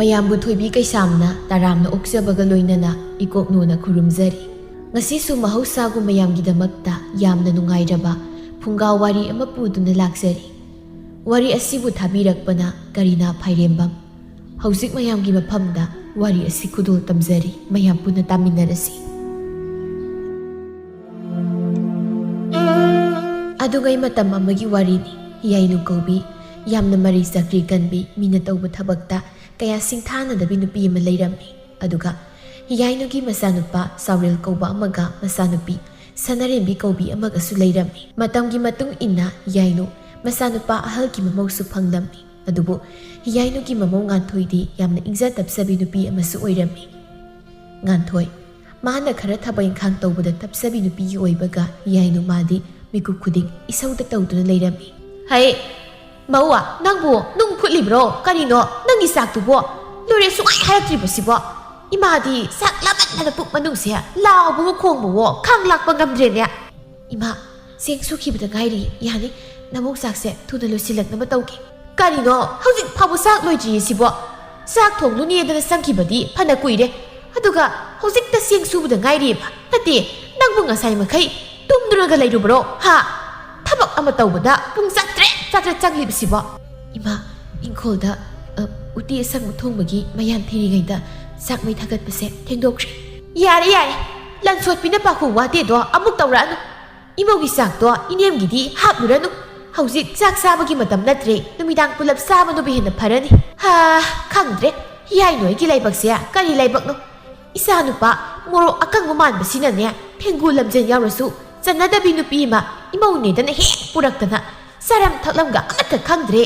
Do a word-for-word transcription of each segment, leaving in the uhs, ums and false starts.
ꯃꯌꯥꯝꯕꯨ ꯊꯣꯏꯕꯤ ꯀꯩꯁꯥꯝꯅ ꯇꯔꯥꯝꯅ ꯑꯣꯛꯆꯕꯒ ꯂꯣꯏꯅꯅ ꯏꯀꯣꯛꯅꯣꯅ ꯈꯨꯔꯨꯝꯖꯔꯤ꯫ ꯉꯁꯤꯁꯨ ꯃꯍꯧꯁꯥꯒꯨꯝ ꯃꯌꯥꯝꯒꯤꯗꯃꯛꯇ ꯌꯥꯝꯅ ꯅꯨꯡꯉꯥꯏꯔꯕ ꯐꯨꯡꯒꯥ ꯋꯥꯔꯤ ꯑꯃ ꯄꯨꯗꯨꯅ ꯂꯥꯛꯆꯔꯤ꯫ ꯋꯥꯔꯤ ꯑꯁꯤꯕꯨ ꯊꯥꯕꯤꯔꯛꯄꯅ ꯀꯔꯤꯅꯥ ꯐꯥꯏꯔꯦꯝꯕꯝ꯫ ꯍꯧꯖꯤꯛ ꯃꯌꯥꯝꯒꯤ ꯃꯐꯝꯗ ꯋꯥꯔꯤ ꯑꯁꯤ ꯈꯨꯗꯣꯜ ꯇꯝꯖꯔꯤ, ꯃꯌꯥꯝ ꯄꯨꯟꯅ ꯇꯥꯃꯤꯟꯅꯔꯁꯤ꯫ ꯑꯗꯨꯉꯩ ꯃꯇꯝ ꯑꯃꯒꯤ ꯋꯥꯔꯤꯅꯤ꯫ ꯍꯤꯌꯥꯏꯅꯨ ꯀꯧꯕꯤ, ꯌꯥꯝꯅ ꯃꯔꯩ ꯆꯀ꯭ꯔꯤ ꯀꯟꯕꯤ, ꯃꯤꯅ ꯇꯧꯕ ꯊꯕꯛꯇ ꯀꯌꯥ ꯁꯤꯡꯊꯥꯅꯗꯕꯤ ꯅꯨꯄꯤ ꯑꯃ ꯂꯩꯔꯝꯃꯤ꯫ ꯑꯗꯨꯒ ꯍꯤꯌꯥꯏꯅꯨꯒꯤ ꯃꯆꯥꯅꯨꯄꯥ ꯆꯥꯎꯔꯦꯜ ꯀꯧꯕ ꯑꯃꯒ ꯃꯆꯥꯅꯨꯄꯤ ꯁꯅꯥꯔꯦꯝꯕꯤ ꯀꯧꯕꯤ ꯑꯃꯒꯁꯨ ꯂꯩꯔꯝꯃꯤ꯫ ꯃꯇꯝꯒꯤ ꯃꯇꯨꯡ ꯏꯟꯅ ꯍꯤꯌꯥꯏꯅꯨ ꯃꯆꯥꯅꯨꯄꯥ ꯑꯍꯜꯒꯤ ꯃꯃꯧꯁꯨ ꯐꯪꯂꯝꯃꯤ꯫ ꯑꯗꯨꯕꯨ ꯍꯤꯌꯥꯏꯅꯨꯒꯤ ꯃꯃꯧ ꯉꯥꯟꯊꯣꯏꯗꯤ ꯌꯥꯝꯅ ꯏꯪꯖ ꯇꯞꯆꯕꯤ ꯅꯨꯄꯤ ꯑꯃꯁꯨ ꯑꯣꯏꯔꯝꯃꯤ꯫ ꯉꯥꯟꯊꯣꯏ, ꯃꯥꯅ ꯈꯔ ꯊꯕꯛ ꯏꯪꯈꯥꯡ ꯇꯧꯕꯗ ꯇꯞꯆꯕꯤ ꯅꯨꯄꯤꯒꯤ ꯑꯣꯏꯕꯒ ꯍꯤꯌꯥꯏꯅꯨ ꯃꯥꯗꯤ ꯃꯤꯀꯨꯞ ꯈꯨꯗꯤꯡ ꯏꯁꯧꯗ ꯇꯧꯗꯨꯅ ꯂꯩꯔꯝꯃꯤ꯫ "ꯍꯩ, ꯃꯧ, ꯅꯪꯕꯨ ꯅꯨꯡ ꯐꯨꯠꯂꯤꯕ꯭ꯔꯣ? ꯀꯔꯤꯅꯣ ꯅꯪꯒꯤ ꯆꯥꯛꯇꯨꯕꯣ? ꯂꯣꯏꯔꯦ, ꯁꯨꯡꯍꯥꯏ ꯍꯥꯏꯔꯛꯇ꯭ꯔꯤꯕꯁꯤꯕꯣ? ꯏꯃꯥꯗꯤ ꯆꯥꯛ ꯂꯥꯝꯃꯟꯗꯅ ꯄꯨꯛ ꯃꯅꯨꯡꯁꯦ ꯂꯥꯎꯕꯕꯨ ꯈꯣꯡꯕꯋꯣ, ꯈꯥꯡ ꯂꯥꯛꯄ ꯉꯝꯗ꯭ꯔꯦꯅꯦ꯫ ꯏꯃꯥ, ꯆꯦꯡ ꯁꯨꯈꯤꯕꯗ ꯉꯥꯏꯔꯤ, ꯌꯥꯅꯤ, ꯅꯃꯧ ꯆꯥꯛꯁꯦ ꯊꯨꯅ ꯂꯣꯏꯁꯤꯜꯂꯛꯅꯕ ꯇꯧꯒꯦ꯫" "ꯀꯔꯤꯅꯣ, ꯍꯧꯖꯤꯛ ꯐꯥꯎꯕ ꯆꯥꯛ ꯂꯣꯏꯗ꯭ꯔꯤꯌꯦ ꯁꯤꯕꯣ? ꯆꯥꯛ ꯊꯣꯡꯂꯨꯅꯦꯗꯅ ꯆꯪꯈꯤꯕꯗꯤ ꯐꯅ ꯀꯨꯏꯔꯦ, ꯑꯗꯨꯒ ꯍꯧꯖꯤꯛꯇ ꯆꯦꯡ ꯁꯨꯕꯗ ꯉꯥꯏꯔꯤꯑꯕ꯫ ꯅꯠꯇꯦ, ꯅꯪꯕꯨ ꯉꯁꯥꯏ ꯃꯈꯩ ꯇꯨꯝꯗꯨꯅꯒ ꯂꯩꯔꯨꯕ꯭ꯔꯣ, ꯍꯥ? ꯊꯕꯛ ꯑꯃ ꯇꯧꯕꯗ ꯄꯨꯡ ꯆꯥꯇ꯭ꯔꯦꯠ, ꯆꯥꯇ꯭ꯔꯦꯠ ꯆꯪꯂꯤꯕꯁꯤꯕꯣ?" "ꯏꯃꯥ, ꯏꯪꯈꯣꯜꯗ, ꯑ, ꯎꯇꯤ ꯑꯁꯪꯕ ꯊꯣꯡꯕꯒꯤ ꯃꯌꯥꯟ ꯊꯤꯔꯤꯉꯩꯗ ꯆꯥꯛ ꯃꯩ ꯊꯥꯒꯠꯄꯁꯦ ꯊꯦꯡꯗꯣꯛꯈ꯭ꯔꯦ꯫" "ꯌꯥꯔꯦ, ꯌꯥꯔꯦ, ꯂꯟꯁꯣꯠꯄꯤꯅ ꯄꯥꯈꯣꯡ ꯋꯥꯇꯦꯗꯣ ꯑꯃꯨꯛ ꯇꯧꯔꯛꯑꯅꯨ꯫ ꯏꯃꯧꯒꯤ ꯆꯥꯛꯇꯣ ꯏꯅꯦꯝꯒꯤꯗꯤ ꯍꯥꯞꯂꯨꯔꯅꯨ꯫ ꯍꯧꯖꯤꯛ ꯆꯥꯛ ꯆꯥꯕꯒꯤ ꯃꯇꯝ ꯅꯠꯇ꯭ꯔꯦ, ꯅꯨꯃꯤꯗꯥꯡ ꯄꯨꯂꯞ ꯆꯥꯕꯅꯕꯨ ꯍꯦꯟꯅ ꯐꯔꯅꯤ꯫" "ꯍꯥ, ꯈꯪꯗ꯭ꯔꯦ, ꯍꯤꯌꯥꯏꯅꯨ ꯍꯣꯏꯒꯤ ꯂꯥꯏꯕꯛꯁꯦ ꯀꯔꯤ ꯂꯥꯏꯕꯛꯅꯣ꯫ ꯏꯆꯥ ꯅꯨꯄꯥ ꯃꯣꯔꯣꯛ ꯑꯀꯪꯕ ꯃꯥꯟꯕꯁꯤꯅꯅꯦ, ꯐꯦꯡꯒꯨ ꯂꯝꯖꯦꯟ ꯌꯥꯎꯔꯁꯨ ꯆꯟꯅꯗꯕꯤ ꯅꯨꯄꯤ ꯑꯃ ꯏꯃꯧꯅꯦꯗꯅ ꯍꯦꯛ ꯄꯨꯔꯛꯇꯅ, ꯆꯥꯔꯝ ꯊꯛꯂꯝꯒ ꯑꯃꯠꯇ ꯈꯪꯗ꯭ꯔꯦ꯫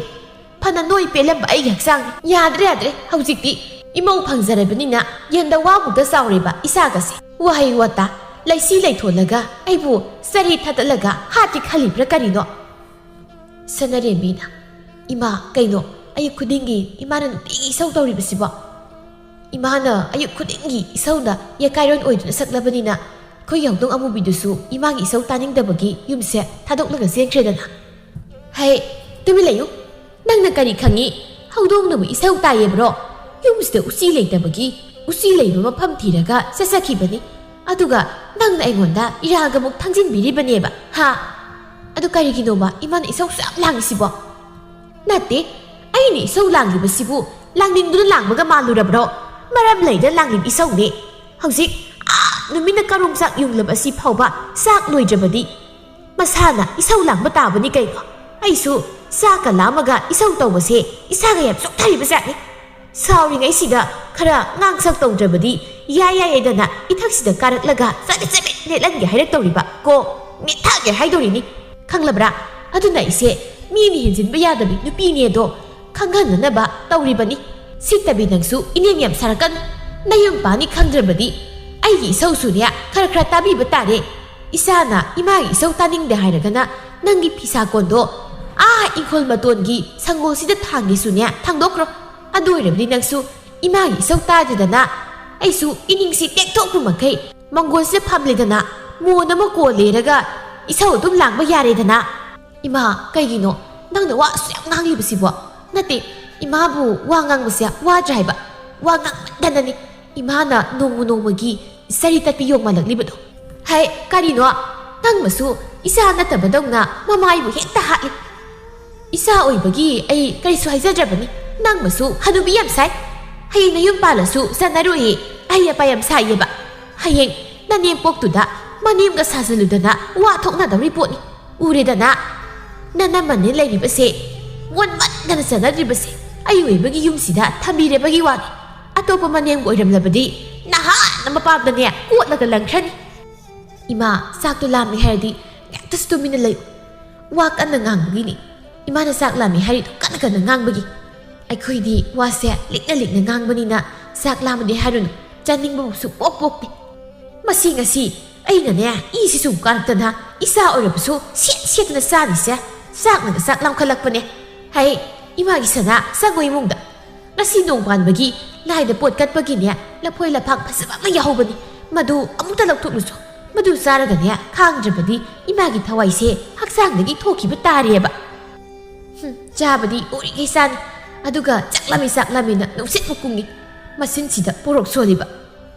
ꯐꯅ ꯅꯣꯏ ꯄꯦꯜꯂꯝꯕ ꯑꯩꯒꯤ ꯍꯛꯆꯥꯡꯅꯤ꯫ ꯌꯥꯗ꯭ꯔꯦ, ꯌꯥꯗ꯭ꯔꯦ, ꯍꯧꯖꯤꯛꯇꯤ ꯏꯃꯧ ꯐꯪꯖꯔꯕꯅꯤꯅ ꯌꯦꯟꯗꯋꯥꯃꯨꯛꯇ ꯆꯥꯎꯔꯦꯕ ꯏꯆꯥꯒꯁꯦ꯫ ꯋꯥꯍꯩ ꯋꯥꯇꯥ, ꯂꯩꯁꯤ ꯂꯩꯊꯣꯜꯂꯒ ꯑꯩꯕꯨ ꯆꯔꯤ ꯊꯠꯇꯠꯂꯒ ꯍꯥꯠꯀꯦ ꯈꯜꯂꯤꯕ꯭ꯔꯥ ꯀꯔꯤꯅꯣ?" ꯁꯅꯥꯔꯦꯝꯕꯤꯅ, "ꯏꯃꯥ, ꯀꯩꯅꯣ? ꯑꯌꯨꯛ ꯈꯨꯗꯤꯡꯒꯤ ꯏꯃꯥꯅ ꯅꯨꯡꯇꯤꯒꯤ ꯏꯁꯧ ꯇꯧꯔꯤꯕꯁꯤꯕꯣ?" "ꯏꯃꯥꯅ ꯑꯌꯨꯛ ꯈꯨꯗꯤꯡꯒꯤ ꯏꯁꯧꯅ ꯌꯦꯀꯥꯏꯔꯣꯟ ꯑꯣꯏꯗꯨꯅ ꯁꯛꯂꯕꯅꯤꯅ ꯑꯩꯈꯣꯏꯒꯤ ꯍꯧꯗꯣꯡ ꯑꯃꯨꯕꯤꯗꯨꯁꯨ ꯏꯃꯥꯒꯤ ꯏꯁꯧ ꯇꯥꯅꯤꯡꯗꯕꯒꯤ ꯌꯨꯝꯁꯦ ꯊꯥꯗꯣꯛꯂꯒ ꯆꯦꯟꯈ꯭ꯔꯦꯗꯅ꯫" "ꯍꯩ, ꯇꯨꯃꯤꯟ ꯂꯩꯌꯨ꯫ ꯅꯪꯅ ꯀꯔꯤ ꯈꯪꯉꯤ? ꯍꯧꯗꯣꯡꯅꯕꯨ ꯏꯁꯧ ꯇꯥꯏꯌꯦꯕ꯭ꯔꯣ? ꯌꯨꯝꯁꯤꯗ ꯎꯆꯤ ꯂꯩꯇꯕꯒꯤ ꯎꯆꯤ ꯂꯩꯕ ꯃꯐꯝ ꯊꯤꯔꯒ ꯆꯠꯆꯈꯤꯕꯅꯤ꯫ ꯑꯗꯨꯒ ꯅꯪꯅ ꯑꯩꯉꯣꯟꯗ ꯏꯔꯥꯒ ꯑꯃꯨꯛ ꯊꯥꯡꯖꯤꯟꯕꯤꯔꯤꯕꯅꯦꯕ, ꯍꯥ? ꯑꯗꯨ ꯀꯔꯤꯒꯤꯅꯣꯕ ꯏꯃꯥꯅ ꯏꯁꯧ ꯁꯨꯛ ꯌꯥꯝ ꯂꯥꯡꯉꯤꯁꯤꯕꯣ? ꯅꯠꯇꯦ, ꯑꯩꯅ ꯏꯁꯧ ꯂꯥꯡꯂꯤꯕꯁꯤꯕꯨ ꯂꯥꯡꯅꯤꯡꯗꯨꯅ ꯂꯥꯡꯕꯒ ꯃꯥꯜꯂꯨꯔꯕ꯭ꯔꯣ? ꯃꯔꯝ ꯂꯩꯗꯅ ꯂꯥꯡꯂꯤꯕ ꯏꯁꯧꯅꯦ꯫ ꯍꯧꯖꯤꯛ ꯑꯥ ꯅꯨꯃꯤꯠꯅ ꯀꯔꯣꯡ ꯆꯥꯛ ꯌꯨꯡꯂꯕ ꯑꯁꯤ ꯐꯥꯎꯕ ꯆꯥꯛ ꯂꯣꯏꯗ꯭ꯔꯕꯗꯤ ꯃꯁꯥꯅ ꯏꯁꯧ ꯂꯥꯡꯕ ꯇꯥꯕꯅꯤ ꯀꯩꯅꯣ꯫ ꯑꯩꯁꯨ ꯆꯥꯛꯀ ꯂꯥꯝꯃꯒ ꯏꯁꯧ ꯇꯧꯕꯁꯦ ꯏꯁꯥꯒ ꯌꯥꯝ ꯆꯣꯛꯊꯔꯤꯕ ꯖꯥꯠꯅꯤ꯫ ꯁꯥꯎꯔꯤꯉꯩꯁꯤꯗ ꯈꯔ ꯉꯥꯡꯁꯛ ꯇꯧꯗ꯭ꯔꯕꯗꯤ ꯌꯥꯏ ꯌꯥꯏ ꯍꯥꯏꯗꯅ ꯏꯊꯛꯁꯤꯗ ꯀꯥꯔꯛꯂꯒ ꯆꯕꯦꯠ ꯆꯕꯦꯠ ꯂꯦꯠꯍꯟꯒꯦ ꯍꯥꯏꯔꯛꯇꯧꯔꯤꯕ ꯀꯣ, ꯃꯤꯠ ꯊꯥꯒꯦ ꯍꯥꯏꯗꯧꯔꯤꯅꯤ꯫ ꯈꯪꯂꯕ꯭ꯔꯥ? ꯑꯗꯨꯅ ꯑꯩꯁꯦ ꯃꯤꯅ ꯍꯦꯟꯖꯤꯟꯕ ꯌꯥꯗꯕꯤ ꯅꯨꯄꯤꯅꯦ ꯑꯗꯣ ꯈꯪꯍꯟꯅꯅꯕ ꯇꯧꯔꯤꯕꯅꯤ꯫ ꯁꯤꯠꯇꯕꯤ ꯅꯪꯁꯨ ꯏꯅꯦꯝ ꯌꯥꯝ ꯁꯥꯔꯛꯀꯅꯨ꯫ ꯅꯌꯨꯝ ꯄꯥꯅꯤ ꯈꯪꯗ꯭ꯔꯕꯗꯤ ꯑꯩꯒꯤ ꯏꯁꯧꯁꯨꯅꯦ ꯈꯔ ꯈꯔ ꯇꯥꯕꯤꯕ ꯇꯥꯔꯦ꯫ ꯏꯆꯥꯅ ꯏꯃꯥꯒꯤ ꯏꯁꯧ ꯇꯥꯅꯤꯡꯗꯦ ꯍꯥꯏꯔꯒꯅ ꯅꯪꯒꯤ ꯐꯤꯁꯥꯀꯣꯟꯗꯣ ꯑꯥ ꯏꯪꯈꯣꯜ ꯃꯇꯣꯟꯒꯤ ꯁꯪꯒꯣꯜꯁꯤꯗ ꯊꯥꯡꯒꯦꯁꯨꯅꯦ ꯊꯥꯡꯗꯣꯛꯈ꯭ꯔꯣ꯫ ꯑꯗꯨ ꯑꯣꯏꯔꯕꯗꯤ ꯅꯪꯁꯨ ꯏꯃꯥꯒꯤ ꯏꯁꯧ ꯇꯥꯗꯦꯗꯅ꯫ ꯑꯩꯁꯨ ꯏꯅꯤꯡꯁꯤ ꯇꯦꯛꯊꯣꯛꯄ ꯃꯈꯩ ꯃꯪꯒꯣꯜꯁꯤꯗ ꯐꯝꯂꯦꯗꯅ, ꯃꯣꯟ ꯑꯃ ꯀꯣꯜꯂꯦꯔꯒ ꯏꯁꯧ ꯑꯗꯨꯝ ꯂꯥꯡꯕ ꯌꯥꯔꯦꯗꯅ꯫ ꯏꯃꯥ, ꯀꯩꯒꯤꯅꯣ ꯅꯪꯅ ꯋꯥ ꯑꯁꯨꯛ ꯌꯥꯝ ꯉꯥꯡꯂꯤꯕꯁꯤꯕꯣ? ꯅꯠꯇꯦ, ꯏꯃꯥꯕꯨ ꯋꯥ ꯉꯥꯡꯕꯁꯦ ꯋꯥꯗ꯭ꯔꯥ ꯍꯥꯏꯕ? ꯋꯥ ꯉꯥꯡꯃꯟꯗꯅꯅꯤ ꯏꯃꯥꯅ ꯅꯣꯡꯃ ꯅꯣꯡꯃꯒꯤ ꯁꯔꯤ ꯇꯠꯄꯤ ꯌꯣꯡ ꯃꯥꯜꯂꯛꯂꯤꯕꯗꯣ꯫ ꯍꯩ, ꯀꯔꯤꯅꯣ? ꯅꯪꯃꯁꯨ ꯏꯆꯥ ꯅꯠꯇꯕꯗꯧꯅ ꯃꯃꯥꯏꯕꯨ ꯍꯦꯛꯇ ꯍꯥꯠꯂꯤ꯫ ꯏꯆꯥ ꯑꯣꯏꯕꯒꯤ ꯑꯩ ꯀꯔꯤꯁꯨ ꯍꯥꯏꯖꯗ꯭ꯔꯕꯅꯤ꯫ ꯅꯪꯃꯁꯨ ꯍꯅꯨꯕꯤ ꯌꯥꯝ ꯁꯥꯏ꯫ ꯍꯌꯦꯡ ꯅꯌꯨꯝ ꯄꯥꯜꯂꯁꯨ ꯆꯟꯅꯔꯣꯏꯌꯦ꯫ ꯑꯍꯩ ꯑꯄꯥ ꯌꯥꯝ ꯁꯥꯏꯌꯦꯕ꯫ ꯍꯌꯦꯡ ꯅꯅꯦꯝꯄꯣꯛꯇꯨꯗ ꯃꯅꯦꯝꯒ ꯁꯥꯖꯜꯂꯨꯗꯅ ꯋꯥ ꯊꯣꯛꯅꯗꯧꯔꯤ ꯄꯣꯠꯅꯤ꯫ ꯎꯔꯦꯗꯅ? ꯅꯅꯝꯃꯅꯦ ꯂꯩꯔꯤꯕꯁꯦ, ꯃꯣꯟꯃꯟꯗꯅ ꯆꯟꯅꯗ꯭ꯔꯤꯕꯁꯦ ꯑꯩ ꯑꯣꯏꯕꯒꯤ ꯌꯨꯝꯁꯤꯗ ꯊꯝꯕꯤꯔꯕꯒꯤ ꯋꯥꯅꯤ꯫ ꯑꯇꯣꯞꯄ ꯃꯅꯦꯝꯒ ꯑꯣꯏꯔꯝꯂꯕꯗꯤ ꯅꯍꯥꯟꯅ ꯃꯄꯥꯝꯗꯅꯦ ꯀꯣꯠꯂꯒ ꯂꯪꯈ꯭ꯔꯅꯤ꯫ ꯏꯃꯥ, ꯆꯥꯛꯇꯣ ꯂꯥꯝꯃꯦ ꯍꯥꯏꯔꯗꯤ ꯉꯥꯛꯇꯁꯨ ꯇꯨꯃꯤꯟꯅ ꯂꯩꯌꯨ꯫ ꯋꯥ ꯀꯟꯅ ꯉꯥꯡꯕꯒꯤꯅꯤ꯫ ꯏꯃꯥꯅ ꯆꯥꯛ ꯂꯥꯝꯃꯦ ꯍꯥꯏꯔꯤꯗꯣ ꯀꯟꯅ ꯀꯟꯅ ꯉꯥꯡꯕꯒꯤ꯫ ꯑꯩꯈꯣꯏꯗꯤ ꯋꯥꯁꯦ ꯂꯤꯛꯅ ꯂꯤꯛꯅ ꯉꯥꯡꯕꯅꯤꯅ ꯆꯥꯛ ꯂꯥꯝꯃꯗꯤ ꯍꯥꯏꯔꯨꯅꯨ, ꯆꯥꯅꯤꯡꯕꯕꯨ ꯁꯨꯡꯄꯣꯛ ꯄꯣꯛꯇꯦ꯫ ꯃꯁꯤ ꯉꯁꯤ ꯑꯩꯅꯅꯦ ꯏꯁꯤ ꯁꯨꯝ ꯀꯥꯔꯛꯇꯅ ꯏꯆꯥ ꯑꯣꯏꯔꯕꯁꯨ ꯁꯦꯠ ꯁꯦꯠꯇꯅ ꯆꯥꯔꯤꯁꯦ꯫ ꯆꯥꯛꯅꯒ ꯆꯥꯛ ꯂꯥꯝꯈꯠꯂꯛꯄꯅꯦ꯫ ꯍꯩ, ꯏꯃꯥꯒꯤ ꯁꯅꯥ, ꯆꯪꯉꯣ ꯏꯃꯨꯡꯗ꯫ ꯉꯁꯤ ꯅꯣꯡ ꯄꯥꯟꯕꯒꯤ ꯂꯥꯏꯗ ꯄꯣꯠ ꯀꯠꯄꯒꯤꯅꯦ ꯂꯐꯣꯏ ꯂꯐꯥꯡ ꯐꯖꯕ ꯑꯃ ꯌꯥꯎꯍꯧꯕꯅꯤ꯫ ꯃꯗꯨ ꯑꯃꯨꯛꯇ ꯂꯧꯊꯣꯛꯂꯨꯆꯣ꯫ ꯃꯗꯨ ꯆꯥꯔꯒꯅꯦ ꯈꯥꯡꯗ꯭ꯔꯕꯗꯤ ꯏꯃꯥꯒꯤ ꯊꯋꯥꯏꯁꯦ ꯍꯛꯆꯥꯡꯗꯒꯤ ꯊꯣꯛꯈꯤꯕ ꯇꯥꯔꯦꯕ꯫ ꯍꯨꯝ, ꯆꯥꯕꯗꯤ ꯎꯔꯤꯈꯩ ꯆꯥꯅꯤ꯫ ꯑꯗꯨꯒ ꯆꯥꯛ ꯂꯥꯝꯃꯤ, ꯆꯥꯛ ꯂꯥꯝꯃꯤꯅ ꯅꯨꯡꯁꯤꯠ ꯃꯨꯛ ꯀꯨꯡꯉꯤ꯫ ꯃꯆꯤꯟꯁꯤꯗ ꯄꯣꯔꯣꯛ ꯁꯣꯜꯂꯤꯕ꯫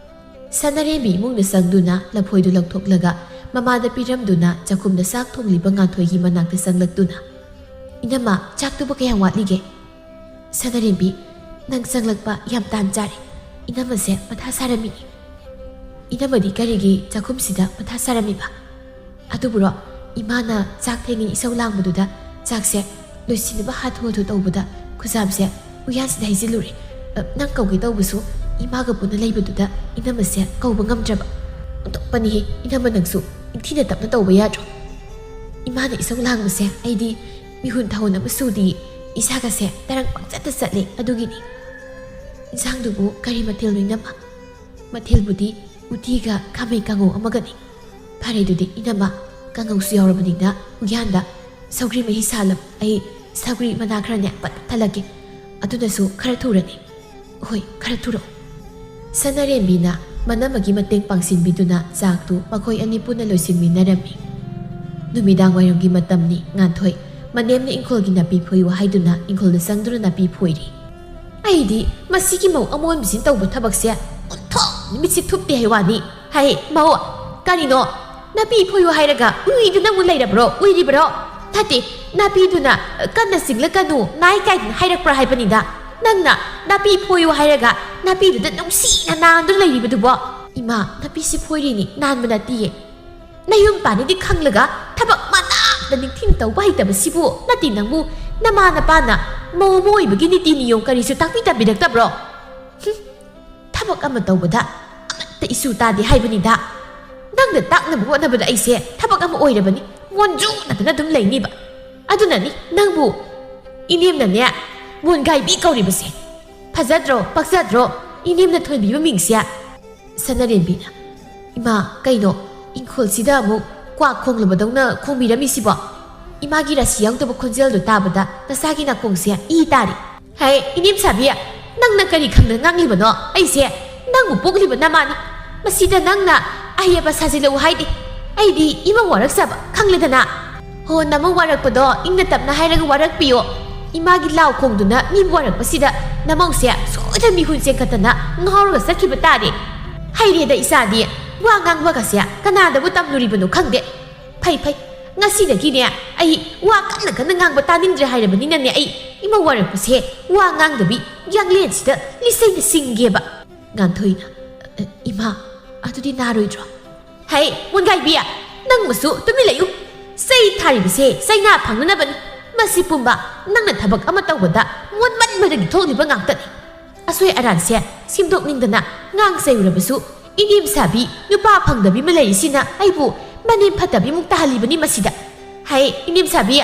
ꯁꯅꯥꯔꯦꯝꯕꯤ ꯏꯃꯨꯡꯗ ꯆꯪꯗꯨꯅ ꯂꯐꯣꯏꯗꯨ ꯂꯧꯊꯣꯛꯂꯒ ꯃꯃꯥꯗ ꯄꯤꯔꯝꯗꯨꯅ ꯆꯥꯛꯈꯨꯝꯗ ꯆꯥꯛ ꯊꯣꯡꯂꯤꯕ ꯉꯥꯟꯊꯣꯏꯒꯤ ꯃꯅꯥꯛꯇ ꯆꯪꯂꯛꯇꯨꯅ, "ꯏꯅꯝꯃ, ꯆꯥꯛꯇꯨꯕꯨ ꯀꯌꯥꯝ ꯋꯥꯠꯂꯤꯒꯦ?" "ꯁꯅꯥꯔꯦꯝꯕꯤ, ꯅꯪ ꯆꯪꯂꯛꯄ ꯌꯥꯝ ꯇꯥꯟ ꯆꯥꯔꯦ꯫ ꯏꯅꯝꯃꯁꯦ ꯃꯊꯥ ꯁꯥꯔꯝꯃꯤꯅꯤ꯫" "ꯏꯅꯝꯃꯗꯤ ꯀꯔꯤꯒꯤ ꯆꯥꯛꯈꯨꯝꯁꯤꯗ ꯃꯊꯥ ꯁꯥꯔꯝꯃꯤꯕ?" "ꯑꯗꯨꯕꯨꯔꯣ, ꯏꯃꯥꯅ ꯆꯥꯛ ꯊꯦꯡꯉꯤ ꯏꯁꯧ ꯂꯥꯡꯕꯗꯨꯗ ꯆꯥꯛꯁꯦ ꯂꯣꯏꯁꯤꯟꯅꯕ ꯍꯥꯊꯨ ꯍꯥꯊꯨ ꯇꯧꯕꯗ ꯈꯨꯖꯥꯝꯁꯦ ꯎꯌꯥꯟꯁꯤꯗ ꯍꯩꯖꯤꯜꯂꯨꯔꯦ꯫ ꯑ, ꯅꯪ ꯀꯧꯒꯦ ꯇꯧꯕꯁꯨ ꯏꯃꯥꯒ ꯄꯨꯟꯅ ꯂꯩꯕꯗꯨꯗ ꯏꯅꯝꯃꯁꯦ ꯀꯧꯕ ꯉꯝꯗ꯭ꯔꯕ꯫" "ꯑꯣꯟꯊꯣꯛꯄꯅꯤꯍꯦ, ꯏꯅꯝꯃ ꯅꯪꯁꯨ ꯏꯪꯊꯤꯅ ꯇꯞꯅ ꯇꯧꯕ ꯌꯥꯗ꯭ꯔꯣ? ꯏꯃꯥꯅ ꯏꯁꯧ ꯂꯥꯡꯕꯁꯦ ꯑꯩꯗꯤ ꯃꯤꯍꯨꯟ ꯊꯥꯍꯨꯟ ꯑꯃ ꯁꯨꯗꯤꯌꯦ, ꯏꯁꯥꯒꯁꯦ ꯇꯔꯪ ꯄꯪꯆꯠꯇ ꯆꯠꯂꯦ꯫ ꯑꯗꯨꯒꯤꯅꯤ꯫" "ꯏꯟꯁꯥꯡꯗꯨꯕꯨ ꯀꯔꯤ ꯃꯊꯦꯜꯅꯣ ꯏꯅꯝꯃ?" "ꯃꯊꯦꯜꯕꯨꯗꯤ ꯎꯇꯤꯒ ꯈꯥꯃꯩ ꯀꯥꯡꯉꯧ ꯑꯃꯒꯅꯤ꯫" "ꯐꯔꯦ ꯑꯗꯨꯗꯤ ꯏꯅꯝꯃ, ꯀꯥꯡꯉꯧꯁꯨ ꯌꯥꯎꯔꯕꯅꯤꯅ ꯎꯌꯥꯟꯗ ꯁꯧꯒ꯭ꯔꯤ ꯃꯍꯤ ꯁꯥꯍꯜꯂꯝꯃꯨ꯫ ꯑꯩ ꯁꯧꯒ꯭ꯔꯤ ꯃꯅꯥ ꯈꯔꯅꯦ ꯄꯠ ꯊꯜꯂꯛꯀꯦ꯫ ꯑꯗꯨꯅꯁꯨ ꯈꯔ ꯊꯨꯔꯅꯤ꯫" "ꯍꯣꯏ, ꯈꯔ ꯊꯨꯔꯛꯑꯣ꯫" ꯁꯅꯥꯔꯦꯝꯕꯤꯅ ꯃꯅꯝꯃꯒꯤ ꯃꯇꯦꯡ ꯄꯥꯡꯁꯤꯟꯕꯤꯗꯨꯅ ꯆꯥꯛꯇꯨ ꯃꯈꯣꯏ ꯑꯅꯤ ꯄꯨꯟꯅ ꯂꯣꯏꯁꯤꯟꯃꯤꯟꯅꯔꯝꯃꯤ꯫ ꯅꯨꯃꯤꯗꯥꯡ ꯋꯥꯏꯔꯝꯒꯤ ꯃꯇꯝꯅꯤ꯫ ꯉꯥꯟꯊꯣꯏ ꯃꯅꯦꯝꯅ ꯏꯪꯈꯣꯜꯒꯤ ꯅꯥꯄꯤ ꯐꯣꯏꯌꯨ ꯍꯥꯏꯗꯨꯅ ꯏꯪꯈꯣꯜꯗ ꯆꯪꯗꯨꯅ ꯅꯥꯄꯤ ꯐꯣꯏꯔꯤ꯫ "ꯑꯩꯗꯤ ꯃꯁꯤꯒꯤ ꯃꯧ ꯑꯃꯣꯟꯕꯁꯤꯅ ꯇꯧꯕ ꯊꯕꯛꯁꯦ ꯑꯣꯟꯊꯣꯛ ꯅꯨꯃꯤꯠꯁꯦ ꯊꯨꯞꯇꯦ ꯍꯥꯏ ꯋꯥꯅꯤ꯫ ꯍꯥꯏ ꯃꯧ, ꯀꯔꯤꯅꯣ? ꯅꯥꯄꯤ ꯐꯣꯏꯌꯨ ꯍꯥꯏꯔꯒ ꯎꯏꯗꯨꯅ ꯑꯃꯨꯛ ꯂꯩꯔꯕ꯭ꯔꯣ? ꯎꯏꯔꯤꯕ꯭ꯔꯣ? ꯅꯠꯇꯦ, ꯅꯥꯄꯤꯗꯨꯅ ꯀꯟꯅ ꯆꯤꯡꯂꯛꯀꯅꯨ, ꯅꯥꯏ ꯀꯥꯏꯗꯅ ꯍꯥꯏꯔꯛꯄ꯭ꯔꯥ ꯍꯥꯏꯕꯅꯤꯗ꯫ ꯅꯪꯅ ꯅꯥꯄꯤ ꯐꯣꯏꯌꯨ ꯍꯥꯏꯔꯒ ꯅꯥꯄꯤꯗꯨꯗ ꯅꯨꯡꯁꯤꯅ ꯅꯥꯟꯗꯨꯅ ꯂꯩꯔꯤꯕꯗꯨꯕꯣ?" "ꯏꯃꯥ, ꯅꯥꯄꯤꯁꯤ ꯐꯣꯏꯔꯤꯅꯤ, ꯅꯥꯟꯕ ꯅꯠꯇꯤꯌꯦ꯫" "ꯅꯌꯨꯝ ꯄꯥꯟꯅꯤꯗꯤ ꯈꯪꯂꯒ ꯊꯕꯛ ꯃꯅꯥꯛꯇ ꯅꯤꯡꯊꯤꯅ ꯇꯧꯕ ꯍꯩꯇꯕꯁꯤꯕꯨ ꯅꯠꯇꯦ ꯅꯪꯕꯨ꯫ ꯅꯃꯥ ꯅꯄꯥꯅ ꯃꯧ ꯑꯃ ꯑꯣꯏꯕꯒꯤ ꯅꯤꯇꯤ ꯅꯤꯌꯣꯝ ꯀꯔꯤꯁꯨ ꯇꯥꯛꯄꯤ ꯇꯝꯕꯤꯔꯛꯇꯕ꯭ꯔꯣ?" "ꯍꯨꯝ, ꯊꯕꯛ ꯑꯃ ꯇꯧꯕꯗ ꯑꯃꯠꯇ ꯏꯁꯨ ꯇꯥꯗꯦ ꯍꯥꯏꯕꯅꯤꯗ꯫ ꯅꯪꯅ ꯇꯥꯛꯅꯕ ꯍꯣꯠꯅꯕꯗ ꯑꯩꯁꯦ ꯊꯕꯛ ꯑꯃ ꯑꯣꯏꯔꯕꯅꯤ, ꯃꯣꯟꯖꯨ ꯅꯠꯇꯅ ꯑꯗꯨꯝ ꯂꯩꯅꯤꯕ꯫ ꯑꯗꯨꯅꯅꯤ ꯅꯪꯕꯨ ꯏꯅꯦꯝꯅꯅꯦ ꯃꯣꯟꯒꯥꯏꯕꯤ ꯀꯧꯔꯤꯕꯁꯦ꯫ ꯐꯖꯗ꯭ꯔꯣ, ꯄꯛꯆꯗ꯭ꯔꯣ ꯏꯅꯦꯝꯅ ꯊꯣꯟꯕꯤꯕ ꯃꯤꯡꯁꯦ?" ꯁꯅꯥꯔꯦꯝꯕꯤꯅ, "ꯏꯃꯥ, ꯀꯩꯅꯣ ꯏꯪꯈꯣꯜꯁꯤꯗ ꯑꯃꯨꯛ ꯀ꯭ꯋꯥꯛ ꯈꯣꯡꯂꯕꯗꯧꯅ ꯈꯣꯡꯕꯤꯔꯝꯃꯤꯁꯤꯕꯣ? ꯏꯃꯥꯒꯤ ꯔꯥꯁꯤ ꯌꯥꯎꯗꯕ ꯈꯣꯟꯖꯦꯜꯗꯣ ꯇꯥꯕꯗ ꯅꯆꯥꯒꯤ ꯅꯥꯀꯣꯡꯁꯦ ꯏ ꯇꯥꯔꯦ꯫" "ꯍꯦ, ꯏꯅꯦꯝ ꯁꯥꯕꯤ, ꯅꯪꯅ ꯀꯔꯤ ꯈꯪꯗꯅ ꯉꯥꯡꯂꯤꯕꯅꯣ? ꯑꯩꯁꯦ ꯅꯪꯕꯨ ꯄꯣꯛꯂꯤꯕ ꯅꯃꯥꯅꯤ꯫ ꯃꯁꯤꯗ ꯅꯪꯅ ꯑꯍꯩ ꯑꯄꯥ ꯁꯥꯖꯤꯜꯂꯛꯎ ꯍꯥꯏꯗꯦ꯫ ꯑꯩꯗꯤ ꯏꯃꯧ ꯋꯥꯔꯛꯆꯕ ꯈꯪꯂꯦꯗꯅ꯫" "ꯍꯣ, ꯅꯃꯧ ꯋꯥꯔꯛꯄꯗꯣ ꯏꯪꯅ ꯇꯞꯅ ꯍꯥꯏꯔꯒ ꯋꯥꯔꯛꯄꯤꯌꯣ꯫ ꯏꯃꯥꯒꯤ ꯂꯥꯎ ꯈꯣꯡꯗꯨꯅ ꯃꯤꯕꯨ ꯋꯥꯔꯛꯄꯁꯤꯗ ꯅꯃꯧꯁꯦ ꯁꯣꯏꯗꯅ ꯃꯤꯍꯨꯟ ꯆꯦꯟꯈꯠꯇꯅ ꯉꯥꯎꯔꯒ ꯆꯠꯈꯤꯕ ꯇꯥꯔꯦ꯫ ꯍꯩꯔꯦꯗ ꯏꯆꯥꯗꯤ, ꯋꯥ ꯉꯥꯡꯕꯒꯁꯦ ꯀꯅꯥꯗꯕꯨ ꯇꯝꯂꯨꯔꯤꯕꯅꯣ ꯈꯪꯗꯦ꯫ ꯐꯩ ꯐꯩ, ꯉꯁꯤꯗꯒꯤꯅꯦ ꯑꯩ ꯋꯥ ꯀꯟꯅ ꯀꯟꯅ ꯉꯥꯡꯕ ꯇꯥꯅꯤꯡꯗ꯭ꯔꯦ ꯍꯥꯏꯔꯕꯅꯤꯅꯅꯦ, ꯑꯩ ꯏꯃꯧ ꯋꯥꯔꯛꯄꯁꯦ ꯋꯥ ꯉꯥꯡꯗꯕꯤ ꯌꯥꯡꯂꯦꯟꯁꯤꯗ ꯂꯤꯁꯩꯅ ꯁꯤꯡꯒꯦꯕ꯫ ꯉꯥꯟꯊꯣꯏꯅ, "ꯏꯃꯥ, ꯑꯗꯨꯗꯤ ꯅꯥꯔꯣꯏꯗ꯭ꯔꯣ?" "ꯍꯩ, ꯃꯣꯟꯒꯥꯏꯕꯤ, ꯅꯪ ꯃꯁꯨ ꯇꯨꯃꯤꯟ ꯂꯩꯌꯨ꯫ ꯆꯩ ꯊꯥꯔꯤꯕꯁꯦ ꯆꯩꯅꯥ ꯐꯪꯅꯅꯕꯅꯤ꯫ ꯃꯁꯤ ꯄꯨꯝꯕ ꯅꯪꯅ ꯊꯕꯛ ꯑꯃ ꯇꯧꯕꯗ ꯃꯣꯠꯃꯟꯕꯗꯒꯤ ꯊꯣꯛꯂꯤꯕ ꯉꯥꯛꯇꯅꯤ꯫ ꯑꯁꯣꯏ ꯑꯔꯥꯟꯁꯦ ꯁꯦꯝꯗꯣꯛꯅꯤꯡꯗꯅ ꯉꯥꯡ ꯆꯩꯔꯨꯔꯕꯁꯨ, ꯏꯅꯦꯝ ꯁꯥꯕꯤ ꯅꯨꯄꯥ ꯐꯪꯗꯕꯤ ꯑꯃ ꯂꯩꯔꯤꯁꯤꯅ ꯑꯩꯕꯨ ꯃꯅꯦꯝ ꯐꯠꯇꯕꯤꯃꯨꯛ ꯇꯥꯍꯜꯂꯤꯕꯅꯤ ꯃꯁꯤꯗ꯫ ꯍꯩ, ꯏꯅꯦꯝ ꯁꯥꯕꯤ,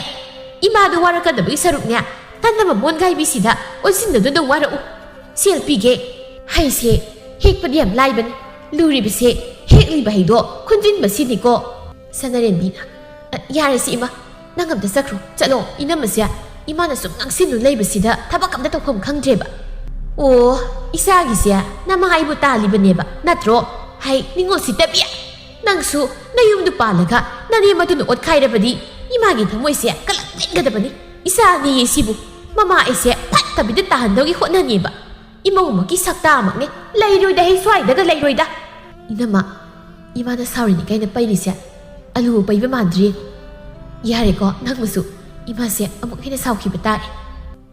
ꯏꯃꯥꯗꯨ ꯋꯥꯔꯛꯀꯗꯕꯒꯤ ꯁꯔꯨꯛꯅꯦ, ꯀꯟꯅꯕ ꯃꯣꯟꯒꯥꯏꯕꯤꯁꯤꯗ ꯑꯣꯟꯁꯤꯟꯅꯗꯨꯅ ꯋꯥꯔꯛꯎ꯫ ꯁꯦꯜ ꯄꯤꯒꯦ꯫ ꯍꯩꯁꯦ ꯍꯦꯛꯄꯗꯤ ꯌꯥꯝ ꯂꯥꯏꯕꯅꯤ, ꯂꯨꯔꯤꯕꯁꯦ ꯍꯦꯛꯂꯤꯕ ꯍꯩꯗꯣ ꯈꯨꯟꯖꯤꯟꯕꯁꯤꯅꯤꯀꯣ꯫" ꯁꯅꯥꯔꯦꯝꯕꯤꯅ, "ꯑ, ꯌꯥꯔꯦꯁꯦ ꯏꯃꯥ, ꯅꯪ ꯑꯝꯇ ꯆꯠꯈ꯭ꯔꯣ, ꯆꯠꯂꯣ꯫ ꯏꯅꯝꯃꯁꯦ ꯏꯃꯥꯅ ꯁꯨꯝ ꯉꯥꯡꯁꯤꯟꯗꯨꯅ ꯂꯩꯕꯁꯤꯗ ꯊꯕꯛ ꯑꯝꯇ ꯇꯧꯐꯝ ꯈꯪꯗ꯭ꯔꯦꯕ꯫ ꯑꯣ, ꯏꯆꯥꯒꯤꯁꯦ ꯅꯃꯥ ꯑꯩꯕꯨ ꯇꯥꯜꯂꯤꯕꯅꯦꯕ ꯅꯠꯇ꯭ꯔꯣ? ꯍꯩ, ꯅꯤꯡꯉꯣꯜ ꯁꯤꯠꯇꯕꯤ! ꯅꯪꯁꯨ ꯅꯌꯨꯝꯗꯨ ꯄꯥꯜꯂꯒ ꯅꯅꯦꯝ ꯑꯗꯨꯅ ꯑꯣꯠꯈꯥꯏꯔꯕꯗꯤ ꯏꯃꯥꯒꯤ ꯊꯃꯣꯏꯁꯦ ꯀꯂꯛ ꯄꯦꯟꯒꯗꯕꯅꯤ꯫ ꯏꯆꯥ ꯑꯅꯤꯌꯦ ꯁꯤꯕꯨ ꯃꯃꯥ ꯑꯩꯁꯦ ꯐꯠꯇꯕꯤꯗ ꯇꯥꯍꯟꯗꯧꯒꯤ ꯍꯣꯠꯅꯅꯦꯕ꯫ ꯏꯃꯧꯃꯛꯀꯤ ꯁꯛꯇꯥꯃꯛꯅꯦ꯫ ꯂꯩꯔꯣꯏꯗ ꯍꯦ, ꯁ꯭ꯋꯥꯏꯗꯒ ꯂꯩꯔꯣꯏꯗ꯫" "ꯏꯅꯝꯃ, ꯏꯃꯥꯅ ꯁꯥꯎꯔꯤꯅꯤ ꯀꯥꯏꯅ ꯄꯩꯔꯤꯁꯦ ꯑꯂꯨ ꯄꯩꯕ ꯃꯥꯟꯗ꯭ꯔꯤ꯫ ꯌꯥꯔꯦꯀꯣ, ꯅꯪꯕꯨꯁꯨ ꯏꯃꯥꯁꯦ ꯑꯃꯨꯛ ꯍꯦꯟꯅ ꯁꯥꯎꯈꯤꯕ ꯇꯥꯔꯦ꯫"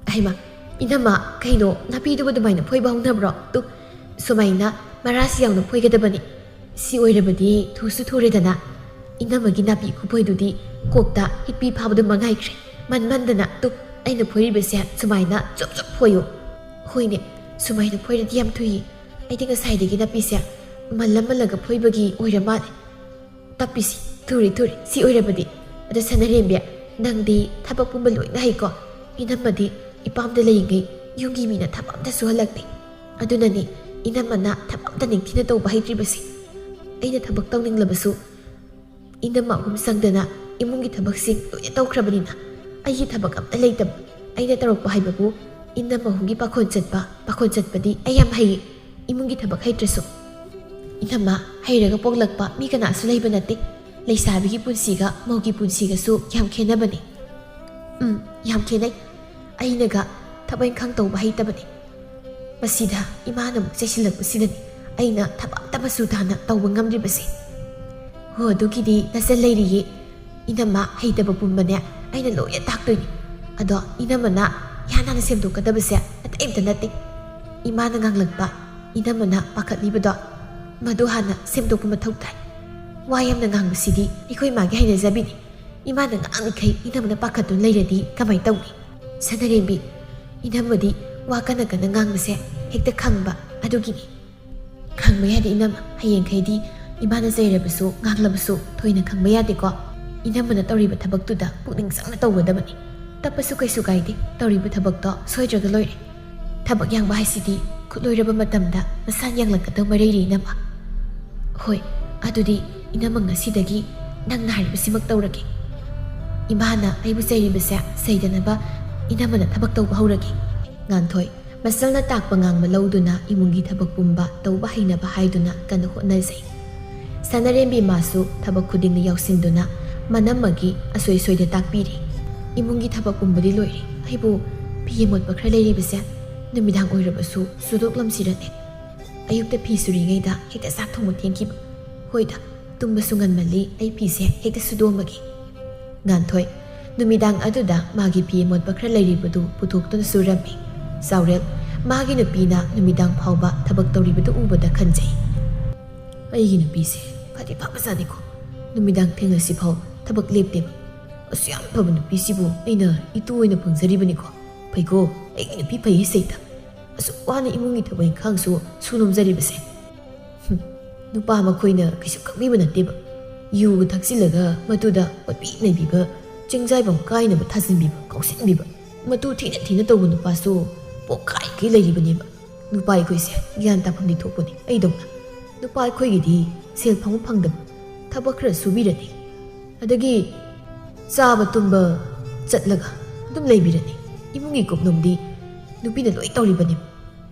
"ꯑꯍꯩꯃ, ꯏꯅꯝꯃ, ꯀꯩꯅꯣ ꯅꯥꯄꯤꯗꯨꯕꯨ ꯑꯗꯨꯃꯥꯏꯅ ꯐꯣꯏꯕ ꯍꯧꯅꯕ꯭ꯔꯣ? ꯇꯨ, ꯁꯨꯃꯥꯏꯅ ꯃꯔꯥꯁꯤ ꯌꯥꯎꯅ ꯐꯣꯏꯒꯗꯕꯅꯤ꯫ ꯁꯤ ꯑꯣꯏꯔꯕꯗꯤ ꯊꯨꯁꯨ ꯊꯨꯔꯦꯗꯅ꯫ ꯏꯅꯝꯃꯒꯤ ꯅꯥꯄꯤ ꯈꯨꯐꯣꯏꯗꯨꯗꯤ ꯀꯣꯛꯇ ꯍꯤꯛꯄꯤ ꯐꯥꯕꯗꯨ ꯃꯉꯥꯏꯈ꯭ꯔꯦ꯫ ꯃꯟꯃꯟꯗꯅ ꯇꯨ, ꯑꯩꯅ ꯐꯣꯏꯔꯤꯕꯁꯦ ꯁꯨꯃꯥꯏꯅ ꯆꯨꯞ ꯆꯨꯞ ꯐꯣꯏꯌꯨ꯫" "ꯍꯣꯏꯅꯦ, ꯁꯨꯃꯥꯏꯅ ꯐꯣꯏꯔꯗꯤ ꯌꯥꯝ ꯊꯨꯏꯌꯦ꯫ ꯑꯩꯗꯤ ꯉꯁꯥꯏꯗꯒꯤ ꯅꯥꯄꯤꯁꯦ ꯃꯜꯂ ꯃꯜꯂꯒ ꯐꯣꯏꯕꯒꯤ ꯑꯣꯏꯔ ꯃꯥꯜꯂꯦ꯫ ꯇꯞꯄꯤꯁꯤ, ꯊꯨꯔꯦ, ꯊꯨꯔꯦ, ꯁꯤ ꯑꯣꯏꯔꯕꯗꯤ꯫ ꯑꯗꯣ ꯁꯅꯥꯔꯦꯝꯕꯤ, ꯅꯪꯗꯤ ꯊꯕꯛ ꯄꯨꯝꯕ ꯂꯣꯏꯅ ꯍꯩꯀꯣ? ꯏꯅꯝꯃꯗꯤ ꯏꯄꯥꯝꯗ ꯂꯩꯔꯤꯉꯩ ꯌꯨꯝꯒꯤ ꯃꯤꯅ ꯊꯕꯛ ꯑꯝꯇ ꯁꯨꯍꯜꯂꯛꯇꯦ꯫ ꯑꯗꯨꯅꯅꯤ ꯏꯅꯝꯃꯅ ꯊꯕꯛ ꯑꯝꯇ ꯅꯤꯡꯊꯤꯅ ꯇꯧꯕ ꯍꯩꯇ꯭ꯔꯤꯕꯁꯦ꯫ ꯑꯩꯅ ꯊꯕꯛ ꯇꯧꯅꯤꯡꯂꯕꯁꯨ ꯏꯅꯝꯃ ꯑꯍꯨꯝ ꯆꯪꯗꯅ ꯏꯃꯨꯡꯒꯤ ꯊꯕꯛꯁꯤꯡ ꯂꯣꯏꯅ ꯇꯧꯈ꯭ꯔꯕꯅꯤꯅ ꯑꯩꯒꯤ ꯊꯕꯛ ꯑꯝꯇ ꯂꯩꯇꯕ꯫ ꯑꯩꯅ ꯇꯧꯔꯛꯄ ꯍꯥꯏꯕꯕꯨ ꯏꯅꯝꯃ ꯑꯍꯨꯝꯒꯤ ꯄꯥꯈꯣꯟ ꯆꯠꯄ, ꯄꯥꯈꯣꯟ ꯆꯠꯄꯗꯤ ꯑꯩ ꯌꯥꯝ ꯍꯩꯌꯦ꯫ ꯏꯃꯨꯡꯒꯤ ꯊꯕꯛ ꯍꯩꯇ꯭ꯔꯁꯨ꯫" "ꯏꯅꯝꯃ, ꯍꯩꯔꯒ ꯄꯣꯛꯂꯛꯄ ꯃꯤ ꯀꯅꯥꯁꯨ ꯂꯩꯕ ꯅꯠꯇꯦ꯫ ꯂꯩꯁꯥꯕꯤꯒꯤ ꯄꯨꯟꯁꯤꯒ ꯃꯧꯒꯤ ꯄꯨꯟꯁꯤꯒꯁꯨ ꯌꯥꯝ ꯈꯦꯠꯅꯕꯅꯤ꯫" "ꯎꯝ, ꯌꯥꯝ ꯈꯦꯠꯅꯩ꯫ ꯑꯩꯅꯒ ꯊꯕꯛ ꯏꯪꯈꯥꯡ ꯇꯧꯕ ꯍꯩꯇꯕꯅꯤ꯫ ꯃꯁꯤꯗ ꯏꯃꯥꯅ ꯑꯃꯨꯛ ꯆꯩꯁꯤꯜꯂꯛꯄꯁꯤꯗꯅꯤ ꯑꯩꯅ ꯊꯕꯛ ꯑꯝꯇ ꯃꯆꯨ ꯇꯥꯅ ꯇꯧꯕ ꯉꯝꯗ꯭ꯔꯤꯕꯁꯦ꯫ ꯍꯣ, ꯑꯗꯨꯒꯤꯗꯤ ꯅꯆꯟ ꯂꯩꯔꯤꯌꯦ꯫ ꯏꯅꯝꯃ ꯍꯩꯇꯕ ꯄꯨꯝꯕꯅꯦ ꯑꯩꯅ ꯂꯣꯏꯅ ꯇꯥꯛꯇꯣꯏꯅꯤ꯫ ꯑꯗꯣ ꯏꯅꯝꯃꯅ ꯏꯍꯥꯟ ꯍꯥꯟꯅ ꯁꯦꯝꯗꯣꯛꯀꯗꯕꯁꯦ ꯑꯇꯩ ꯑꯝꯇ ꯅꯠꯇꯦ꯫ ꯏꯃꯥꯅ ꯉꯥꯡꯂꯛꯄ, ꯏꯅꯝꯃꯅ ꯄꯥꯈꯠꯂꯤꯕꯗꯣ, ꯃꯗꯨ ꯍꯥꯟꯅ ꯁꯦꯝꯗꯣꯛꯄ ꯃꯊꯧ ꯇꯥꯏ꯫ ꯋꯥ ꯌꯥꯝꯅ ꯉꯥꯡꯕꯁꯤꯗꯤ ꯑꯩꯈꯣꯏ ꯏꯃꯥꯒꯤ ꯍꯩꯅꯖꯕꯤꯅꯤ꯫ ꯏꯃꯥꯅ ꯉꯥꯡꯉꯤꯈꯩ ꯏꯅꯝꯃꯅ ꯄꯥꯈꯠꯇꯨꯅ ꯂꯩꯔꯗꯤ ꯀꯃꯥꯏ ꯇꯧꯅꯤ? ꯁꯅꯔꯦꯝꯕꯤ, ꯏꯅꯝꯃꯗꯤ ꯋꯥ ꯀꯟꯅ ꯀꯟꯅ ꯉꯥꯡꯕꯁꯦ ꯍꯦꯛꯇ ꯈꯪꯕ ꯑꯗꯨꯒꯤꯅꯤ꯫ ꯈꯪꯕ ꯌꯥꯗꯦ ꯏꯅꯝꯃ, ꯍꯌꯦꯡꯈꯩꯗꯤ ꯏꯃꯥꯅ ꯆꯩꯔꯕꯁꯨ ꯉꯥꯡꯂꯕꯁꯨ ꯊꯣꯏꯅ ꯈꯪꯕ ꯌꯥꯗꯦꯀꯣ꯫ ꯏꯅꯝꯃꯅ ꯇꯧꯔꯤꯕ ꯊꯕꯛꯇꯨꯗ ꯄꯨꯛꯅꯤꯡ ꯆꯪꯅ ꯇꯧꯒꯗꯕꯅꯤ꯫ ꯇꯞꯄꯁꯨ ꯀꯩꯁꯨ ꯀꯥꯏꯗꯦ, ꯇꯧꯔꯤꯕ ꯊꯕꯛꯇꯣ ꯁꯣꯏꯗ꯭ꯔꯒ ꯂꯣꯏꯔꯦ꯫ ꯊꯕꯛ ꯌꯥꯡꯕ ꯍꯥꯏꯁꯤꯗꯤ ꯈꯨꯠꯂꯣꯏꯔꯕ ꯃꯇꯝꯗ ꯃꯁꯥꯅ ꯌꯥꯡꯂꯛꯀꯗꯧ ꯃꯔꯩꯔꯤ ꯏꯅꯝꯃ꯫ ꯍꯣꯏ, ꯑꯗꯨꯗꯤ ꯏꯅꯝꯃ ꯉꯁꯤꯗꯒꯤ ꯅꯪꯅ ꯍꯥꯏꯔꯤꯕꯁꯤꯃꯛ ꯇꯧꯔꯒꯦ꯫ ꯏꯃꯥꯅ ꯑꯩꯕꯨ ꯆꯩꯔꯤꯕꯁꯦ ꯆꯩꯗꯅꯕ ꯏꯅꯝꯃꯅ ꯊꯕꯛ ꯇꯧꯕ ꯍꯧꯔꯒꯦ꯫ ꯉꯥꯟꯊꯣꯏ, ꯃꯆꯜꯅ ꯇꯥꯛꯄ ꯉꯥꯡꯕ ꯂꯧꯗꯨꯅ ꯏꯃꯨꯡꯒꯤ ꯊꯕꯛ ꯄꯨꯝꯕ ꯇꯧꯕ ꯍꯩꯅꯕ ꯍꯥꯏꯗꯨꯅ ꯀꯟꯅ ꯍꯣꯠꯅꯖꯩ꯫ ꯁꯅꯔꯦꯝꯕꯤ ꯃꯥꯁꯨ ꯊꯕꯛ ꯈꯨꯗꯤꯡꯗ ꯌꯥꯎꯁꯤꯟꯗꯨꯅ ꯃꯅꯝꯃꯒꯤ ꯑꯁꯣꯏ ꯑꯁꯣꯏꯗ ꯇꯥꯛꯄꯤꯔꯤ꯫ ꯏꯃꯨꯡꯒꯤ ꯊꯕꯛ ꯄꯨꯝꯕꯗꯤ ꯂꯣꯏꯔꯦ, ꯑꯩꯕꯨ ꯐꯤ ꯑꯃꯣꯠꯄ ꯈꯔ ꯂꯩꯔꯤꯕꯁꯦ ꯅꯨꯃꯤꯗꯥꯡ ꯑꯣꯏꯔꯕꯁꯨ ꯁꯨꯗꯣꯛꯂꯝꯁꯤꯔꯅꯦ꯫ ꯑꯌꯨꯛꯇ ꯐꯤ ꯁꯨꯔꯤꯉꯩꯗ ꯍꯦꯛꯇ ꯆꯥꯛ ꯊꯣꯡꯕ ꯊꯦꯡꯈꯤꯕ꯫ ꯍꯣꯏꯗ, ꯇꯨꯝꯕꯁꯨ ꯉꯟꯃꯜꯂꯤ, ꯑꯩ ꯐꯤꯁꯦ ꯍꯦꯛꯇ ꯁꯨꯗꯣꯛꯑꯝꯃꯒꯦ꯫ ꯉꯥꯟꯊꯣꯏ, ꯅꯨꯃꯤꯗꯥꯡ ꯑꯗꯨꯗ ꯃꯥꯒꯤ ꯐꯤ ꯑꯃꯣꯠꯄ ꯈꯔ ꯂꯩꯔꯤꯕꯗꯨ ꯄꯨꯊꯣꯛꯇꯨꯅ ꯁꯨꯔꯝꯃꯤ꯫ ꯆꯥꯎꯔꯦꯜ, ꯃꯥꯒꯤ ꯅꯨꯄꯤꯅ ꯅꯨꯃꯤꯗꯥꯡ ꯐꯥꯎꯕ ꯊꯕꯛ ꯇꯧꯔꯤꯕꯗꯨ ꯎꯕꯗ ꯈꯟꯖꯩ꯫ ꯑꯩꯒꯤ ꯅꯨꯄꯤꯁꯦ ꯐꯗꯤ ꯐꯕꯖꯥꯠꯅꯤꯀꯣ꯫ ꯅꯨꯃꯤꯗꯥꯡ ꯊꯦꯡꯂꯁꯤꯐꯥꯎ ꯊꯕꯛ ꯂꯦꯞꯇꯦꯕ꯫ ꯑꯁꯨꯛ ꯌꯥꯝ ꯐꯕ ꯅꯨꯄꯤꯁꯤꯕꯨ ꯑꯩꯅ ꯏꯇꯨ ꯑꯣꯏꯅ ꯐꯪꯖꯔꯤꯕꯅꯤꯀꯣ꯫ ꯐꯩꯀꯣ, ꯑꯩꯒꯤ ꯅꯨꯄꯤ ꯐꯩ ꯍꯥꯏꯁꯦ ꯍꯦꯛꯇ꯫ ꯑꯁꯨꯛ ꯋꯥꯅ ꯏꯃꯨꯡꯒꯤ ꯊꯕꯛ ꯏꯪꯈꯥꯡꯁꯨ ꯁꯨ ꯅꯣꯝꯖꯔꯤꯕꯁꯦ꯫ ꯍꯨꯝ, ꯅꯨꯄꯥ ꯃꯈꯣꯏꯅ ꯀꯩꯁꯨ ꯈꯪꯕꯤꯕ ꯅꯠꯇꯦꯕ꯫ ꯌꯨꯒ ꯊꯛꯆꯤꯜꯂꯒ ꯃꯗꯨꯗ ꯄꯣꯠꯄꯤ ꯅꯩꯕꯤꯕ, ꯆꯤꯡꯖꯥꯏꯐꯝ ꯀꯥꯏꯅꯕ ꯊꯥꯖꯤꯟꯕꯤꯕ, ꯀꯥꯎꯁꯤꯟꯕꯤꯕ, ꯃꯇꯨ ꯊꯤꯅ ꯊꯤꯅ ꯇꯧꯕ ꯅꯨꯄꯥꯁꯨ ꯄꯣꯛꯈꯥꯏꯈꯩ ꯂꯩꯔꯤꯕꯅꯦꯕ꯫ ꯅꯨꯄꯥ ꯑꯩꯈꯣꯏꯁꯦ ꯒ꯭ꯌꯥꯟ ꯇꯥꯐꯝꯗꯤ ꯊꯣꯛꯄꯅꯤ ꯑꯩꯗꯧꯅ꯫ ꯅꯨꯄꯥ ꯑꯩꯈꯣꯏꯒꯤꯗꯤ ꯁꯦꯜ ꯐꯪꯕ ꯐꯪꯗꯕ, ꯊꯕꯛ ꯈꯔ ꯁꯨꯕꯤꯔꯗꯤ, ꯑꯗꯒꯤ ꯆꯥꯕ ꯇꯨꯝꯕ ꯆꯠꯂꯒ ꯑꯗꯨꯝ ꯂꯩꯕꯤꯔꯅꯤ꯫ ꯏꯃꯨꯡꯒꯤ ꯀꯨꯞꯅꯣꯝꯗꯤ ꯅꯨꯄꯤꯅ ꯂꯣꯏ ꯇꯧꯔꯤꯕꯅꯦꯕ꯫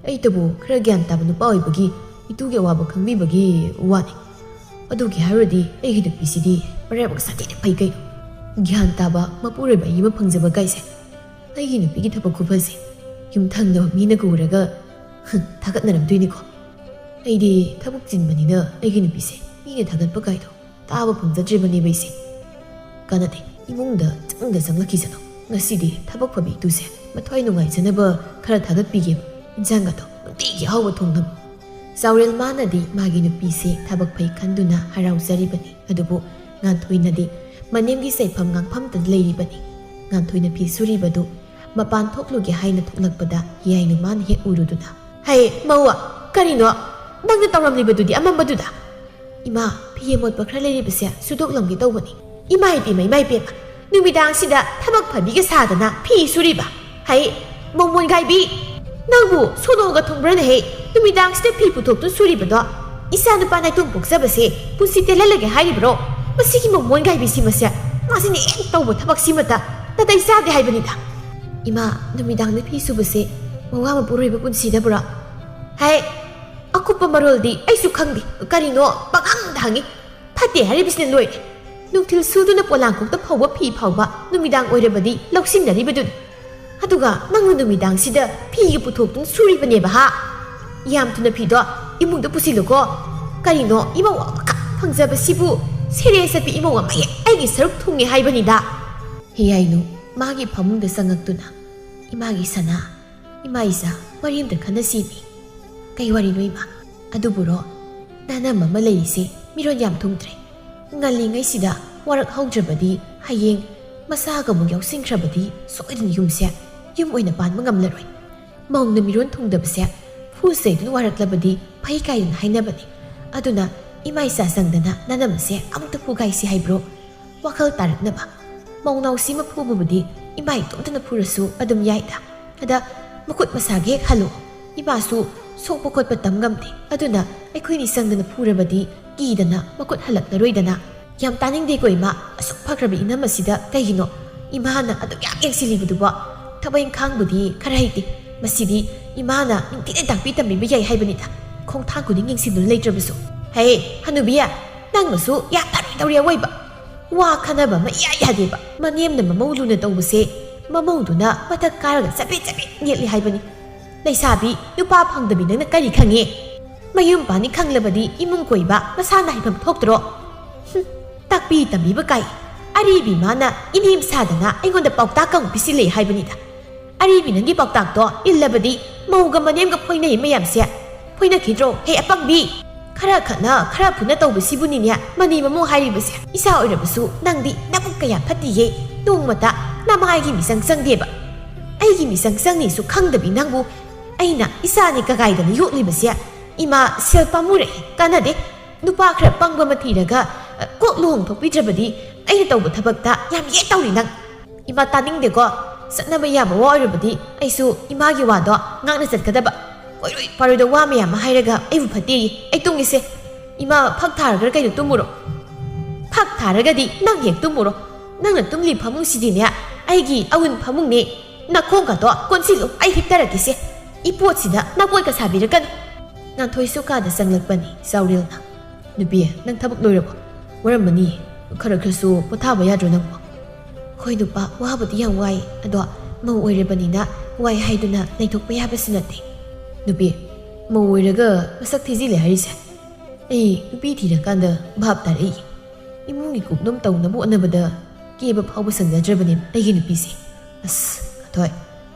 ꯑꯩꯇꯕꯨ ꯈꯔ ꯒ꯭ꯌꯥꯟ ꯇꯥꯕ ꯅꯨꯄꯥ ꯑꯣꯏꯕꯒꯤ, ꯏꯇꯨꯒꯤ ꯑꯋꯥꯕ ꯈꯪꯕꯤꯕꯒꯤ ꯋꯥꯅꯤ꯫ ꯑꯗꯨꯒꯤ ꯍꯥꯏꯔꯨꯔꯗꯤ ꯑꯩꯒꯤ ꯅꯨꯄꯤꯁꯤꯗꯤ ꯃꯔꯥꯏꯕꯛ ꯁꯥꯊꯤꯅ ꯐꯩ ꯀꯩꯅꯣ꯫ ꯒ꯭ꯌꯥꯟ ꯇꯥꯕ ꯃꯄꯨꯔꯣꯏꯕ ꯑꯩ ꯑꯃ ꯐꯪꯖꯕ ꯀꯥꯏꯁꯦ꯫ ꯑꯩꯒꯤ ꯅꯨꯄꯤꯒꯤ ꯊꯕꯛ ꯈꯨꯐꯁꯦ ꯌꯨꯝꯊꯪꯅꯕ ꯃꯤꯅꯒ ꯎꯔꯒ ꯊꯥꯒꯠꯅꯔꯝꯗꯣꯏꯅꯤꯀꯣ꯫ ꯑꯩꯗꯤ ꯊꯕꯛ ꯆꯤꯟꯕꯅꯤꯅ ꯑꯩꯒꯤ ꯅꯨꯄꯤꯁꯦ ꯃꯤꯅ ꯊꯥꯒꯠꯄ ꯀꯥꯏꯗꯣ ꯇꯥꯕ ꯐꯪꯖꯗ꯭ꯔꯤꯕꯅꯦꯕ ꯑꯩꯁꯦ꯫ ꯀꯥꯟꯅꯗꯦ, ꯏꯃꯨꯡꯗ ꯆꯪꯗ ꯆꯪꯂꯛꯈꯤꯁꯅꯨ꯫ ꯉꯁꯤꯗꯤ ꯊꯕꯛ ꯐꯕꯤ ꯏꯇꯨꯁꯦ ꯃꯊ꯭ꯋꯥꯏ ꯅꯨꯡꯉꯥꯏꯖꯅꯕ ꯈꯔ ꯊꯥꯒꯠꯄꯤꯒꯦꯕ꯫ ꯏꯟꯖꯥꯡꯒꯗꯣ ꯅꯨꯡꯇꯤꯒꯤ ꯑꯍꯥꯎꯕ ꯊꯣꯡꯅꯕ꯫ ꯆꯥꯎꯔꯦꯜ ꯃꯥꯅꯗꯤ ꯃꯥꯒꯤ ꯅꯨꯄꯤꯁꯦ ꯊꯕꯛ ꯐꯩ ꯈꯟꯗꯨꯅ ꯍꯔꯥꯎꯖꯔꯤꯕꯅꯤ꯫ ꯑꯗꯨꯕꯨ ꯉꯥꯟꯊꯣꯏꯅꯗꯤ ꯃꯅꯦꯝꯒꯤ ꯆꯩꯐꯝ ꯉꯥꯡꯐꯝꯇ ꯂꯩꯔꯤꯕꯅꯤ꯫ ꯉꯥꯟꯊꯣꯏꯅ ꯐꯤ ꯁꯨꯔꯤꯕꯗꯨ ꯃꯄꯥꯟ ꯊꯣꯛꯂꯨꯒꯦ ꯍꯥꯏꯅ ꯊꯣꯛꯂꯛꯄꯗ ꯍꯤꯌꯥꯏꯅꯨ ꯃꯥꯅ ꯍꯦꯛ ꯎꯔꯨꯗꯨꯅ, "ꯍꯩ ꯃꯧꯋꯥ, ꯀꯔꯤꯅꯣ ꯅꯪꯅ ꯇꯧꯔꯝꯂꯤꯕꯗꯨꯗꯤ ꯑꯃꯝꯕꯗꯨꯗ?" "ꯏꯃꯥ, ꯐꯤ ꯑꯃꯣꯠꯄ ꯈꯔ ꯂꯩꯔꯤꯕꯁꯦ ꯁꯨꯗꯣꯛꯂꯝꯒꯦ ꯇꯧꯕꯅꯤ꯫" "ꯏꯃꯥ ꯏꯄꯦꯝꯃ, ꯏꯃꯥ ꯏꯄꯦꯝꯃ, ꯅꯨꯃꯤꯗꯥꯡꯁꯤꯗ ꯊꯕꯛ ꯐꯕꯤꯒ ꯁꯥꯗꯅ ꯐꯤ ꯁꯨꯔꯤꯕ? ꯍꯩ, ꯃꯧꯃꯣꯟꯒꯥꯏꯕꯤ, ꯅꯪꯕꯨ ꯁꯣꯅꯣꯒ ꯊꯨꯡꯕ꯭ꯔꯅꯦ? ꯍꯩ, ꯅꯨꯃꯤꯗꯥꯡꯁꯤꯗ ꯐꯤ ꯄꯨꯊꯣꯛꯇꯨꯅ ꯁꯨꯔꯤꯕꯗꯣ ꯏꯆꯥ ꯅꯨꯄꯥ ꯅꯥꯏꯇꯣꯝ ꯄꯣꯛꯆꯕꯁꯦ ꯄꯨꯟꯁꯤ ꯇꯦꯜꯍꯜꯂꯒꯦ ꯍꯥꯏꯔꯤꯕ꯭ꯔꯣ? ꯃꯁꯤꯒꯤ ꯃꯧꯃꯣꯟꯒꯥꯏꯕꯤꯁꯤ, ꯃꯁꯦ, ꯃꯥꯁꯤꯅ ꯍꯦꯛ ꯇꯧꯕ ꯊꯕꯛꯁꯤꯃꯇ ꯅꯥꯇꯩ ꯆꯥꯗꯦ ꯍꯥꯏꯕꯅꯤꯗ꯫" "ꯏꯃꯥ, ꯅꯨꯃꯤꯗꯥꯡꯗ ꯐꯤ ꯁꯨꯕꯁꯦ ꯃꯋꯥ ꯃꯄꯨꯔꯣꯏꯕ ꯄꯨꯟꯁꯤꯗꯕ꯭ꯔꯣ?" "ꯍꯩ, ꯑꯀꯨꯞꯄ ꯃꯔꯣꯜꯗꯤ ꯑꯩꯁꯨ ꯈꯪꯗꯦ, ꯀꯔꯤꯅꯣ ꯄꯪꯍꯪꯗ ꯍꯪꯉꯤ꯫ ꯐꯠꯇꯦ ꯍꯥꯏꯔꯤꯕꯁꯤꯅ ꯂꯣꯏꯔꯦ꯫ ꯅꯨꯡꯊꯤꯜ ꯁꯨꯗꯨꯅ ꯄꯣꯂꯥꯡꯈꯣꯛꯇ ꯐꯧꯕ ꯐꯤ ꯐꯥꯎꯕ ꯅꯨꯃꯤꯗꯥꯡ ꯑꯣꯏꯔꯕꯗꯤ ꯂꯧꯁꯤꯟꯅꯔꯤꯕꯗꯨꯅꯤ꯫ ꯑꯗꯨꯒ ꯅꯪꯅ ꯅꯨꯃꯤꯗꯥꯡꯁꯤꯗ ꯐꯤꯒ ꯄꯨꯊꯣꯛꯇꯨꯅ ꯁꯨꯔꯤꯕꯅꯦꯕ ꯍꯥ? ꯌꯥꯝ ꯊꯨꯅ ꯐꯤꯗꯣ ꯏꯃꯨꯡꯗ ꯄꯨꯁꯤꯜꯂꯨꯀꯣ꯫ ꯀꯔꯤꯅꯣ ꯏꯃꯧ ꯑꯃꯈꯛ ꯐꯪꯖꯕꯁꯤꯕꯨ ꯁꯦꯔꯦ ꯆꯠꯄꯤ ꯏꯃꯧ ꯑꯃ ꯍꯦꯛ ꯑꯩꯒꯤ ꯁꯔꯨꯛ ꯊꯨꯡꯉꯦ ꯍꯥꯏꯕꯅꯤꯗ꯫" ꯍꯤꯌꯥꯏꯅꯨ ꯃꯥꯒꯤ ꯐꯃꯨꯡꯗ ꯆꯪꯉꯛꯇꯨꯅ, "ꯏꯃꯥꯒꯤ ꯁꯅꯥ, ꯏꯃꯥ ꯏꯆꯥ, ꯋꯥꯔꯤ ꯑꯝꯇ ꯈꯟꯅꯁꯤꯅꯦ꯫" "ꯀꯩ ꯋꯥꯔꯤꯅꯣ ꯏꯃꯥ?" "ꯑꯗꯨꯕꯨꯔꯣ, ꯅꯅꯝ ꯑꯃ ꯂꯩꯔꯤꯁꯦ ꯃꯤꯔꯣꯟ ꯌꯥꯝ ꯊꯨꯡꯗ꯭ꯔꯦ꯫ ꯉꯜꯂꯤꯉꯩꯁꯤꯗ ꯋꯥꯔꯛ ꯍꯧꯗ꯭ꯔꯕꯗꯤ ꯍꯌꯦꯡ ꯃꯆꯥꯒ ꯑꯃꯨꯛ ꯌꯥꯎꯁꯤꯟꯈ꯭ꯔꯕꯗꯤ ꯁꯣꯏꯗꯅ ꯌꯨꯝꯁꯦ ꯌꯨꯝ ꯑꯣꯏꯅ ꯄꯥꯟꯕ ꯉꯝꯂꯔꯣꯏ꯫ ꯃꯧꯅ ꯃꯤꯔꯣꯟ ꯊꯨꯡꯗꯕꯁꯦ ꯐꯨ ꯆꯩꯗꯨꯅ ꯋꯥꯔꯛꯂꯕꯗꯤ ꯐꯩ ꯀꯥꯏꯗꯅ ꯍꯥꯏꯅꯕꯅꯤ꯫ ꯑꯗꯨꯅ ꯏꯃꯥ ꯏꯆꯥ ꯆꯪꯗꯅ ꯅꯅꯝꯁꯦ ꯑꯃꯨꯛꯇ ꯐꯨꯒꯥꯏꯁꯤ ꯍꯥꯏꯕ꯭ꯔꯣ? ꯋꯥꯈꯜ ꯇꯥꯔꯛꯅꯕ꯫ ꯃꯧꯅꯥꯎꯁꯤꯃ ꯐꯨꯕꯕꯨꯗꯤ ꯏꯃꯥ ꯏꯇꯣꯝꯇꯅ ꯐꯨꯔꯁꯨ ꯑꯗꯨꯝ ꯌꯥꯏꯗ꯫ ꯑꯗ ꯃꯈꯨꯠ ꯃꯁꯥꯒꯤ ꯍꯦꯛ ꯍꯜꯂꯣ꯫ ꯏꯃꯥꯁꯨ ꯁꯣꯛꯄ ꯈꯣꯠꯄ ꯇꯝ ꯉꯝꯗꯦ꯫ ꯑꯗꯨꯅ ꯑꯩꯈꯣꯏꯅꯤ ꯆꯪꯗꯅ ꯐꯨꯔꯕꯗꯤ ꯀꯤꯗꯅ ꯃꯈꯨꯠ ꯍꯜꯂꯛꯂꯔꯣꯏꯗꯅ꯫" "ꯌꯥꯝ ꯇꯥꯅꯤꯡꯗꯦꯀꯣ ꯏꯃꯥ, ꯑꯁꯨꯛ ꯐꯈ꯭ꯔꯕ ꯏꯅꯝ ꯑꯁꯤꯗ ꯀꯩꯒꯤꯅꯣ ꯏꯃꯥꯅ ꯑꯗꯨꯛ ꯌꯥꯝ ꯌꯦꯡꯁꯤꯜꯂꯤꯕꯗꯨꯕꯣ? ꯊꯕꯛ ꯏꯪꯈꯥꯡꯕꯨꯗꯤ ꯈꯔ ꯍꯩꯇꯦ, ꯃꯁꯤꯗꯤ ꯏꯃꯥꯅ ꯅꯨꯡꯇꯤꯅ ꯇꯥꯛꯄꯤ ꯇꯝꯕꯤꯕ ꯌꯥꯏ ꯍꯥꯏꯕꯅꯤꯗ, ꯈꯣꯡꯊꯥꯡ ꯈꯨꯗꯤꯡ ꯌꯦꯡꯁꯤꯟꯗꯨꯅ ꯂꯩꯇ꯭ꯔꯕꯁꯨ꯫" "ꯍꯦ, ꯍꯅꯨꯕꯤ, ꯅꯪꯅꯁꯨ ꯌꯥꯝ ꯇꯧꯔꯤ ꯇꯧꯔꯤ ꯑꯋꯣꯏꯕ꯫ ꯋꯥ ꯈꯟꯅꯕ ꯑꯃ ꯏꯌꯥ ꯌꯥꯗꯦꯕ꯫ ꯃꯅꯦꯝꯅ ꯃꯃꯧ ꯂꯨꯅ ꯇꯧꯕꯁꯦ ꯃꯃꯧꯗꯨꯅ ꯃꯊꯛ ꯀꯥꯔꯒ ꯆꯕꯦꯠ ꯆꯕꯦꯠ ꯅꯦꯠꯂꯤ ꯍꯥꯏꯕꯅꯤ꯫ "ꯂꯩꯁꯥꯕꯤ, ꯅꯨꯄꯥ ꯐꯪꯗꯕꯤ ꯅꯪꯅ ꯀꯔꯤ ꯈꯪꯉꯤ? ꯃꯌꯨꯝ ꯄꯥꯅꯤ ꯈꯪꯂꯕꯗꯤ ꯏꯃꯨꯡ ꯀꯣꯏꯕ ꯃꯁꯥꯅ ꯍꯥꯏꯐꯝ ꯊꯣꯛꯇ꯭ꯔꯣ?" ꯍꯨꯝ, ꯇꯥꯛꯄꯤ ꯇꯝꯕꯤꯕ ꯀꯥꯏ꯫ ꯑꯔꯤꯕꯤ ꯃꯥꯅ ꯏꯅꯦꯝ ꯁꯥꯗꯅ ꯑꯩꯉꯣꯟꯗ ꯄꯥꯎꯇꯥꯛ ꯑꯃꯨꯛ ꯄꯤꯁꯤꯜꯂꯛꯏ ꯍꯥꯏꯕꯅꯤꯗ꯫ "ꯑꯔꯤꯕꯤ, ꯅꯪꯒꯤ ꯄꯥꯎꯇꯥꯛꯇꯣ ꯏꯜꯂꯕꯗꯤ ꯃꯧꯒ ꯃꯅꯦꯝꯒ ꯐꯣꯏꯅꯩ ꯃꯌꯥꯝꯁꯦ꯫ ꯐꯣꯏꯅꯈꯤꯗ꯭ꯔꯣ? ꯍꯦ ꯑꯄꯪꯕꯤ! ꯈꯔ ꯈꯠꯅ ꯈꯔ ꯐꯨꯅ ꯇꯧꯕꯁꯤꯕꯨꯅꯤꯅꯦ ꯃꯅꯦꯝ ꯃꯃꯧ ꯍꯥꯏꯔꯤꯕꯁꯦ꯫ ꯏꯆꯥ ꯑꯣꯏꯔꯕꯁꯨ ꯅꯪꯗꯤ ꯅꯕꯨꯛ ꯀꯌꯥ ꯐꯠꯇꯤꯌꯦ꯫ ꯅꯣꯡꯃꯇ ꯅꯃꯥꯏꯒꯤ ꯃꯤꯆꯪ ꯆꯪꯗꯦꯕ꯫ ꯑꯩꯒꯤ ꯃꯤꯆꯪ ꯆꯪꯅꯤꯁꯨ ꯈꯪꯗꯕꯤ ꯅꯪꯕꯨ ꯑꯩꯅ ꯏꯆꯥꯅꯤ ꯀꯒꯥꯏꯗꯅ ꯌꯣꯛꯂꯤꯕꯁꯦ꯫ ꯏꯃꯥ, ꯁꯦꯜ ꯄꯥꯝꯃꯨꯔꯛꯏ, ꯀꯥꯟꯅꯗꯦ꯫ ꯅꯨꯄꯥ ꯈꯔ ꯄꯪꯕ ꯑꯃ ꯊꯤꯔꯒ, ꯑ, ꯀꯣꯛ ꯂꯨꯍꯣꯡ ꯊꯣꯛꯄꯤꯗ꯭ꯔꯕꯗꯤ ꯑꯩꯅ ꯇꯧꯕ ꯊꯕꯛꯇ ꯌꯥꯝ ꯌꯦꯠ ꯇꯧꯔꯤ ꯅꯪ꯫ ꯏꯃꯥ, ꯇꯥꯅꯤꯡꯗꯦꯀꯣ꯫ ꯆꯠꯅꯕ ꯌꯥꯕ ꯋꯥ ꯑꯣꯏꯔꯕꯗꯤ ꯑꯩꯁꯨ ꯏꯃꯥꯒꯤ ꯋꯥꯗꯣ ꯉꯥꯛꯅ ꯆꯠꯀꯗꯕ꯫ ꯑꯣꯏꯔꯣꯏ ꯄꯥꯔꯣꯏꯗ ꯋꯥ ꯃꯌꯥꯝ ꯑꯃ ꯍꯥꯏꯔꯒ ꯑꯩꯕꯨ ꯐꯠꯇꯦꯌꯦ꯫ ꯑꯩ ꯇꯨꯝꯒꯦꯁꯦ꯫ ꯏꯃꯥ, ꯐꯛ ꯊꯥꯔꯒ ꯀꯩꯅꯣ ꯇꯨꯝꯃꯨꯔꯣ꯫ ꯐꯛ ꯊꯥꯔꯒꯗꯤ ꯅꯪ ꯍꯦꯛ ꯇꯨꯝꯃꯨꯔꯣ꯫ ꯅꯪꯅ ꯇꯨꯝꯂꯤ ꯐꯃꯨꯡꯁꯤꯗꯤꯅꯦ ꯑꯩꯒꯤ ꯑꯎꯟ ꯐꯃꯨꯡꯅꯦ꯫ ꯅꯈꯣꯡꯒꯗꯣ ꯀꯣꯟꯁꯤꯜꯂꯨ, ꯑꯩ ꯍꯤꯞꯇꯔꯛꯀꯦꯁꯦ꯫ ꯏꯄꯣꯠꯁꯤꯗ ꯅꯄꯣꯠꯀ ꯁꯥꯕꯤꯔꯛꯀꯅꯨ꯫ ꯉꯥꯟꯊꯣꯏꯁꯨ ꯀꯥꯗ ꯆꯪꯂꯛꯄꯅꯤ ꯆꯥꯎꯔꯦꯜꯅ꯫ "ꯅꯨꯄꯤ, ꯅꯪ ꯊꯕꯛ ꯂꯣꯏꯔꯕꯣ? ꯋꯥꯔꯝꯃꯅꯤ꯫ ꯈꯔ ꯈꯔꯁꯨ ꯄꯣꯊꯥꯕ ꯌꯥꯗ꯭ꯔꯣ ꯅꯪꯕꯣ?" "ꯍꯣꯏ ꯅꯨꯄꯥ, ꯋꯥꯕꯨꯗꯤ ꯌꯥꯝ ꯋꯥꯏ, ꯑꯗꯣ ꯃꯧ ꯑꯣꯏꯔꯕꯅꯤꯅ ꯋꯥꯏ ꯍꯥꯏꯗꯨꯅ ꯂꯩꯊꯣꯛꯄ ꯌꯥꯕꯁꯨ ꯅꯠꯇꯦ꯫" "ꯅꯨꯄꯤ, ꯃꯧ ꯑꯣꯏꯔꯒ ꯃꯁꯛ ꯊꯤꯖꯤꯜꯂꯦ ꯍꯥꯏꯔꯤꯁꯦ? ꯑꯩ ꯅꯨꯄꯤ ꯊꯤꯔꯀꯥꯟꯗ ꯚꯥꯞ ꯇꯥꯔꯛꯏ꯫ ꯏꯃꯨꯡꯒꯤ ꯀꯨꯞꯅꯣꯝ ꯇꯧꯅꯕ ꯍꯣꯠꯅꯕꯗ ꯀꯦꯕ ꯐꯥꯎꯕ ꯁꯪꯖꯗ꯭ꯔꯕꯅꯦ ꯑꯩꯒꯤ ꯅꯨꯄꯤꯁꯦ꯫ ꯑꯁ, ꯉꯥꯟꯊꯣꯏ,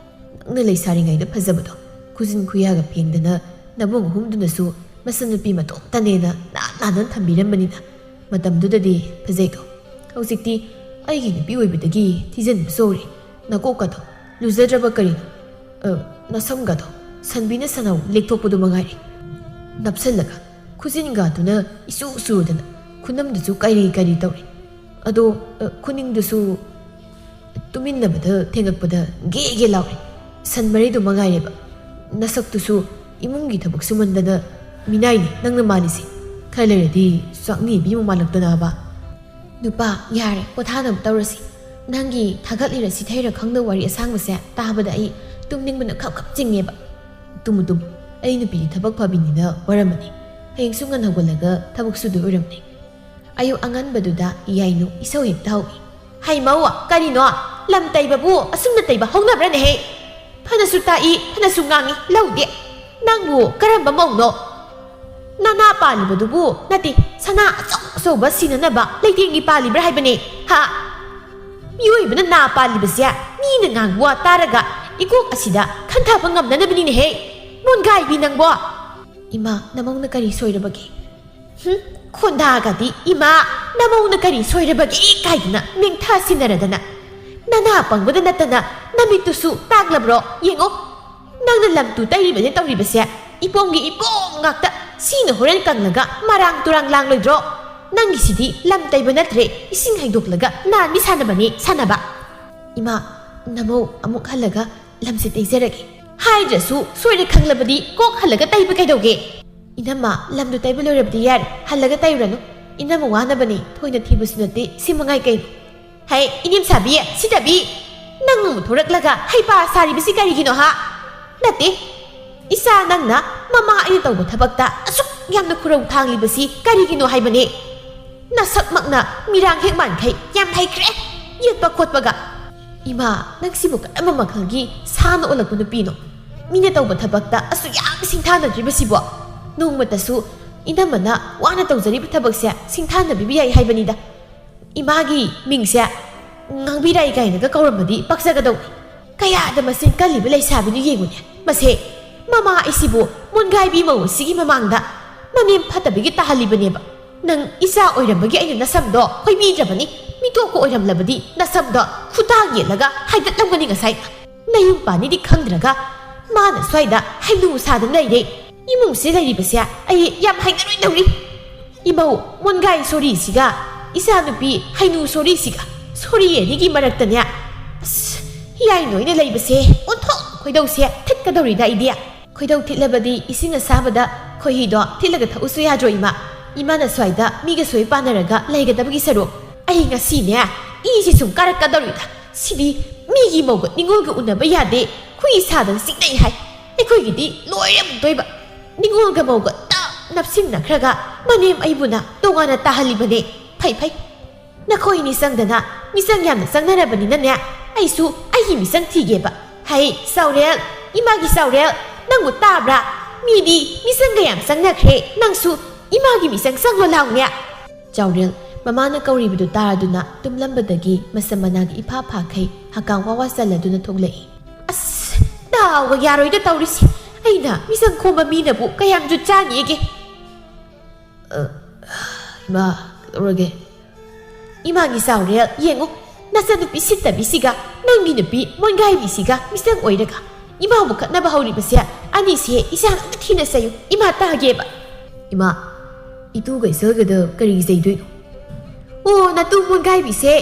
ꯅꯪꯅ ꯂꯩꯁꯥꯔꯤꯉꯩꯗ ꯐꯖꯕꯗꯣ ꯈꯨꯖꯤꯟ ꯈꯨꯌꯥꯒ ꯐꯦꯡꯗꯅ ꯅꯕꯨꯡ ꯑꯍꯨꯝꯗꯨꯅꯁꯨ ꯃꯆꯟꯅꯨꯄꯤ ꯃꯇꯣꯝꯇꯅꯦꯅ ꯅꯥꯟ ꯅꯥꯟꯅ ꯊꯝꯕꯤꯔꯝꯕꯅꯤꯗ꯫ ꯃꯇꯝꯗꯨꯗꯗꯤ ꯐꯖꯩꯗꯣ꯫ ꯍꯧꯖꯤꯛꯇꯤ ꯑꯩꯒꯤ ꯅꯨꯄꯤ ꯑꯣꯏꯕꯗꯒꯤ ꯊꯤꯖꯤꯟꯕꯁꯨ ꯍꯧꯔꯦ꯫ ꯅꯀꯣꯛꯀꯗꯣ ꯂꯨꯖꯗ꯭ꯔꯕ ꯀꯔꯤꯅꯣ? ꯑ, ꯅꯁꯝꯒꯗꯣ ꯁꯟꯕꯤꯅ ꯁꯟꯅꯧ ꯂꯦꯛꯊꯣꯛꯄꯗꯨ ꯃꯉꯥꯏꯔꯦ꯫ ꯅꯞꯁꯜꯂꯒ ꯈꯨꯖꯤꯟꯒꯗꯨꯅ ꯏꯆꯨ ꯆꯨꯔꯗꯅ ꯈꯨꯅꯝꯗꯨꯁꯨ ꯀꯔꯤ ꯀꯔꯤ ꯇꯧꯔꯦ꯫ ꯑꯗꯣ, ꯑ, ꯈꯨꯅꯤꯡꯗꯨꯁꯨ ꯇꯨꯃꯤꯟꯅꯕꯗ ꯊꯦꯡꯉꯛꯄꯗ ꯒꯦ ꯒꯦ ꯂꯥꯎꯔꯦ꯫ ꯁꯟ ꯃꯔꯤꯗꯨ ꯃꯉꯥꯏꯔꯦꯕ꯫ ꯅꯁꯛꯇꯨꯁꯨ ꯏꯃꯨꯡꯒꯤ ꯊꯕꯛ ꯁꯨꯃꯟꯗꯅ ꯃꯤꯅꯥꯏꯅꯤ ꯅꯪꯅ ꯃꯥꯜꯂꯤꯁꯦ꯫ ꯈꯔ ꯂꯩꯔꯗꯤ ꯆꯥꯛꯅꯤ ꯏꯕꯦꯝꯃ ꯃꯥꯜꯂꯛꯇꯅꯕ꯫" "ꯅꯨꯄꯥ, ꯌꯥꯔꯦ, ꯄꯣꯊꯥꯅꯕ ꯇꯧꯔꯁꯤ꯫ ꯅꯪꯒꯤ ꯊꯥꯒꯠꯂꯤꯔ ꯁꯤꯊꯩꯔ ꯈꯪꯗꯕ ꯋꯥꯔꯤ ꯑꯁꯥꯡꯕꯁꯦ ꯇꯥꯕꯗ ꯑꯩ ꯇꯨꯝꯅꯤꯡꯕꯅ ꯈꯞ ꯈꯞ ꯆꯤꯡꯉꯦꯕ꯫" "Tamu, Tamu. ꯑꯩ ꯅꯨꯄꯤꯗꯤ ꯊꯕꯛ ꯐꯕꯤꯅꯤꯅ ꯋꯥꯔꯝꯃꯅꯤ꯫ ꯍꯌꯦꯡꯁꯨ ꯉꯟꯅ ꯍꯧꯒꯠꯂꯒ ꯊꯕꯛ ꯁꯨꯗꯣꯏ ꯑꯣꯏꯔꯝꯅꯤ꯫" ꯑꯌꯨꯛ ꯑꯉꯟꯕꯗꯨꯗ ꯌꯥꯏꯅꯨ ꯏꯁꯧ ꯍꯦꯛꯇ ꯍꯧꯏ꯫ "ꯍꯩꯃꯧ, ꯀꯔꯤꯅꯣ? ꯂꯝ ꯇꯩꯕꯕꯨ ꯑꯁꯨꯝꯅ ꯇꯩꯕ ꯍꯧꯅꯕ꯭ꯔꯅꯦꯍꯦ? ꯐꯅꯁꯨ ꯇꯥꯛꯏ, ꯐꯅꯁꯨ ꯉꯥꯡꯉꯤ, ꯂꯧꯗꯦ꯫ ꯅꯪꯕꯨ ꯀꯔꯝꯕ ꯃꯧꯅꯣ? ꯅꯅꯥ ꯄꯥꯜꯂꯤꯕꯗꯨꯕꯨ ꯅꯠꯇꯦ, ꯁꯅꯥ ꯑꯆꯧ ꯑꯆꯧꯕ ꯁꯤꯅꯅꯕ ꯂꯩꯇꯦꯡꯒꯤ ꯄꯥꯜꯂꯤꯕ꯭ꯔꯥ ꯍꯥꯏꯕꯅꯦ? ꯍꯥ? ꯃꯤꯑꯣꯏꯕꯅ ꯅꯥ ꯄꯥꯜꯂꯤꯕꯁꯦ ꯃꯤꯅ ꯉꯥꯡꯕ ꯋꯥ ꯇꯥꯔꯒ ꯏꯀꯣꯛ ꯑꯁꯤꯗ ꯈꯟꯊꯕ ꯉꯝꯅꯅꯕꯅꯤꯅꯦꯍꯦ꯫ ꯃꯣꯟꯒꯥꯏꯕꯤ ꯅꯪꯕꯣ! ꯏꯃꯥ, ꯅꯃꯧꯅ ꯀꯔꯤ ꯁꯣꯏꯔꯕꯒꯦ? ꯍꯨꯝ, ꯈꯣꯟꯗꯥꯒꯗꯤ, "ꯏꯃꯥ, ꯅꯃꯧꯅ ꯀꯔꯤ ꯁꯣꯏꯔꯕꯒꯦ?" ꯀꯥꯏꯗꯅ ꯃꯦꯡꯊꯥ ꯁꯤꯟꯅꯔꯗꯅ꯫ ꯅꯅꯥ ꯄꯪꯕꯗ ꯅꯠꯇꯅ ꯅꯃꯤꯠꯇꯨꯁꯨ ꯇꯥꯡꯂꯕ꯭ꯔꯣ? ꯌꯦꯡꯉꯣ, ꯅꯪꯅ ꯂꯝ ꯇꯨ ꯇꯩꯔꯤꯕꯅꯦ ꯇꯧꯔꯤꯕꯁꯦ, ꯏꯄꯣꯝꯒꯤ ꯏꯄꯣꯝ ꯉꯥꯛꯇ꯫ ꯁꯤꯅ ꯍꯣꯔꯦꯟ ꯀꯪꯂꯒ ꯃꯔꯥꯡ ꯇꯨꯔꯥꯡ ꯂꯥꯡꯂꯣꯏꯗ꯭ꯔꯣ? ꯅꯪꯒꯤꯁꯤꯗꯤ ꯂꯝ ꯇꯩꯕ ꯅꯠꯇ꯭ꯔꯦ, ꯏꯁꯤꯡ ꯍꯩꯗꯣꯛꯂꯒ ꯅꯥꯟꯕꯤ ꯁꯥꯟꯅꯕꯅꯦ ꯁꯥꯟꯅꯕ꯫ ꯏꯃꯥ, ꯅꯃꯧ ꯑꯃꯨꯛ ꯍꯜꯂꯒ ꯂꯝꯁꯦ ꯇꯩꯖꯔꯒꯦ꯫ ꯍꯥꯏꯗ꯭ꯔꯁꯨ ꯁꯣꯏꯔꯦ ꯈꯪꯂꯕꯗꯤ ꯀꯣꯛ ꯍꯜꯂꯒ ꯇꯩꯕ ꯀꯩꯗꯧꯒꯦ? ꯏꯅꯝꯃ, ꯂꯝꯗꯨ ꯇꯩꯕ ꯂꯣꯏꯔꯕꯗꯤ ꯌꯥꯔꯦ, ꯍꯜꯂꯒ ꯇꯩꯔꯨꯔꯅꯨ꯫ ꯏꯅꯝꯃ ꯋꯥꯅꯕꯅꯤ, ꯊꯣꯏꯅ ꯊꯤꯕꯁꯨ ꯅꯠꯇꯦ, ꯁꯤ ꯃꯉꯥꯏ ꯀꯩꯅꯣ꯫ ꯍꯩ, ꯏꯅꯦꯝꯁꯥꯕꯤ, ꯁꯤꯗꯕꯤ! ꯅꯪ ꯑꯃꯨꯛ ꯊꯣꯔꯛꯂꯒ ꯍꯩꯄꯥ ꯁꯥꯔꯤꯕꯁꯤ ꯀꯔꯤꯒꯤꯅꯣ ꯍꯥ? ꯅꯠꯇꯦ, ꯏꯆꯥ ꯅꯪꯅ ꯃꯃꯥ ꯑꯩꯅ ꯇꯧꯕ ꯊꯕꯛꯇ ꯑꯁꯨꯛ ꯌꯥꯝꯅ ꯈꯨꯔꯧ ꯊꯥꯡꯂꯤꯕꯁꯤ ꯀꯔꯤꯒꯤꯅꯣ ꯍꯥꯏꯕꯅꯦ? ꯅꯁꯛꯃꯛꯅ ꯃꯤꯔꯥꯡ ꯍꯦꯛ ꯃꯥꯟꯈꯩ ꯌꯥꯝ ꯍꯩꯈ꯭ꯔꯦ ꯌꯦꯠꯄ ꯈꯣꯠꯄꯒ꯫ ꯏꯃꯥ, ꯅꯪꯁꯤꯕꯨ ꯀꯔꯝꯕ ꯃꯈꯜꯒꯤ ꯁꯥꯅ ꯑꯣꯜꯂꯛꯄ ꯅꯨꯄꯤꯅꯣ? ꯃꯤꯅ ꯇꯧꯕ ꯊꯕꯛꯇ ꯑꯁꯨꯛ ꯌꯥꯝ ꯁꯤꯡꯊꯥꯅꯗ꯭ꯔꯤꯕꯁꯤꯕꯣ? ꯅꯣꯡꯃꯇꯁꯨ ꯏꯅꯝꯃꯅ ꯋꯥꯅ ꯇꯧꯖꯔꯤꯕ ꯊꯕꯛꯁꯦ ꯁꯤꯡꯊꯥꯅꯕꯤꯕ ꯌꯥꯏ ꯍꯥꯏꯕꯅꯤꯗ꯫ ꯏꯃꯥꯒꯤ ꯃꯤꯡꯁꯦ ꯉꯥꯡꯕꯤꯔꯥꯏ ꯀꯥꯏꯅꯒ ꯀꯧꯔꯝꯕꯗꯤ ꯄꯛꯆꯒꯗꯧꯅꯤ꯫ ꯀꯌꯥꯗ ꯃꯆꯤꯟ ꯀꯜꯂꯤꯕ ꯂꯩꯁꯥꯕꯤꯅꯣ ꯌꯦꯡꯉꯨꯅꯦ꯫ ꯃꯁꯦ, ꯃꯃꯥ ꯑꯩꯁꯤꯕꯨ ꯃꯣꯟꯒꯥꯏꯕꯤ ꯃꯧ ꯑꯁꯤꯒꯤ ꯃꯃꯥꯡꯗ ꯃꯅꯦꯝ ꯐꯠꯇꯕꯒꯤ ꯇꯥꯍꯜꯂꯤꯕꯅꯦꯕ꯫ ꯅꯪ ꯏꯆꯥ ꯑꯣꯏꯔꯝꯕꯒꯤ ꯑꯩꯅ ꯅꯁꯝꯗꯣ ꯈꯣꯏꯕꯤꯗ꯭ꯔꯕꯅꯤ꯫ ꯃꯤꯇꯣꯞꯀ ꯑꯣꯏꯔꯝꯂꯕꯗꯤ ꯅꯁꯝꯗꯣ ꯈꯨꯇꯥꯡ ꯌꯦꯠꯂꯒ ꯍꯥꯏꯗꯠꯂꯝꯒꯅꯤ ꯉꯁꯥꯏ꯫ ꯅꯌꯨꯝ ꯄꯥꯟꯅꯤꯗꯤ ꯈꯪꯗ꯭ꯔꯒ ꯃꯥꯅ ꯁ꯭ꯋꯥꯏꯗ ꯍꯩꯅꯨ ꯁꯥꯗꯨꯅ ꯂꯩꯔꯦ꯫ ꯏꯃꯨꯡꯁꯤꯗ ꯂꯩꯔꯤꯕꯁꯦ ꯑꯩ ꯌꯥꯝ ꯍꯩꯅꯔꯣꯏꯗꯧꯔꯤ꯫ ꯏꯃꯧ ꯃꯣꯟꯒꯥꯏ ꯁꯣꯔꯤꯁꯤꯒ ꯏꯆꯥꯅꯨꯄꯤ ꯍꯩꯅꯨ ꯁꯣꯔꯤꯁꯤꯒ, ꯁꯣꯔꯤ ꯑꯅꯤꯒꯤ ꯃꯔꯛꯇꯅꯦ, ꯑꯁ, ꯍꯤꯌꯥꯏ ꯅꯣꯏꯅ ꯂꯩꯕꯁꯦ ꯑꯣꯟꯊꯣꯛ ꯈꯣꯏꯗꯧꯁꯦ ꯊꯤꯠꯀꯗꯧꯔꯤꯗ ꯑꯩꯗꯤ꯫ ꯈꯣꯏꯗꯧ ꯊꯤꯠꯂꯕꯗꯤ ꯏꯁꯤꯡ ꯑꯁꯥꯕꯗ ꯈꯣꯏꯍꯤꯗꯣ ꯊꯤꯠꯂꯒ ꯊꯛꯎꯁꯨ ꯌꯥꯗ꯭ꯔꯣ ꯏꯃꯥ? ꯏꯃꯥꯅ ꯁ꯭ꯋꯥꯏꯗ ꯃꯤꯒ ꯁꯣꯏ ꯄꯥꯟꯅꯔꯒ ꯂꯩꯒꯗꯕꯒꯤ ꯁꯔꯨꯛ꯫ ꯑꯩ ꯉꯁꯤꯅꯦ ꯏꯁꯤ ꯁꯨꯝ ꯀꯥꯔꯛꯀꯗꯧꯔꯤꯗ꯫ ꯁꯤꯗꯤ ꯃꯤꯒꯤ ꯃꯧꯒ ꯅꯤꯉꯣꯜꯒ ꯎꯅꯕ ꯌꯥꯗꯦ, ꯈꯨꯏ ꯁꯥꯗꯅ ꯆꯤꯛꯅꯩ ꯍꯥꯏ꯫ ꯑꯩꯈꯣꯏꯒꯤꯗꯤ ꯂꯣꯏꯔꯦ ꯑꯃꯨꯛꯇꯣꯏꯕ꯫ ꯅꯤꯉꯣꯜꯒ ꯃꯧꯒ ꯇꯞ ꯅꯞꯁꯤꯟꯅꯈ꯭ꯔꯒ ꯃꯅꯦꯝ ꯑꯩꯕꯨꯅ ꯇꯣꯉꯥꯟꯅ ꯇꯥꯍꯜꯂꯤꯕꯅꯦ꯫ ꯐꯩ ꯐꯩ, ꯅꯈꯣꯏꯅꯤ ꯆꯪꯗꯅ ꯃꯤꯆꯪ ꯌꯥꯝꯅ ꯆꯪꯅꯔꯕꯅꯤꯅꯅꯦ, ꯑꯩꯁꯨ ꯑꯩꯒꯤ ꯃꯤꯆꯪ ꯊꯤꯒꯦꯕ꯫ ꯍꯩ, ꯆꯥꯎꯔꯦꯜ, ꯏꯃꯥꯒꯤ ꯆꯥꯎꯔꯦꯜ, ꯅꯪꯕꯨ ꯇꯥꯕ꯭ꯔꯥ? ꯃꯤꯗꯤ ꯃꯤꯆꯪꯒ ꯌꯥꯝ ꯆꯪꯅꯈ꯭ꯔꯦ, ꯅꯪꯁꯨ ꯏꯃꯥꯒꯤ ꯃꯤꯆꯪ ꯆꯪꯂꯣ ꯂꯥꯎꯅꯦ꯫ ꯆꯥꯎꯔꯦꯜ ꯃꯃꯥꯅ ꯀꯧꯔꯤꯕꯗꯨ ꯇꯥꯔꯗꯨꯅ ꯇꯨꯝꯂꯝꯕꯗꯒꯤ ꯃꯁꯝ ꯃꯅꯥꯒ ꯏꯐꯥ ꯐꯥꯈꯩ ꯍꯀꯥꯝ ꯋꯥ ꯋꯥ ꯆꯜꯂꯗꯨꯅ ꯊꯣꯛꯂꯛꯏ꯫ ꯑꯁ, ꯗꯥꯎꯒ ꯌꯥꯔꯣꯏꯗ ꯇꯧꯔꯤꯁꯤ꯫ ꯑꯩꯅ ꯃꯤꯆꯪ ꯈꯣꯝꯕ ꯃꯤꯅꯕꯨ ꯀꯌꯥꯝ ꯖꯨꯠ ꯆꯥꯅꯤꯒꯦ? ꯑ, ꯏꯃꯥ, ꯀꯩꯗꯧꯔꯒꯦ? ꯏꯃꯥꯒꯤ ꯆꯥꯎꯔꯦꯜ, ꯌꯦꯡꯉꯨ, ꯅꯆꯟꯅꯨꯄꯤ ꯁꯤꯠꯇꯕꯤꯁꯤꯒ ꯅꯪꯒꯤ ꯅꯨꯄꯤ ꯃꯣꯟꯒꯥꯏꯕꯤꯁꯤꯒ ꯃꯤꯆꯪ ꯑꯣꯏꯔꯒ ꯏꯃꯥꯕꯨ ꯈꯠꯅꯕ ꯍꯧꯔꯤꯕꯁꯦ, ꯑꯅꯤꯁꯦ ꯏꯆꯥꯅ ꯑꯝꯇ ꯊꯤꯅ ꯆꯩꯌꯨ, ꯏꯃꯥ ꯇꯥꯒꯦꯕ꯫ ꯏꯃꯥ, ꯏꯇꯨꯒ ꯏꯆꯜꯒꯗ ꯀꯔꯤ ꯆꯩꯗꯣꯏꯅꯣ? ꯑꯣ, ꯅꯇꯨ ꯃꯣꯟꯒꯥꯏꯕꯤꯁꯦ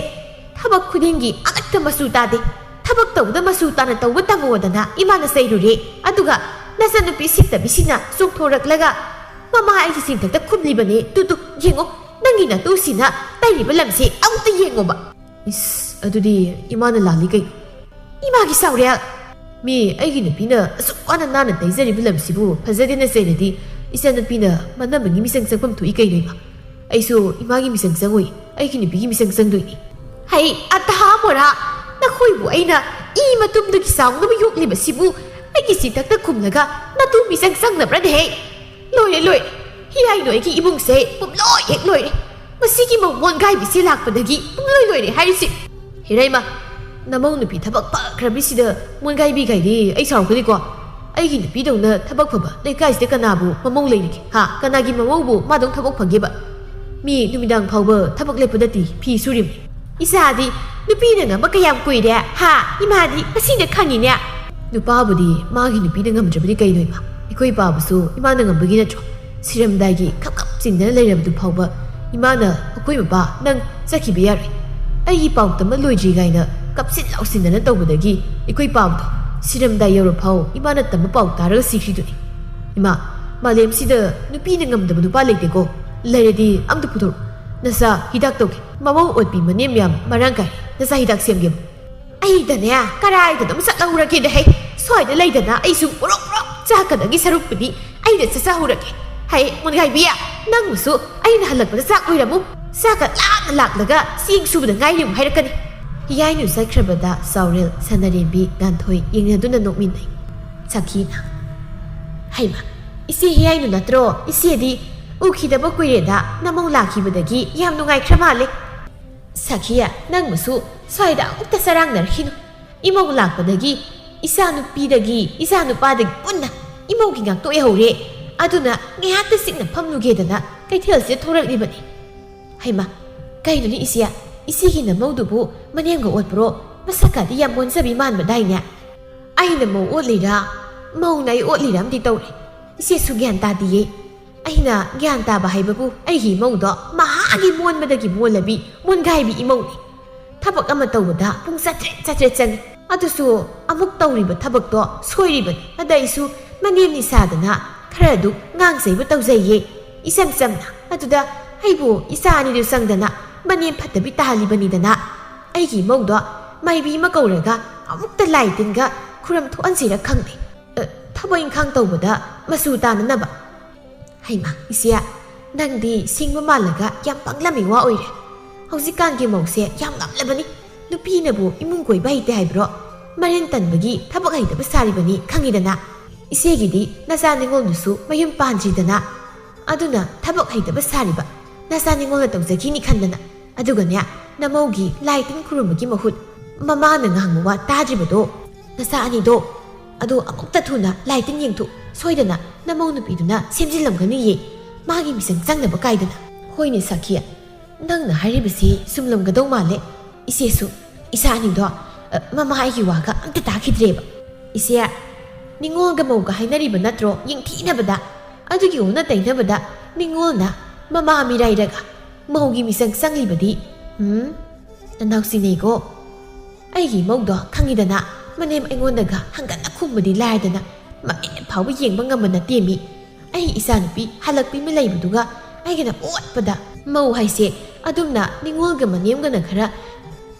ꯊꯕꯛ ꯈꯨꯗꯤꯡꯒꯤ ꯑꯃꯠꯇ ꯃꯆꯨ ꯇꯥꯗꯦ꯫ ꯊꯕꯛ ꯇꯧꯕꯗ ꯃꯆꯨ ꯇꯥꯅ ꯇꯧꯕ ꯇꯝꯃꯣꯗꯅ ꯏꯃꯥꯅ ꯆꯩꯔꯨꯔꯦ꯫ ꯑꯗꯨꯒ ꯅꯆꯟꯅꯨꯄꯤ ꯁꯤꯠꯇꯕꯤꯁꯤꯅ ꯆꯣꯡꯊꯣꯔꯛꯂꯒ ꯃꯃꯥ ꯑꯩꯒꯤ ꯆꯤꯡꯊꯛꯇ ꯈꯨꯝꯂꯤꯕꯅꯦ꯫ ꯇꯨ, ꯇꯨ, ꯌꯦꯡꯉꯣ, ꯅꯪꯒꯤ ꯅꯇꯨꯁꯤꯅ ꯇꯩꯔꯤꯕ ꯂꯝꯁꯦ ꯑꯃꯨꯛꯇ ꯌꯦꯡꯉꯣꯕ꯫ ꯏꯁ, ꯑꯗꯨꯗꯤ ꯏꯃꯥꯅ ꯂꯥꯜꯂꯤ ꯀꯩꯅꯣ? ꯏꯃꯥꯒꯤ ꯆꯥꯎꯔꯦꯜ! ꯃꯤ ꯑꯩꯒꯤ ꯅꯨꯄꯤꯅ ꯑꯁꯨꯛ ꯋꯥꯅ ꯅꯥꯟꯅ ꯇꯩꯖꯔꯤꯕ ꯂꯝꯁꯤꯕꯨ ꯐꯖꯗꯦꯅ ꯆꯩꯔꯗꯤ, ꯏꯆꯟꯅꯨꯄꯤꯅ ꯃꯅꯝꯃꯒꯤ ꯃꯤꯆꯪ ꯆꯪꯐꯝ ꯊꯣꯛꯏ ꯀꯩꯅꯣ ꯏꯃꯥ? ꯑꯩꯁꯨ ꯏꯃꯥꯒꯤ ꯃꯤꯆꯪ ꯆꯪꯉꯣꯏ, ꯑꯩꯒꯤ ꯅꯨꯄꯤꯒꯤ ꯃꯤꯆꯪ ꯆꯪꯗꯣꯏꯅꯤ꯫ ꯍꯩ, ꯑꯇꯥ ꯃꯣꯔꯥ! ꯅꯈꯣꯏꯕꯨ ꯑꯩꯅ ꯏ ꯃꯇꯨꯝꯗꯒꯤ ꯆꯥꯎꯅꯕ ꯌꯣꯛꯂꯤꯕꯁꯤꯕꯨ ꯑꯩꯒꯤ ꯆꯤꯊꯛꯇ ꯈꯨꯝꯂꯒ ꯅꯇꯨ ꯃꯤꯆꯪ ꯆꯪꯅꯕ꯭ꯔꯅꯦꯍꯦ? ꯂꯣꯏꯔꯦ, ꯂꯣꯏꯔꯦ! ꯍꯤꯌꯥꯏ ꯅꯣꯏꯒꯤ ꯏꯃꯨꯡꯁꯦ ꯄꯨꯝꯂꯣꯏ ꯍꯦꯛ ꯂꯣꯏꯔꯦ꯫ ꯃꯁꯤꯒꯤ ꯃꯧ ꯃꯣꯟꯒꯥꯏꯕꯤꯁꯦ ꯂꯥꯛꯄꯗꯒꯤ ꯄꯨꯝꯂꯣꯏ ꯂꯣꯏꯔꯦ ꯍꯥꯏꯔꯤꯁꯤ꯫ ꯍꯦꯔꯩꯃ, ꯅꯃꯧ ꯅꯨꯄꯤ ꯊꯕꯛ ꯐꯈ꯭ꯔꯕꯤꯁꯤꯗ ꯃꯣꯟꯒꯥꯏꯕꯤ ꯀꯥꯏꯗꯤ ꯑꯩ ꯁꯥꯎꯔꯛꯀꯅꯤꯀꯣ꯫ ꯑꯩꯒꯤ ꯅꯨꯄꯤꯗꯧꯅ ꯊꯕꯛ ꯐꯕ ꯂꯩꯀꯥꯏꯁꯤꯗ ꯀꯅꯥꯕꯨ ꯃꯃꯧ ꯂꯩꯔꯤꯒꯦ? ꯍꯥ? ꯀꯅꯥꯒꯤ ꯃꯃꯧꯕꯨ ꯃꯥꯗꯧ ꯊꯕꯛ ꯐꯒꯦꯕ? ꯃꯤ ꯅꯨꯃꯤꯗꯥꯡ ꯐꯥꯎꯕ ꯊꯕꯛ ꯂꯦꯞꯄ ꯅꯠꯇꯦ, ꯐꯤ ꯁꯨꯔꯤꯕꯅꯤ꯫ ꯏꯆꯥꯗꯤ ꯅꯨꯄꯤꯅ ꯉꯝꯕ ꯀꯌꯥꯝ ꯀꯨꯏꯔꯦ, ꯍꯥ? ꯏꯃꯥꯗꯤ ꯉꯁꯤꯗ ꯈꯪꯉꯤꯅꯦ꯫ ꯅꯨꯄꯥꯕꯨꯗꯤ ꯃꯥꯒꯤ ꯅꯨꯄꯤꯅ ꯉꯝꯗ꯭ꯔꯕꯗꯤ ꯀꯩꯅꯣ ꯏꯃꯥ? ꯑꯩꯈꯣꯏ ꯄꯥꯕꯁꯨ ꯏꯃꯥꯅ ꯉꯝꯕꯒꯤ ꯅꯠꯇ꯭ꯔꯣ? ꯁꯤꯔꯝꯗꯥꯏꯒꯤ ꯈꯞ ꯈꯞ ꯆꯤꯟꯗꯅ ꯂꯩꯔꯕꯗꯨ ꯐꯥꯎꯕ ꯏꯃꯥꯅ, "ꯑꯩꯈꯣꯏ ꯃꯄꯥ, ꯅꯪ ꯆꯠꯈꯤꯕ ꯌꯥꯔꯣꯏ꯫ ꯑꯩꯒꯤ ꯄꯥꯎ ꯇꯝꯕ ꯂꯣꯏꯗ꯭ꯔꯤ" ꯀꯥꯏꯅ ꯀꯞꯁꯤꯟ ꯂꯥꯎꯁꯤꯟꯗꯅ ꯇꯧꯕꯗꯒꯤ ꯑꯩꯈꯣꯏ ꯄꯥꯕꯗꯣ ꯁꯤꯔꯝꯗꯥꯏ ꯌꯧꯔꯐꯥꯎ ꯏꯃꯥꯅ ꯇꯝꯕ ꯄꯥꯎ ꯇꯥꯔꯒ ꯁꯤꯈ꯭ꯔꯤꯗꯨꯅꯤ꯫ ꯏꯃꯥ, ꯃꯥꯂꯦꯝꯁꯤꯗ ꯅꯨꯄꯤꯅ ꯉꯝꯗꯕ ꯅꯨꯄꯥ ꯂꯩꯇꯦꯀꯣ꯫ ꯂꯩꯔꯗꯤ ꯑꯝꯇ ꯄꯨꯊꯣꯔꯛꯎ꯫ ꯅꯆꯥ ꯍꯤꯗꯥꯛ ꯇꯧꯒꯦ꯫ ꯃꯃꯧ ꯑꯣꯠꯄꯤ ꯃꯅꯦꯝ ꯌꯥꯝ ꯃꯔꯥꯡ ꯀꯥꯏ꯫ ꯅꯆꯥ ꯍꯤꯗꯥꯛ ꯁꯦꯝꯒꯦ꯫ ꯑꯩꯗꯅꯦ, ꯀꯔꯥꯏꯗ ꯑꯗꯨꯝ ꯆꯠꯍꯧꯔꯒꯦꯗ ꯍꯦ? ꯁ꯭ꯋꯥꯏꯗ ꯂꯩꯗꯅ ꯑꯩꯁꯨ ꯄꯨꯔꯣꯛ ꯄꯨꯔꯣꯛ ꯆꯥꯛꯀꯗꯒꯤ ꯁꯔꯨꯛꯄꯨꯗꯤ ꯑꯩꯅ ꯆꯠꯆꯍꯧꯔꯒꯦ꯫ ꯍꯩ, ꯃꯨꯟꯒꯥꯏꯕꯤ, ꯅꯪꯕꯨꯁꯨ ꯑꯩꯅ ꯍꯜꯂꯛꯄꯗ ꯆꯥꯛ ꯂꯣꯏꯔꯝꯃꯨ꯫ ꯆꯥꯛꯀ ꯂꯥꯝꯅ ꯂꯥꯛꯂꯒ ꯆꯦꯡ ꯁꯨꯕꯗ ꯉꯥꯏꯔꯤ ꯑꯃꯨꯛ ꯍꯥꯏꯔꯛꯀꯅꯤ꯫ ꯍꯤꯌꯥꯏꯅꯨ ꯆꯠꯈ꯭ꯔꯕꯗ ꯆꯥꯎꯔꯦꯜ, ꯁꯅꯥꯔꯦꯝꯕꯤ, ꯉꯥꯟꯊꯣꯏ ꯌꯦꯡꯅꯗꯨꯅ ꯅꯣꯛꯃꯤꯟꯅꯩ꯫ ꯁꯈꯤꯅ, "ꯍꯩꯃ, ꯏꯆꯦ ꯍꯤꯌꯥꯏꯅꯨ ꯅꯠꯇ꯭ꯔꯣ? ꯏꯆꯦꯗꯤ ꯎꯈꯤꯗꯕ ꯀꯨꯏꯔꯦꯗ, ꯅꯃꯧ ꯂꯥꯛꯈꯤꯕꯗꯒꯤ ꯌꯥꯝ ꯅꯨꯡꯉꯥꯏꯈ꯭ꯔ ꯃꯥꯜꯂꯦ꯫ ꯁꯈꯤꯌꯥ, ꯅꯪꯕꯨꯁꯨ ꯁ꯭ꯋꯥꯏꯗ ꯑꯃꯨꯛꯇ ꯆꯔꯥꯡꯅꯔꯛꯈꯤꯅꯨ꯫ ꯏꯃꯧ ꯂꯥꯛꯄꯗꯒꯤ ꯏꯆꯥꯅꯨꯄꯤꯗꯒꯤ ꯏꯆꯥꯅꯨꯄꯥꯗꯒꯤ ꯄꯨꯟꯅ ꯏꯃꯧꯒꯤ ꯉꯥꯛꯇ ꯑꯣꯏꯍꯧꯔꯦ꯫ ꯑꯗꯨꯅ ꯉꯥꯏꯍꯥꯛꯇ ꯆꯤꯛꯅ ꯐꯝꯂꯨꯒꯦꯗꯅ ꯀꯩꯊꯦꯜꯁꯤꯗ ꯊꯣꯔꯛꯂꯤꯕꯅꯤ꯫ ꯍꯩꯃ, ꯀꯩꯅꯣꯅꯦ ꯏꯆꯦ? ꯏꯆꯦꯒꯤ ꯅꯃꯧꯗꯨꯕꯨ ꯃꯅꯦꯝꯒ ꯑꯣꯠꯄ꯭ꯔꯣ? ꯃꯁꯛꯀꯗꯤ ꯌꯥꯝ ꯑꯣꯟꯖꯕꯤ ꯃꯥꯟꯕꯗꯥꯏꯅꯦ?" "ꯑꯩꯅ ꯃꯧ ꯑꯣꯠꯂꯤꯔꯥ, ꯃꯧꯅ ꯑꯩ ꯑꯣꯠꯂꯤꯔꯥ ꯑꯃꯗꯤ ꯇꯧꯔꯦ꯫ ꯏꯆꯦꯁꯨ ꯒ꯭ꯌꯥꯟ ꯇꯥꯗꯤꯌꯦ꯫ ꯑꯩꯅ ꯒ꯭ꯌꯥꯟ ꯇꯥꯕ ꯍꯥꯏꯕꯕꯨ ꯑꯩꯒꯤ ꯏꯃꯧꯗꯣ ꯃꯍꯥꯒꯤ ꯃꯣꯟꯕꯗꯒꯤ ꯃꯣꯜꯂꯕꯤ, ꯃꯣꯟꯒꯥꯏꯕꯤ ꯏꯃꯧꯅꯤ꯫ ꯊꯕꯛ ꯑꯃ ꯇꯧꯕꯗ ꯄꯨꯡ ꯆꯥꯇ꯭ꯔꯦꯠ ꯆꯥꯇ꯭ꯔꯦꯠ ꯆꯪꯉꯤ꯫ ꯑꯗꯨꯁꯨ ꯑꯃꯨꯛ ꯇꯧꯔꯤꯕ ꯊꯕꯛꯇꯣ ꯁꯣꯏꯔꯤꯕꯅꯤ꯫ ꯑꯗ ꯑꯩꯁꯨ ꯃꯅꯦꯝꯅꯤ ꯁꯥꯗꯅ ꯈꯔ ꯑꯗꯨ ꯉꯥꯡ ꯁꯩꯕ ꯇꯧꯖꯩꯌꯦ, ꯏꯆꯝ ꯆꯝꯅ꯫ ꯑꯗꯨꯗ ꯑꯩꯕꯨ ꯏꯆꯥ ꯑꯅꯤꯗꯨ ꯆꯪꯗꯅ ꯃꯅꯦꯝ ꯐꯠꯇꯕꯤ ꯇꯥꯍꯜꯂꯤꯕꯅꯤꯗꯅ꯫ ꯑꯩꯒꯤ ꯏꯃꯧꯗꯣ ꯃꯥꯏꯕꯤ ꯑꯃ ꯀꯧꯔꯒ ꯑꯃꯨꯛꯇ ꯂꯥꯏ ꯇꯤꯟꯒ ꯈꯨꯔꯝ ꯊꯣꯛꯍꯟꯁꯤꯔ ꯈꯪꯗꯦ꯫ ꯑ, ꯊꯕꯛ ꯏꯪꯈꯥꯡ ꯇꯧꯕꯗ ꯃꯆꯨ ꯇꯥꯅꯅꯕ꯫" "ꯍꯩꯃꯥ, ꯏꯆꯦ, ꯅꯪꯗꯤ ꯁꯤꯡꯕ ꯃꯥꯜꯂꯒ ꯌꯥꯝ ꯄꯪꯂꯝꯃꯤ ꯋꯥ ꯑꯣꯏꯔꯦ꯫ ꯍꯧꯖꯤꯛꯀꯥꯟꯒꯤ ꯃꯧꯁꯦ ꯌꯥꯝ ꯉꯝꯂꯕꯅꯤ꯫ ꯅꯨꯄꯤꯅꯕꯨ ꯏꯃꯨꯡ ꯀꯣꯏꯕ ꯍꯩꯇꯦ ꯍꯥꯏꯕ꯭ꯔꯣ? ꯃꯔꯤꯟ ꯇꯟꯕꯒꯤ ꯊꯕꯛ ꯍꯩꯇꯕ ꯁꯥꯔꯤꯕꯅꯤ, ꯈꯪꯉꯤꯗꯅ꯫ ꯏꯆꯦꯒꯤꯗꯤ ꯅꯆꯥ ꯅꯤꯉꯣꯜꯗꯨꯁꯨ ꯃꯌꯨꯝ ꯄꯥꯟꯗ꯭ꯔꯤꯗꯅ꯫ ꯑꯗꯨꯅ ꯊꯕꯛ ꯍꯩꯇꯕ ꯁꯥꯔꯤꯕ꯫ ꯅꯆꯥ ꯅꯤꯉꯣꯜꯅ ꯇꯧꯖꯈꯤꯅꯤ ꯈꯟꯗꯅ꯫ ꯑꯗꯨꯒꯅꯦ, ꯅꯃꯧꯒꯤ ꯂꯥꯏ ꯇꯤꯟ ꯈꯨꯔꯨꯝꯕꯒꯤ ꯃꯍꯨꯠ ꯃꯃꯥꯅ ꯉꯥꯡꯕ ꯋꯥ ꯇꯥꯗ꯭ꯔꯤꯕꯗꯣ, ꯅꯆꯥ ꯑꯅꯤꯗꯣ, ꯑꯗꯣ ꯑꯃꯨꯛꯇ ꯊꯨꯅ ꯂꯥꯏ ꯇꯤꯟ ꯌꯦꯡꯊꯣꯛ꯫ ꯁꯣꯏꯗꯅ ꯅꯃꯧ ꯅꯨꯄꯤꯗꯨꯅ ꯁꯦꯝꯖꯤꯜꯂꯝꯒꯅꯤꯌꯦ, ꯃꯥꯒꯤ ꯃꯤꯆꯪ ꯆꯪꯅꯕ ꯀꯥꯏꯗꯅ꯫" "ꯍꯣꯏꯅꯦ ꯁꯈꯤ, ꯅꯪꯅ ꯍꯥꯏꯔꯤꯕꯁꯤ ꯆꯨꯝꯂꯝꯒꯗꯧ ꯃꯥꯜꯂꯦ꯫ ꯏꯆꯦꯁꯨ ꯏꯆꯥ ꯑꯅꯤꯗꯣ, ꯑ, ꯃꯃꯥ ꯑꯩꯒꯤ ꯋꯥꯒ ꯑꯝꯇ ꯇꯥꯈꯤꯗ꯭ꯔꯦꯕ꯫" "ꯏꯆꯦ, ꯅꯤꯉꯣꯜꯒ ꯃꯧꯒ ꯍꯥꯏꯅꯔꯤꯕ ꯅꯠꯇ꯭ꯔꯣ ꯌꯦꯡꯊꯤꯅꯕꯗ? ꯑꯗꯨꯒꯤ ꯑꯣꯟꯅ ꯇꯩꯅꯕꯗ ꯅꯤꯉꯣꯜꯅ ꯃꯃꯥ ꯃꯤꯔꯥꯏꯔꯒ ꯃꯧꯒꯤ ꯃꯤꯆꯪ ꯆꯪꯂꯤꯕꯗꯤ? ꯎꯝ, ꯅꯅꯥꯎ ꯁꯤꯡꯅꯩꯀꯣ꯫ ꯑꯩꯒꯤ ꯏꯃꯧꯗꯣ ꯈꯪꯉꯤꯗꯅ, ꯃꯅꯦꯝ ꯑꯩꯉꯣꯟꯗꯒ ꯍꯪꯒꯠꯅ ꯈꯨꯝꯕꯗꯤ ꯂꯥꯏꯗꯅ, ꯃꯃꯤꯠ ꯐꯥꯎꯕ ꯌꯦꯡꯕ ꯉꯝꯕ ꯅꯠꯇꯦꯃꯤ꯫ ꯑꯩ ꯏꯆꯥꯅꯨꯄꯤ ꯍꯜꯂꯛꯄꯤ ꯑꯃ ꯂꯩꯕꯗꯨꯒ ꯑꯩꯒꯅ ꯑꯣꯠꯄꯗ꯫ ꯃꯧ ꯍꯥꯏꯁꯦ ꯑꯗꯨꯝꯅ ꯅꯤꯉꯣꯜꯒ ꯃꯅꯦꯝꯒꯅ ꯈꯔ,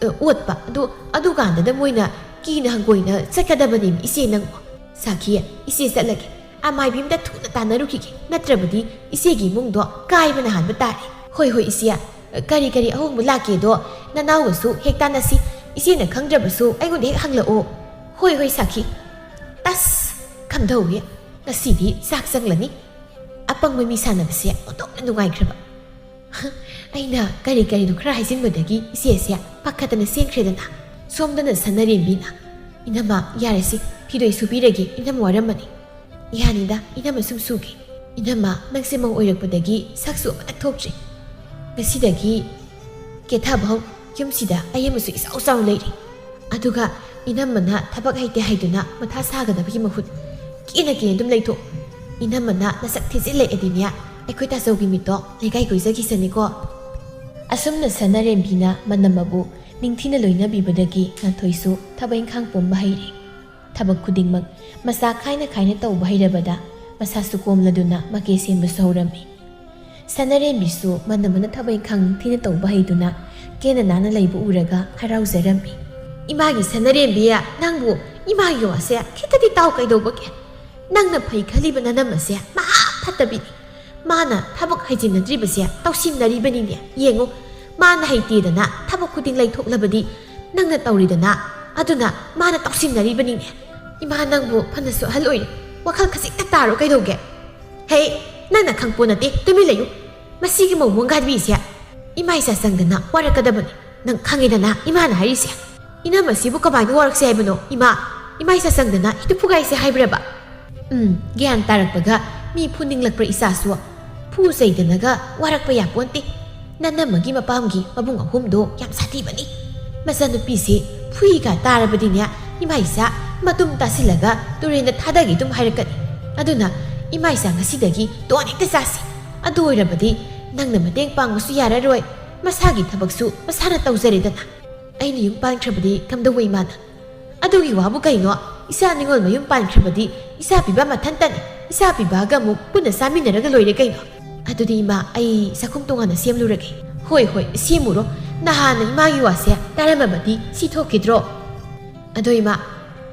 ꯑ, ꯑꯣꯠꯄ꯫ ꯑꯗꯨ, ꯑꯗꯨꯀꯥꯟꯗꯗ ꯃꯣꯏꯅ ꯀꯤꯅ ꯍꯪꯒꯣꯏꯅ ꯆꯠꯀꯗꯕꯅꯦꯃꯤ ꯏꯆꯦ ꯅꯪꯕꯨ꯫" "ꯁꯥꯈꯤ, ꯏꯆꯦ ꯆꯠꯂꯒꯦ꯫ ꯑꯃꯥꯏꯕꯤ ꯑꯝꯇ ꯊꯨꯅ ꯇꯥꯟꯅꯔꯨꯈꯤꯒꯦ, ꯅꯠꯇ꯭ꯔꯕꯗꯤ ꯏꯆꯦꯒꯤ ꯏꯃꯨꯡꯗꯣ ꯀꯥꯏꯕꯅ ꯍꯥꯟꯕ ꯇꯥꯔꯦ꯫" "ꯍꯣꯏ, ꯍꯣꯏ, ꯏꯆꯦ꯫ ꯀꯔꯤ ꯀꯔꯤ ꯑꯍꯣꯡꯕ ꯂꯥꯛꯀꯦꯗꯣ ꯅꯅꯥꯎꯒꯁꯨ ꯍꯦꯛ ꯇꯥꯟꯅꯁꯤ꯫ ꯏꯆꯦꯅ ꯈꯪꯗ꯭ꯔꯕꯁꯨ ꯑꯩꯉꯣꯟꯗ ꯍꯦꯛ ꯍꯪꯂꯛꯑꯣ꯫ ꯍꯣꯏ, ꯍꯣꯏ, ꯁꯥꯈꯤ꯫ ꯇꯁ! ꯀꯝꯗꯧꯏ? ꯉꯁꯤꯗꯤ ꯆꯥꯛ ꯆꯪꯂꯅꯤ꯫ ꯑꯄꯪꯕ ꯃꯤ ꯁꯥꯟꯅꯕꯁꯦ ꯑꯣꯟꯊꯣꯛꯅ ꯅꯨꯡꯉꯥꯏꯈ꯭ꯔꯕ꯫ ꯑꯩꯅ ꯀꯔꯤ ꯀꯔꯤꯅꯣ ꯈꯔ ꯍꯥꯏꯖꯤꯟꯕꯗꯒꯤ ꯏꯆꯦꯁꯦ ꯄꯥꯈꯠꯇꯅ ꯆꯦꯟꯈ꯭ꯔꯦꯗꯅ꯫ ꯁꯣꯝꯗꯅ ꯁꯅꯔꯦꯝꯕꯤꯅ, "ꯏꯅꯝꯃ, ꯌꯥꯔꯦꯁꯤ, ꯐꯤꯗꯣꯏ ꯁꯨꯕꯤꯔꯒꯦ, ꯏꯅꯝꯃ ꯋꯥꯔꯝꯃꯅꯤ꯫" "ꯌꯥꯅꯤꯗ, ꯏꯅꯝꯃ ꯁꯨꯝ ꯁꯨꯒꯦ꯫ ꯏꯅꯝꯃ, ꯅꯪꯁꯦ ꯃꯧ ꯑꯣꯏꯔꯛꯄꯗꯒꯤ ꯁꯛꯁꯨ ꯑꯃꯠꯇ ꯊꯣꯛꯇ꯭ꯔꯤ꯫ ꯉꯁꯤꯗꯒꯤ ꯀꯦꯊꯕ ꯍꯧ꯫ ꯌꯨꯝꯁꯤꯗ ꯑꯩ ꯑꯃꯁꯨ ꯏꯆꯥꯎ ꯆꯥꯎ ꯂꯩꯔꯤ꯫ ꯑꯗꯨꯒ ꯏꯅꯝꯃꯅ ꯊꯕꯛ ꯍꯩꯇꯦ ꯍꯥꯏꯗꯨꯅ ꯃꯊꯥ ꯁꯥꯒꯗꯕꯒꯤ ꯃꯍꯨꯠ ꯀꯦꯅ ꯀꯦꯅ ꯑꯗꯨꯝ ꯂꯩꯊꯣꯛ꯫ ꯏꯅꯝꯃꯅ ꯅꯁꯛ ꯊꯤꯖꯤꯜꯂꯛꯑꯗꯤꯅꯦ, ꯑꯩꯈꯣꯏ ꯇꯥꯆꯧꯒꯤ ꯃꯤꯠꯇꯣ ꯂꯩꯀꯥꯏ ꯀꯣꯏꯖꯈꯤꯁꯅꯤꯀꯣ꯫" ꯑꯁꯨꯝꯅ ꯁꯅꯔꯦꯝꯕꯤꯅ ꯃꯅꯝꯃꯕꯨ ꯅꯤꯡꯊꯤꯅ ꯂꯣꯏꯅꯕꯤꯕꯗꯒꯤ ꯉꯥꯟꯊꯣꯏꯁꯨ ꯊꯕꯛ ꯏꯪꯈꯥꯡ ꯄꯨꯝꯕ ꯍꯩꯔꯦ꯫ ꯊꯕꯛ ꯈꯨꯗꯤꯡꯃꯛ ꯃꯆꯥ ꯈꯥꯏꯅ ꯈꯥꯏꯅ ꯇꯧꯕ ꯍꯩꯔꯕꯗ ꯃꯁꯥꯁꯨ ꯀꯣꯝꯂꯗꯨꯅ ꯃꯀꯦ ꯁꯦꯝꯕꯁꯨ ꯍꯧꯔꯝꯃꯤ꯫ ꯁꯅꯔꯦꯝꯕꯤꯁꯨ ꯃꯅꯝꯃꯅ ꯊꯕꯛ ꯏꯪꯈꯥꯡ ꯅꯤꯡꯊꯤꯅ ꯇꯧꯕ ꯍꯩꯗꯨꯅ ꯀꯦꯅ ꯅꯥꯟꯅ ꯂꯩꯕ ꯎꯔꯒ ꯍꯔꯥꯎꯖꯔꯝꯃꯤ꯫ "ꯏꯃꯥꯒꯤ ꯁꯅꯔꯦꯝꯕꯤ, ꯅꯪꯕꯨ ꯏꯃꯥꯒꯤ ꯋꯥꯁꯦ ꯈꯤꯇꯗꯤ ꯇꯥꯎ ꯀꯩꯗꯧꯕꯒꯦ? ꯅꯪꯅ ꯐꯩ ꯈꯜꯂꯤꯕ ꯅꯅꯝꯃꯁꯦ ꯃꯍꯥ ꯐꯠꯇꯕꯤꯅꯤ꯫ ꯃꯥꯅ ꯊꯕꯛ ꯍꯩꯖꯤꯟꯅꯗ꯭ꯔꯤꯕꯁꯦ ꯇꯧꯁꯤꯟꯅꯔꯤꯕꯅꯤꯅꯦ꯫ ꯌꯦꯡꯉꯨ, ꯃꯥꯅ ꯍꯩꯇꯦꯗꯅ ꯊꯕꯛ ꯈꯨꯗꯤꯡ ꯂꯩꯊꯣꯛꯂꯕꯗꯤ ꯅꯪꯅ ꯇꯧꯔꯤꯗꯅ꯫ ꯑꯗꯨꯅ ꯃꯥꯅ ꯇꯧꯁꯤꯟꯅꯔꯤꯕꯅꯤꯅꯦ꯫ ꯏꯃꯥ, ꯅꯪꯕꯨ ꯐꯅꯁꯨ ꯑꯍꯜ ꯑꯣꯏꯔꯦ, ꯋꯥꯈꯜ ꯈꯖꯤꯛꯇ ꯇꯥꯔꯣ ꯀꯩꯗꯧꯒꯦ? ꯍꯦ, ꯅꯪꯅ ꯈꯪꯄꯣ ꯅꯠꯇꯦ, ꯇꯨꯃꯤꯟ ꯂꯩꯌꯨ꯫ ꯃꯁꯤꯒꯤ ꯃꯧ ꯃꯣꯡꯒꯥꯟꯕꯤꯁꯦ ꯏꯃꯥ ꯏꯆꯥ ꯆꯪꯗꯅ ꯋꯥꯔꯛꯀꯗꯕꯅꯤ꯫ ꯅꯪ ꯈꯪꯉꯤꯗꯅ ꯏꯃꯥꯅ ꯍꯥꯏꯔꯤꯁꯦ꯫ ꯏꯅꯝꯃꯁꯤꯕꯨ ꯀꯃꯥꯏꯅ ꯋꯥꯔꯛꯁꯦ ꯍꯥꯏꯕꯅꯣ? ꯏꯃꯥ, ꯏꯃꯥ ꯏꯆꯥ ꯆꯪꯗꯅ ꯍꯦꯛꯇ ꯐꯨꯒꯥꯏꯁꯦ ꯍꯥꯏꯕ꯭ꯔꯕ?" ꯎꯝ, ꯒ꯭ꯌꯥꯟ ꯇꯥꯔꯛꯄꯒ ꯃꯤ ꯐꯨꯅꯤꯡꯂꯛꯄ꯭ꯔꯥ ꯏꯆꯥꯁꯨ? ꯐꯨ ꯆꯩꯗꯅꯒ ꯋꯥꯔꯛꯄ ꯌꯥꯄꯣꯟꯇꯦ꯫ ꯅꯅꯝꯃꯒꯤ ꯃꯄꯥꯝꯒꯤ ꯃꯕꯨꯡ ꯑꯍꯨꯝꯗꯣ ꯌꯥꯝ ꯁꯥꯊꯤꯕꯅꯤ꯫ ꯃꯆꯥꯅꯨꯄꯤꯁꯦ ꯐꯨꯏꯒ ꯇꯥꯔꯕꯗꯤꯅꯦ, ꯏꯃꯥ ꯏꯆꯥ ꯃꯇꯨꯝ ꯇꯥꯁꯤꯜꯂꯒ ꯇꯨꯔꯦꯟꯗ ꯊꯥꯗꯒꯦ ꯑꯗꯨꯝ ꯍꯥꯏꯔꯛꯀꯅꯤ꯫ ꯑꯗꯨꯅ ꯏꯃꯥ ꯏꯆꯥ ꯉꯁꯤꯗꯒꯤ ꯇꯣꯟ ꯍꯦꯛꯇ ꯆꯥꯁꯤ꯫ ꯑꯗꯨ ꯑꯣꯏꯔꯕꯗꯤ ꯅꯪꯅ ꯃꯇꯦꯡ ꯄꯥꯡꯕꯁꯨ ꯌꯥꯔꯔꯣꯏ, ꯃꯁꯥꯒꯤ ꯊꯕꯛꯁꯨ ꯃꯁꯥꯅ ꯇꯧꯖꯔꯦꯗꯅ꯫ ꯑꯩꯅ ꯌꯨꯝ ꯄꯥꯟꯈ꯭ꯔꯕꯗꯤ ꯀꯝꯗꯧꯕ ꯏꯃꯥꯅ? ꯑꯗꯨꯒꯤ ꯋꯥꯕꯨ ꯀꯩꯅꯣ? ꯏꯆꯥ ꯅꯤꯉꯣꯜ ꯃꯌꯨꯝ ꯄꯥꯟꯈ꯭ꯔꯕꯗꯤ ꯏꯆꯥ ꯄꯤꯕ ꯃꯊꯟꯇꯅꯤ꯫ ꯏꯆꯥ ꯄꯤꯕꯒ ꯑꯃꯨꯛ ꯄꯨꯟꯅ ꯆꯥꯃꯤꯟꯅꯔꯒ ꯂꯣꯏꯔꯦ ꯀꯩꯅꯣ꯫ ꯑꯗꯨꯗꯤ ꯏꯃꯥ, ꯑꯩ ꯆꯥꯛꯈꯨꯝ ꯇꯣꯉꯥꯟꯅ ꯁꯦꯝꯂꯨꯔꯒꯦ꯫ ꯍꯣꯏ, ꯍꯣꯏ, ꯁꯦꯝꯃꯨꯔꯣ꯫ ꯅꯍꯥꯟꯅ ꯏꯃꯥꯒꯤ ꯋꯥꯁꯦ ꯇꯥꯔꯝꯃꯕꯗꯤ ꯁꯤ ꯊꯣꯛꯈꯤꯗ꯭ꯔꯣ? ꯑꯗꯣ ꯏꯃꯥ,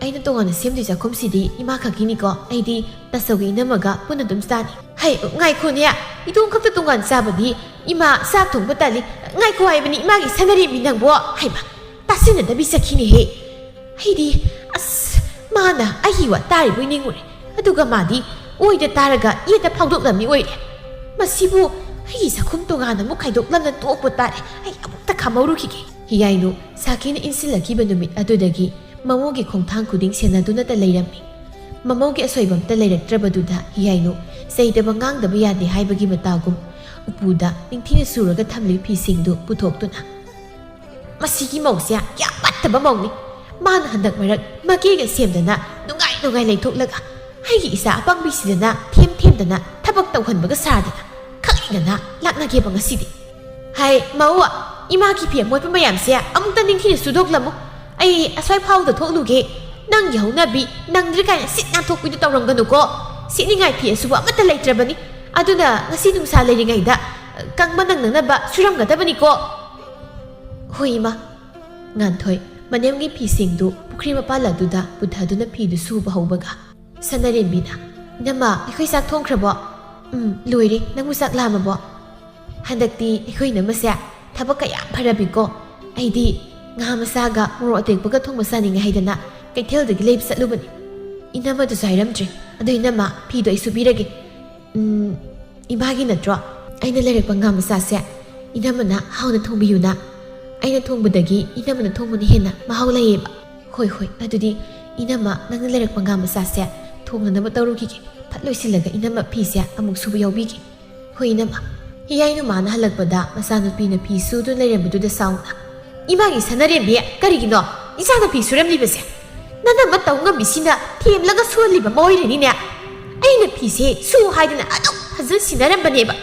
ꯑꯩꯅ ꯇꯣꯉꯥꯟꯅ ꯁꯦꯝꯗꯣꯏ ꯆꯥꯛꯈꯨꯝꯁꯤꯗꯤ ꯏꯃꯥ ꯈꯛꯀꯤꯅꯤꯀꯣ꯫ ꯑꯩꯗꯤ ꯇꯥꯆꯧꯒ ꯏꯅꯝꯃꯒ ꯄꯨꯟꯅ ꯑꯗꯨꯝ ꯆꯥꯅꯤ꯫ "ꯍꯩ, ꯉꯥꯏꯈꯣꯅꯦ, ꯏꯇꯣꯝ ꯈꯛꯇ ꯇꯣꯉꯥꯟ ꯆꯥꯕꯗꯤ ꯏꯃꯥ ꯆꯥꯛ ꯊꯣꯡꯕ ꯇꯜꯂꯤ꯫ ꯉꯥꯏꯈꯣ ꯍꯥꯏꯕꯅꯤ ꯏꯃꯥꯒꯤ ꯁꯅꯔꯦꯝꯕꯤ ꯅꯪꯕꯣ!" ꯍꯥꯏꯕ ꯇꯥꯁꯤꯟꯅꯗꯕꯤ ꯆꯠꯈꯤꯅꯦꯍꯦ꯫ ꯑꯩꯗꯤ, ꯑꯁ, ꯃꯥꯅ ꯑꯩꯒꯤ ꯋꯥ ꯇꯥꯔꯤꯕꯣꯏ ꯅꯤꯡꯉꯨꯔꯦ꯫ ꯑꯗꯨꯒ ꯃꯥꯗꯤ ꯑꯣꯏꯗ ꯇꯥꯔꯒ ꯌꯦꯠꯇ ꯐꯥꯎꯗꯣꯛꯂꯝꯃꯤ ꯑꯣꯏꯔꯦ꯫ ꯃꯁꯤꯕꯨ ꯑꯩꯒꯤ ꯆꯥꯛꯈꯨꯝ ꯇꯣꯉꯥꯟꯅ ꯑꯃꯨꯛ ꯈꯥꯏꯗꯣꯛꯂꯝꯅ ꯇꯣꯛꯄ ꯇꯥꯔꯦ꯫ ꯑꯩ ꯑꯃꯨꯛꯇ ꯈꯥꯝꯍꯧꯔꯨꯈꯤꯒꯦ꯫ ꯍꯤꯌꯥꯏꯅꯨ ꯁꯥꯈꯤꯅ ꯏꯟꯁꯤꯜꯂꯛꯈꯤꯕ ꯅꯨꯃꯤꯠ ꯑꯗꯨꯗꯒꯤ ꯃꯃꯧꯒꯤ ꯈꯣꯡꯊꯥꯡ ꯈꯨꯗꯤꯡ ꯁꯦꯟꯅꯗꯨꯅꯇ ꯂꯩꯔꯝꯃꯤ꯫ ꯃꯃꯧꯒꯤ ꯑꯁꯣꯏꯕ ꯑꯝꯇ ꯂꯩꯔꯛꯇ꯭ꯔꯕꯗꯨꯗ ꯍꯤꯌꯥꯏꯅꯨ ꯆꯩꯗꯕ ꯉꯥꯡꯗꯕ ꯌꯥꯗꯦ ꯍꯥꯏꯕꯒꯤ ꯃꯇꯥꯒꯨꯝ ꯎꯄꯨꯗ ꯅꯤꯡꯊꯤꯅ ꯁꯨꯔꯒ ꯊꯝꯂꯤꯕ ꯐꯤꯁꯤꯡꯗꯨ ꯄꯨꯊꯣꯛꯇꯨꯅ, "ꯃꯁꯤꯒꯤ ꯃꯧꯁꯦ ꯌꯥꯝ ꯐꯠꯇꯕ ꯃꯧꯅꯤ꯫ ꯃꯥꯅ ꯍꯟꯗꯛ ꯃꯔꯛ ꯃꯀꯦꯒ ꯁꯦꯝꯗꯅ ꯅꯨꯡꯉꯥꯏ ꯅꯨꯡꯉꯥꯏ ꯂꯩꯊꯣꯛꯂꯒ ꯑꯩꯒꯤ ꯏꯆꯥ ꯑꯄꯪꯕꯤꯁꯤꯗꯅ ꯊꯦꯝ ꯊꯦꯝꯗꯅ ꯊꯕꯛ ꯇꯧꯍꯟꯕꯒ ꯁꯥꯗꯅ ꯈꯪꯅꯤꯡꯗꯅ ꯂꯥꯛꯅꯒꯦꯕ ꯉꯁꯤꯗꯤ꯫ ꯍꯥꯏ ꯃꯧ, ꯏꯃꯥꯒꯤ ꯐꯤ ꯑꯃꯣꯠꯄ ꯃꯌꯥꯝꯁꯦ ꯑꯃꯨꯛꯇ ꯅꯤꯡꯊꯤꯅ ꯁꯨꯗꯣꯛꯂꯝꯃꯨ꯫ ꯑꯩ ꯑꯁ꯭ꯋꯥꯏ ꯐꯥꯎꯗ ꯊꯣꯛꯂꯨꯒꯦ꯫ ꯅꯪꯒꯤ ꯍꯧꯅꯕꯤ ꯅꯪꯗ꯭ꯔꯤ ꯀꯥꯏꯅ ꯁꯤꯠ ꯅꯥꯟꯊꯣꯛꯄꯤꯗꯨ ꯇꯧꯔꯝꯒꯅꯨꯀꯣ꯫ ꯁꯦꯠꯅꯤꯡꯉꯥꯏ ꯐꯤ ꯑꯁꯨꯕ ꯑꯃꯠꯇ ꯂꯩꯇ꯭ꯔꯕꯅꯤ꯫ ꯑꯗꯨꯅ ꯉꯁꯤ ꯅꯨꯡꯁꯥ ꯂꯩꯔꯤꯉꯩꯗ ꯀꯪꯕ ꯅꯪꯅꯅꯕ ꯁꯨꯔꯝꯒꯗꯕꯅꯤꯀꯣ꯫" "ꯍꯣꯏ ꯏꯃꯥ꯫" ꯉꯥꯟꯊꯣꯏ ꯃꯅꯦꯝꯒꯤ ꯐꯤꯁꯤꯡꯗꯨ ꯄꯨꯈ꯭ꯔꯤ ꯃꯄꯥꯜ ꯑꯗꯨꯗ ꯄꯨꯊꯗꯨꯅ ꯐꯤꯗꯨ ꯁꯨꯕ ꯍꯧꯕꯒ ꯁꯅꯥꯔꯦꯝꯕꯤꯅ, "ꯏꯅꯝꯃ, ꯑꯩꯈꯣꯏ ꯆꯥꯛ ꯊꯣꯡꯈ꯭ꯔꯕꯣ?" "ꯎꯝ, ꯂꯣꯏꯔꯦ꯫ ꯅꯪꯕꯨ ꯆꯥꯛ ꯂꯥꯝꯃꯕꯣ?" "ꯍꯟꯗꯛꯇꯤ ꯑꯩꯈꯣꯏ ꯏꯅꯝꯃꯁꯦ ꯊꯕꯛ ꯀꯌꯥꯝ ꯐꯔꯕꯤꯀꯣ꯫ ꯑꯩꯗꯤ ꯉꯥ ꯃꯆꯥꯒ ꯃꯣꯔꯣꯛ ꯑꯇꯦꯛꯄꯒ ꯊꯣꯡꯕ ꯆꯥꯅꯤꯡꯉꯦ ꯍꯥꯏꯗꯅ ꯀꯩꯊꯦꯜꯗꯒꯤ ꯂꯩꯕ ꯆꯠꯂꯨꯕꯅꯤ꯫ ꯏꯅꯝꯃꯗꯨꯁꯨ ꯍꯥꯏꯔꯝꯗ꯭ꯔꯦ꯫ ꯑꯗꯣ ꯏꯅꯝꯃ, ꯐꯤꯗꯣ ꯑꯩ ꯁꯨꯕꯤꯔꯒꯦ꯫ ꯎꯝ, ꯏꯃꯥꯒꯤ ꯅꯠꯇ꯭ꯔꯣ? ꯑꯩꯅ ꯂꯩꯔꯛꯄ ꯉꯥ ꯃꯆꯥꯁꯦ ꯏꯅꯝꯃꯅ ꯍꯥꯎꯅ ꯊꯣꯡꯕꯤꯌꯨꯅ꯫ ꯑꯩꯅ ꯊꯣꯡꯕꯗꯒꯤ ꯏꯅꯝꯃꯅ ꯊꯣꯡꯕꯅ ꯍꯦꯟꯅ ꯃꯍꯥꯎ ꯂꯩꯌꯦꯕ꯫" "ꯍꯣꯏ, ꯍꯣꯏ, ꯑꯗꯨꯗꯤ ꯏꯅꯝꯃ, ꯅꯪꯅ ꯂꯩꯔꯛꯄ ꯉꯥ ꯃꯆꯥꯁꯦ ꯊꯣꯡꯅꯅꯕ ꯇꯧꯔꯨꯈꯤꯒꯦ꯫ ꯐꯠ ꯂꯣꯏꯁꯤꯜꯂꯒ ꯏꯅꯝꯃ ꯐꯤꯁꯦ ꯑꯃꯨꯛ ꯁꯨꯕ ꯌꯥꯎꯕꯤꯒꯦ꯫" "ꯍꯣꯏ, ꯏꯅꯝꯃ꯫" ꯍꯤꯌꯥꯏꯅꯨ ꯃꯥꯅ ꯍꯜꯂꯛꯄꯗ ꯃꯆꯥꯅꯨꯄꯤꯅ ꯐꯤ ꯁꯨꯗꯨꯅ ꯂꯩꯔꯝꯕꯗꯨꯗ ꯁꯥꯎꯅ, "ꯏꯃꯥꯒꯤ ꯁꯅꯥꯔꯦꯝꯕꯤ, ꯀꯔꯤꯒꯤꯅꯣ ꯏꯆꯥꯅ ꯐꯤ ꯁꯨꯔꯝꯂꯤꯕꯁꯦ? ꯅꯅꯝꯃ ꯇꯧ ꯉꯝꯃꯤꯁꯤꯅ ꯊꯦꯝꯂꯒ ꯁꯨꯍꯜꯂꯤꯕ ꯃꯑꯣꯏꯔꯅꯤꯅꯦ꯫ ꯑꯩꯅ ꯐꯤꯁꯦ ꯁꯨ ꯍꯥꯏꯗꯅ ꯑꯗꯨꯝ ꯐꯖꯅ ꯁꯤꯟꯅꯔꯝꯕꯅꯦꯕ꯫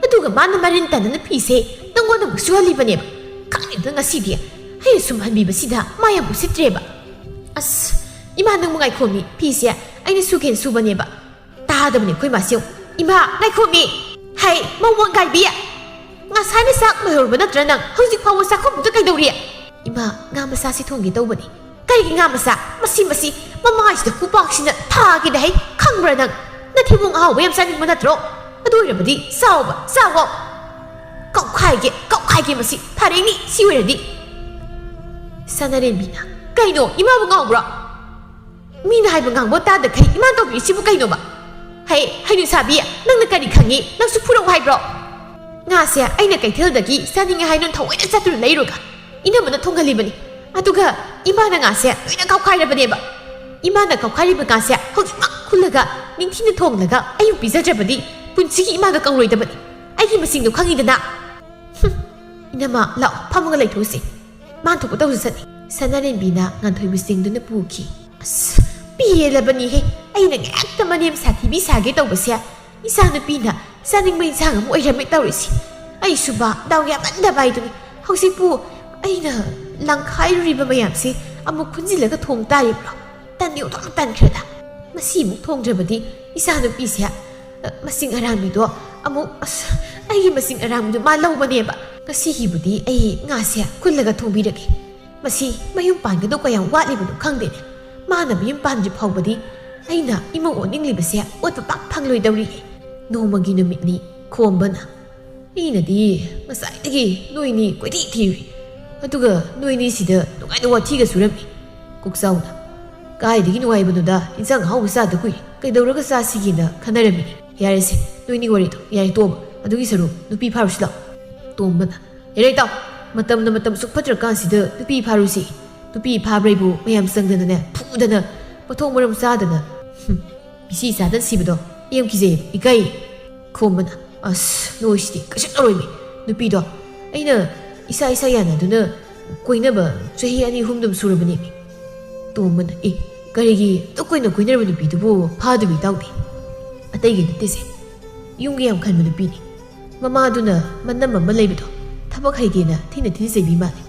ꯑꯗꯨꯒ ꯃꯥꯅ ꯃꯔꯤꯟ ꯇꯥꯟꯅꯅ ꯐꯤꯁꯦ ꯅꯪꯉꯣꯟꯗ ꯑꯃꯨꯛ ꯁꯨꯍꯜꯂꯤꯕꯅꯦꯕ꯫ ꯈꯪꯗꯦꯗ, ꯉꯁꯤꯗꯤ ꯑꯩꯅ ꯁꯨꯝ ꯍꯟꯕꯤꯕꯁꯤꯗ ꯃꯥ ꯌꯥꯝ ꯎꯁꯤꯠꯇ꯭ꯔꯦꯕ꯫" "ꯑꯁ, ꯏꯃꯥ, ꯅꯪꯕꯨ ꯉꯥꯏꯈꯣꯃꯤ, ꯐꯤꯁꯦ ꯑꯩꯅ ꯁꯨꯒꯦꯅ ꯁꯨꯕꯅꯦꯕ꯫" ꯇꯥꯗꯕꯅꯤ ꯑꯩꯈꯣꯏ ꯃꯥꯁꯦ ꯌꯦꯡꯉꯨ꯫ "ꯏꯃꯥ, ꯉꯥꯏꯈꯣꯃꯤ! ꯍꯩ, ꯃꯧ ꯃꯣꯟꯒꯥꯏꯕꯤ! ꯉꯁꯥꯏꯅ ꯆꯥꯛ ꯂꯣꯏꯍꯧꯔꯕ ꯅꯠꯇ꯭ꯔꯥ ꯅꯪ? ꯍꯧꯖꯤꯛ ꯐꯥꯎꯕ ꯆꯥꯛꯈꯨꯝꯗꯨꯗ ꯀꯩꯗꯧꯔꯤ?" "ꯏꯃꯥ, ꯉꯥ ꯃꯆꯥꯁꯤ ꯊꯣꯡꯒꯦ ꯇꯧꯕꯅꯤ꯫" "ꯀꯔꯤꯒꯤ ꯉꯥ ꯃꯆꯥ? ꯃꯁꯤ, ꯃꯁꯤ, ꯃꯃꯥꯏꯁꯤꯗ ꯈꯨꯄꯥꯛꯁꯤꯅ ꯊꯥꯒꯦꯗ ꯍꯩ, ꯈꯪꯕ꯭ꯔꯥ ꯅꯪ? ꯅꯊꯤꯕꯣꯡ ꯑꯍꯥꯎꯕ ꯌꯥꯝ ꯆꯥꯅꯤꯡꯕ ꯅꯠꯇ꯭ꯔꯣ? ꯑꯗꯨ ꯑꯣꯏꯔꯕꯗꯤ ꯆꯥꯎꯕ, ꯆꯥꯎꯋꯣ꯫ ꯀꯧꯈꯥꯏꯒꯦ, ꯀꯧꯈꯥꯏꯒꯦ ꯃꯁꯤ꯫ ꯐꯔꯦꯅꯤ, ꯁꯤ ꯑꯣꯏꯔꯗꯤ꯫ ꯁꯅꯥꯔꯦꯝꯕꯤꯅ, "ꯀꯩꯅꯣ, ꯏꯃꯥꯕꯨ ꯉꯥꯎꯕ꯭ꯔꯣ? ꯃꯤꯅ ꯍꯥꯏꯕ ꯉꯥꯡꯕ ꯇꯥꯗꯈꯩ ꯏꯃꯥ ꯇꯧꯕꯤꯔꯤꯁꯤꯕꯨ ꯀꯩꯅꯣꯕ? ꯍꯩ, ꯍꯩꯅꯨꯁꯥꯕꯤ, ꯅꯪꯅ ꯀꯔꯤ ꯈꯪꯉꯤ? ꯅꯪꯁꯨ ꯐꯨꯔꯧ ꯍꯥꯏꯕ꯭ꯔꯣ? ꯉꯥꯁꯦ ꯑꯩꯅ ꯀꯩꯊꯦꯜꯗꯒꯤ ꯆꯥꯅꯤꯡꯉꯦ ꯍꯥꯏꯅ ꯊꯑꯣꯏꯅ ꯆꯠꯇꯨꯅ ꯂꯩꯔꯨꯔꯒ ꯏꯅꯝꯃꯅ ꯊꯣꯡꯍꯜꯂꯤꯕꯅꯤ꯫ ꯑꯗꯨꯒ ꯏꯃꯥꯅ ꯉꯥꯁꯦ ꯂꯣꯏꯅ ꯀꯥꯎꯈꯥꯏꯔꯕꯅꯦꯕ꯫ ꯏꯃꯥꯅ ꯀꯥꯎꯈꯥꯏꯔꯤꯕ ꯉꯥꯁꯦ ꯍꯧꯖꯤꯛꯃꯛ ꯈꯨꯜꯂꯒ ꯅꯤꯡꯊꯤꯅ ꯊꯣꯡꯂꯒ ꯑꯩꯕꯨ ꯄꯤꯖꯗ꯭ꯔꯕꯗꯤ ꯄꯨꯟꯁꯤꯒꯤ ꯏꯃꯥꯒ ꯀꯧꯔꯣꯏꯗꯕꯅꯤ꯫ ꯑꯩꯒꯤ ꯃꯁꯤꯡꯗꯣ ꯈꯪꯉꯤꯗꯅ꯫" "ꯍꯨꯝ, ꯏꯅꯝꯃ, ꯂꯥꯛꯑꯣ, ꯐꯝꯃꯒ ꯂꯩꯊꯣꯛꯎꯁꯤ꯫ ꯃꯥꯟ ꯊꯣꯛꯄ ꯇꯧꯖꯁꯅꯤ꯫" ꯁꯅꯥꯔꯦꯝꯕꯤꯅ ꯉꯥꯟꯊꯣꯏ ꯃꯁꯤꯡꯗꯨꯅ ꯄꯨꯈꯤ꯫ "ꯑꯁ, ꯄꯦꯜꯂꯕꯅꯤꯍꯦ꯫ ꯑꯩꯅ ꯉꯥꯏꯍꯥꯛꯇ ꯃꯅꯦꯝ ꯁꯥꯊꯤꯕꯤ ꯁꯥꯒꯦ ꯇꯧꯕꯁꯦ, ꯏꯆꯥꯅꯨꯄꯤꯅ ꯆꯥꯅꯤꯡꯕ ꯏꯟꯁꯥꯡ ꯑꯃ ꯑꯣꯏꯔꯝꯃꯦ ꯇꯧꯔꯤꯁꯤ꯫ ꯑꯩꯁꯨꯕ ꯗꯥꯎ ꯌꯥꯝꯃꯟꯗꯕ ꯍꯥꯏꯗꯨꯅꯤ꯫ ꯍꯧꯖꯤꯛꯄꯨ ꯑꯩꯅ ꯂꯪꯈꯥꯏꯔꯨꯔꯤꯕ ꯃꯌꯥꯝꯁꯤ ꯑꯃꯨꯛ ꯈꯨꯟꯖꯤꯜꯂꯒ ꯊꯣꯡ ꯇꯥꯔꯤꯕ꯭ꯔꯣ? ꯇꯟꯗꯤ ꯑꯣꯟꯊꯣꯛꯅ ꯇꯟꯈ꯭ꯔꯦꯗ꯫ ꯃꯁꯤꯃꯨꯛ ꯊꯣꯡꯗ꯭ꯔꯕꯗꯤ ꯏꯆꯥꯅꯨꯄꯤꯁꯦ, ꯑ, ꯃꯁꯤꯡ ꯑꯔꯥꯡꯕꯤꯗꯣ ꯑꯃꯨꯛ, ꯑꯁ, ꯑꯩꯒꯤ ꯃꯁꯤꯡ ꯑꯔꯥꯡꯕꯤꯗꯣ ꯃꯥ ꯂꯧꯕꯅꯦꯕ꯫ ꯉꯁꯤꯒꯤꯕꯨꯗꯤ ꯑꯩ ꯉꯥꯁꯦ ꯈꯨꯜꯂꯒ ꯊꯣꯡꯕꯤꯔꯒꯦ꯫ ꯃꯁꯤ ꯃꯌꯨꯝ ꯄꯥꯟꯒꯗꯧ ꯀꯌꯥꯝ ꯋꯥꯠꯂꯤꯕꯅꯣ ꯈꯪꯗꯦꯅꯦ꯫ ꯃꯥꯅ ꯃꯌꯨꯝ ꯄꯥꯟꯗ꯭ꯔꯤ ꯐꯥꯎꯕꯗꯤ ꯑꯩꯅ ꯏꯃꯧ ꯑꯣꯟꯅꯤꯡꯂꯤꯕꯁꯦ ꯑꯣꯠꯄ ꯄꯥꯛ ꯐꯪꯂꯣꯏꯗꯧꯔꯤ꯫" ꯅꯣꯡꯃꯒꯤ ꯅꯨꯃꯤꯠꯅꯤ꯫ ꯈꯣꯝꯕꯅ, "ꯑꯩꯅꯗꯤ ꯉꯁꯥꯏꯗꯒꯤ ꯅꯣꯏꯅꯤ ꯀꯣꯏꯊꯤ ꯊꯤꯔꯨꯏ꯫ ꯑꯗꯨꯒ ꯅꯣꯏꯅꯤ ꯁꯤꯗ ꯅꯨꯡꯉꯥꯏꯅ ꯋꯥꯊꯤꯒ ꯁꯨꯔꯝꯃꯤ꯫" ꯀꯣꯛꯆꯥꯎꯅ, "ꯀꯥꯏꯗꯒꯤ ꯅꯨꯡꯉꯥꯏꯕꯅꯣꯗ, ꯏꯟꯁꯥꯡ ꯑꯍꯥꯎꯕ ꯆꯥꯗ ꯀꯨꯏꯔꯦ꯫ ꯀꯩꯗꯧꯔꯒ ꯆꯥꯁꯤꯒꯦꯅ ꯈꯟꯅꯔꯝꯃꯤꯅꯤ꯫ ꯌꯥꯔꯦꯁꯦ, ꯅꯣꯏꯅꯤ ꯋꯥꯔꯤꯗꯣ ꯌꯥꯔꯦ, ꯇꯣꯛꯑꯣ꯫ ꯑꯗꯨꯒꯤ ꯁꯔꯨꯛ ꯅꯨꯄꯤ ꯐꯥꯔꯨꯁꯤ ꯂꯥꯛꯑꯣ꯫" ꯇꯣꯝꯕꯅ, "ꯌꯥꯔꯦ ꯏꯇꯥꯎ, ꯃꯇꯝꯅ ꯃꯇꯝ ꯑꯁꯨꯛ ꯐꯠꯇ꯭ꯔꯀꯥꯟꯁꯤꯗ ꯅꯨꯄꯤ ꯐꯥꯔꯨꯁꯤ꯫ ꯅꯨꯄꯤ ꯐꯥꯕ꯭ꯔꯩꯕꯨ ꯃꯌꯥꯝ ꯆꯪꯗꯅꯅꯦ, ꯐꯨꯗꯅ, ꯃꯊꯣꯡ ꯃꯔꯝ ꯆꯥꯗꯅ꯫ ꯍꯨꯝ, ꯃꯤꯁꯤ ꯆꯥꯗꯅ ꯁꯤꯕꯗꯣ ꯑꯩ ꯌꯥꯝ ꯀꯤꯖꯩꯌꯦ, ꯏꯀꯥꯏꯌꯦ꯫" ꯈꯣꯝꯕꯅ, "ꯑꯁ, ꯅꯣꯏꯁꯤꯗꯤ ꯀꯩꯁꯨ ꯇꯧꯔꯣꯏꯃꯤ꯫ ꯅꯨꯄꯤꯗꯣ ꯑꯩꯅ ꯏꯁꯥ ꯏꯁꯥ ꯌꯥꯅꯗꯨꯅ ꯀꯣꯏꯅꯕ ꯆꯍꯤ ꯑꯅꯤ ꯑꯍꯨꯝꯗꯨꯝ ꯁꯨꯔꯕꯅꯦꯃꯤ꯫" ꯇꯣꯝꯕꯅ, "ꯑꯦ, ꯀꯔꯤꯒꯤ ꯑꯗꯨꯛ ꯀꯨꯏꯅ ꯀꯣꯏꯅꯔꯕ ꯅꯨꯄꯤꯗꯨꯕꯨ ꯐꯥꯗꯣꯏꯕ ꯏꯇꯥꯎꯗꯤ?" "ꯑꯇꯩꯒꯤ ꯅꯠꯇꯦꯁꯦ, ꯌꯨꯝꯒꯤ ꯌꯥꯝ ꯈꯟꯕ ꯅꯨꯄꯤꯅꯤ꯫ ꯃꯃꯥꯗꯨꯅ ꯃꯅꯝ ꯑꯃ ꯂꯩꯕꯗꯣ ꯊꯕꯛ ꯍꯩꯇꯦꯅ ꯊꯤꯅ ꯊꯤꯅ ꯆꯩꯕꯤ ꯃꯥꯜꯂꯦ꯫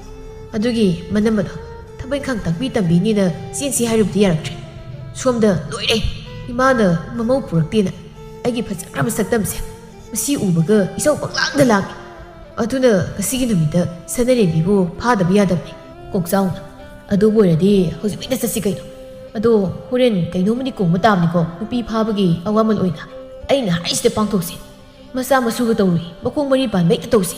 ꯑꯗꯨꯒꯤ ꯃꯅꯝ ꯑꯗꯣ ꯊꯕꯛ ꯏꯪꯈꯥꯡ ꯇꯥꯛꯄꯤ ꯇꯝꯕꯤꯅꯤꯅ ꯆꯦꯟꯁꯤ ꯍꯥꯏꯔꯨꯕꯗꯤ ꯌꯥꯔꯛꯇ꯭ꯔꯦ꯫ ꯁꯣꯝꯗ ꯂꯣꯏꯔꯦ, ꯏꯃꯥꯅ ꯃꯃꯧ ꯄꯨꯔꯛꯇꯦꯅ ꯑꯩꯒꯤ ꯐꯖꯈ꯭ꯔꯕ ꯁꯛꯇꯝꯁꯦ ꯃꯁꯤ ꯎꯕꯒ ꯏꯁꯧ ꯄꯪꯂꯥꯡꯗ ꯂꯥꯡꯉꯤ꯫ ꯑꯗꯨꯅ ꯉꯁꯤꯒꯤ ꯅꯨꯃꯤꯠꯇ ꯁꯅꯔꯦꯝꯕꯤꯕꯨ ꯐꯥꯗꯕ ꯌꯥꯗꯕꯅꯤ꯫" ꯀꯣꯛꯆꯥꯎꯅ, "ꯑꯗꯨꯕꯨ ꯑꯣꯏꯔꯗꯤ ꯍꯧꯖꯤꯛꯃꯛꯇ ꯆꯠꯁꯤ ꯀꯩꯅꯣ꯫ ꯑꯗꯣ ꯍꯣꯔꯦꯟ ꯀꯩꯅꯣꯝꯃꯗꯤ ꯀꯣꯡꯕ ꯇꯥꯕꯅꯤꯀꯣ, ꯅꯨꯄꯤ ꯐꯥꯕꯒꯤ ꯑꯋꯥꯃꯜ ꯑꯣꯏꯅ꯫ ꯑꯩꯅ ꯍꯥꯏꯁꯤꯗ ꯄꯥꯡꯊꯣꯛꯁꯤ꯫ ꯃꯆꯥ ꯃꯁꯨꯒ ꯇꯧꯔꯨꯏ, ꯃꯈꯣꯡ ꯃꯔꯤ ꯄꯥꯟꯕ ꯍꯦꯛꯇ ꯇꯧꯁꯤ꯫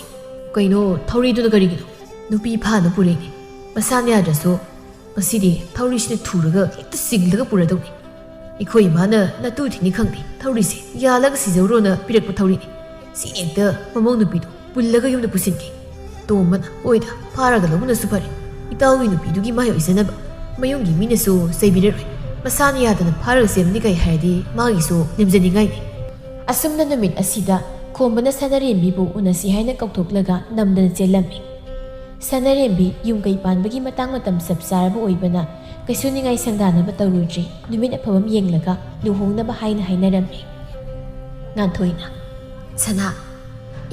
ꯀꯩꯅꯣ ꯊꯧꯔꯤꯗꯨꯅ ꯀꯔꯤꯒꯤꯅꯣ? ꯅꯨꯄꯤ ꯐꯥꯅ ꯄꯨꯔꯛꯏꯅꯦ꯫ ꯃꯁꯥꯅ ꯌꯥꯗ꯭ꯔꯁꯨ ꯉꯁꯤꯗꯤ ꯊꯧꯔꯤꯁꯤꯅ ꯊꯨꯔꯒ ꯍꯦꯛꯇ ꯆꯤꯡꯂꯒ ꯄꯨꯔꯗꯧꯅꯤ꯫ ꯑꯩꯈꯣꯏ ꯏꯃꯥꯅ ꯅꯇꯨ ꯊꯤꯅꯤ ꯈꯪꯗꯦ, ꯊꯧꯔꯤꯁꯦ ꯌꯥꯜꯂꯒ ꯁꯤꯖꯧꯔꯣꯅ ꯄꯤꯔꯛꯄ ꯊꯧꯔꯤꯅꯤ꯫ ꯁꯤ ꯍꯦꯛꯇ ꯃꯃꯧ ꯅꯨꯄꯤꯗꯣ ꯄꯨꯜꯂꯒ ꯌꯨꯝꯗ ꯄꯨꯁꯤꯟꯒꯦ꯫ ꯇꯣꯝꯕꯅ, "ꯍꯣꯏꯗ, ꯐꯥꯔꯒ ꯂꯧꯕꯅꯁꯨ ꯐꯔꯦ꯫ ꯏꯇꯥꯎꯒꯤ ꯅꯨꯄꯤꯗꯨꯒꯤ ꯃꯥꯏ ꯑꯣꯏꯖꯅꯕ꯫ ꯃꯌꯨꯝꯒꯤ ꯃꯤꯅꯁꯨ ꯆꯩꯕꯤꯔꯔꯣꯏ꯫ ꯃꯁꯥꯅ ꯌꯥꯗꯅ ꯐꯥꯔꯒ ꯆꯦꯟꯕꯅꯤ ꯀꯩ ꯍꯥꯏꯔꯗꯤ ꯃꯥꯒꯤꯁꯨ ꯂꯦꯝꯖꯅꯤꯡꯉꯥꯏꯅꯤ"꯫ ꯑꯁꯨꯝꯅ ꯅꯨꯃꯤꯠ ꯑꯁꯤꯗ ꯈꯣꯝꯕꯅ ꯁꯅꯥꯔꯦꯝꯕꯤꯕꯨ ꯎꯅꯁꯤ ꯍꯥꯏꯅ ꯀꯧꯊꯣꯛꯂꯒ ꯅꯝꯗꯅ ꯆꯦꯜꯂꯝꯃꯤ꯫ ꯁꯅꯥꯔꯦꯝꯕꯤ ꯌꯨꯝ ꯀꯩ ꯄꯥꯟꯕꯒꯤ ꯃꯇꯥꯡ ꯃꯇꯝ ꯆꯞ ꯆꯥꯔꯕ ꯑꯣꯏꯕꯅ ꯀꯩꯁꯨ ꯅꯤꯡꯉꯥꯏ ꯁꯪꯗꯥꯅꯕ ꯇꯧꯔꯨꯗ꯭ꯔꯤ꯫ ꯅꯨꯃꯤꯠ ꯑꯐꯕ ꯑꯃ ꯌꯦꯡꯂꯒ ꯂꯨꯍꯣꯡꯅꯕ ꯍꯥꯏꯅ ꯍꯥꯏꯅꯔꯝꯃꯤ꯫ ꯉꯥꯟꯊꯣꯏꯅ, "ꯁꯅꯥ,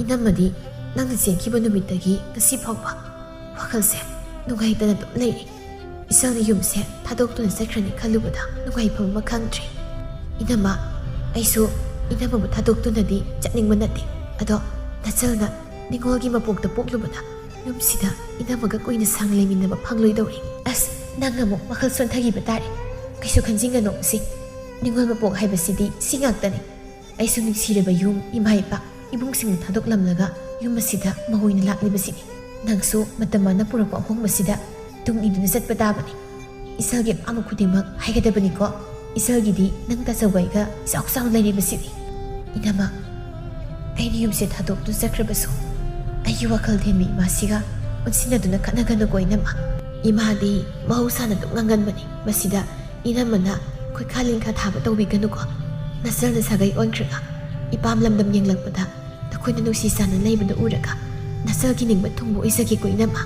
ꯏꯅꯝꯃꯗꯤ ꯅꯪꯅ ꯆꯦꯟꯈꯤꯕ ꯅꯨꯃꯤꯠꯇꯒꯤ ꯉꯁꯤ ꯐꯥꯎꯕ ꯋꯥꯈꯜꯁꯦ ꯅꯨꯡꯉꯥꯏꯇꯅ ꯑꯗꯨꯝ ꯂꯩꯔꯤ꯫ ꯏꯆꯜꯅ ꯌꯨꯝꯁꯦ ꯊꯥꯗꯣꯛꯇꯨꯅ ꯆꯠꯈ꯭ꯔꯅꯤ ꯈꯜꯂꯨꯕꯗ ꯅꯨꯡꯉꯥꯏꯐꯝ ꯑꯃ ꯈꯪꯗ꯭ꯔꯦ꯫ ꯏꯅꯝꯃ, ꯑꯩꯁꯨ ꯏꯅꯝꯃꯕꯨ ꯊꯥꯗꯣꯛꯇꯨꯅꯗꯤ ꯆꯠꯅꯤꯡꯕ ꯅꯠꯇꯦ꯫ ꯑꯗꯣ ꯅꯆꯜꯅ ꯅꯤꯉꯣꯜꯒꯤ ꯃꯄꯣꯛꯇ ꯄꯣꯛꯂꯨꯕꯅ ꯌꯨꯝꯁꯤꯗ ꯏꯅꯝꯃꯒ ꯀꯨꯏꯅ ꯁꯥꯡꯅ ꯂꯩꯃꯤꯟꯅꯕ ꯐꯪꯂꯣꯏꯗꯧꯔꯤ꯫ ꯑꯁ, ꯅꯪ ꯑꯃꯨꯛ ꯋꯥꯈꯜ ꯁꯣꯟꯊꯈꯤꯕ ꯇꯥꯔꯦ꯫ ꯀꯩꯁꯨ ꯈꯟꯖꯤꯟꯒꯅꯣ ꯁꯤ꯫ ꯅꯤꯉꯣꯜ ꯃꯄꯣꯛ ꯍꯥꯏꯕꯁꯤꯗꯤ ꯁꯤ ꯉꯥꯛꯇꯅꯤ꯫ ꯑꯩꯁꯨ ꯅꯨꯡꯁꯤꯔꯕ ꯌꯨꯝ, ꯏꯃꯥ ꯏꯄꯥ, ꯏꯕꯨꯡꯁꯤꯡꯅ ꯊꯥꯗꯣꯛꯂꯝꯂꯒ ꯌꯨꯝ ꯑꯁꯤꯗ ꯃꯧ ꯑꯣꯏꯅ ꯂꯥꯛꯂꯤꯕꯁꯤꯅꯤ꯫ ꯅꯪꯁꯨ ꯃꯇꯝ ꯃꯥꯅ ꯄꯨꯔꯛꯄ ꯑꯍꯣꯡꯕꯁꯤꯗ ꯇꯨꯡ ꯏꯟꯗꯨꯅ ꯆꯠꯄ ꯇꯥꯕꯅꯤ꯫ ꯏꯆꯜꯒꯤ ꯑꯄꯥꯝꯕ ꯈꯨꯗꯤꯡꯃꯛ ꯍꯥꯏꯒꯗꯕꯅꯤꯀꯣ꯫ ꯏꯆꯜꯒꯤꯗꯤ ꯅꯪ ꯇꯥꯆꯧꯒ ꯑꯩꯒ ꯏꯆꯥꯎ ꯆꯥꯎꯅ ꯂꯩꯔꯤꯕꯁꯤꯅꯤ꯫ ꯏꯅꯝꯃ, ꯑꯩꯅ ꯌꯨꯝꯁꯦ ꯊꯥꯗꯣꯛꯇꯨꯅ ꯆꯠꯈ꯭ꯔꯕꯁꯨ ꯑꯩꯒꯤ ꯋꯥꯈꯜ ꯊꯦꯝꯃꯤ ꯏꯃꯥꯁꯤꯒ ꯑꯣꯟꯁꯤꯟꯅꯗꯨꯅ ꯈꯠꯅꯒꯅꯨꯀꯣ ꯏꯅꯝꯃ꯫ ꯏꯃꯥꯗꯤ ꯃꯍꯧꯁꯥꯅ ꯑꯗꯨꯝ ꯉꯥꯡꯒꯟꯕꯅꯤ꯫ ꯃꯁꯤꯗ ꯏꯅꯝꯃꯅ ꯈꯣꯏꯈꯥ ꯂꯤꯡꯈꯥ ꯊꯥꯕ ꯇꯧꯕꯤꯒꯅꯨꯀꯣ꯫ ꯅꯆꯜꯅ ꯁꯥꯒꯩ ꯑꯣꯟꯈ꯭ꯔꯒ ꯏꯄꯥꯝ ꯂꯝꯗꯝ ꯌꯦꯡꯂꯛꯄꯗ ꯅꯈꯣꯏꯅ ꯅꯨꯡꯁꯤ ꯆꯥꯟꯅ ꯂꯩꯕꯗꯨ ꯎꯔꯒ ꯅꯆꯜꯒꯤ ꯅꯤꯡꯕ ꯊꯨꯡꯕ ꯑꯣꯏꯖꯒꯦꯀꯣ ꯏꯅꯝꯃ꯫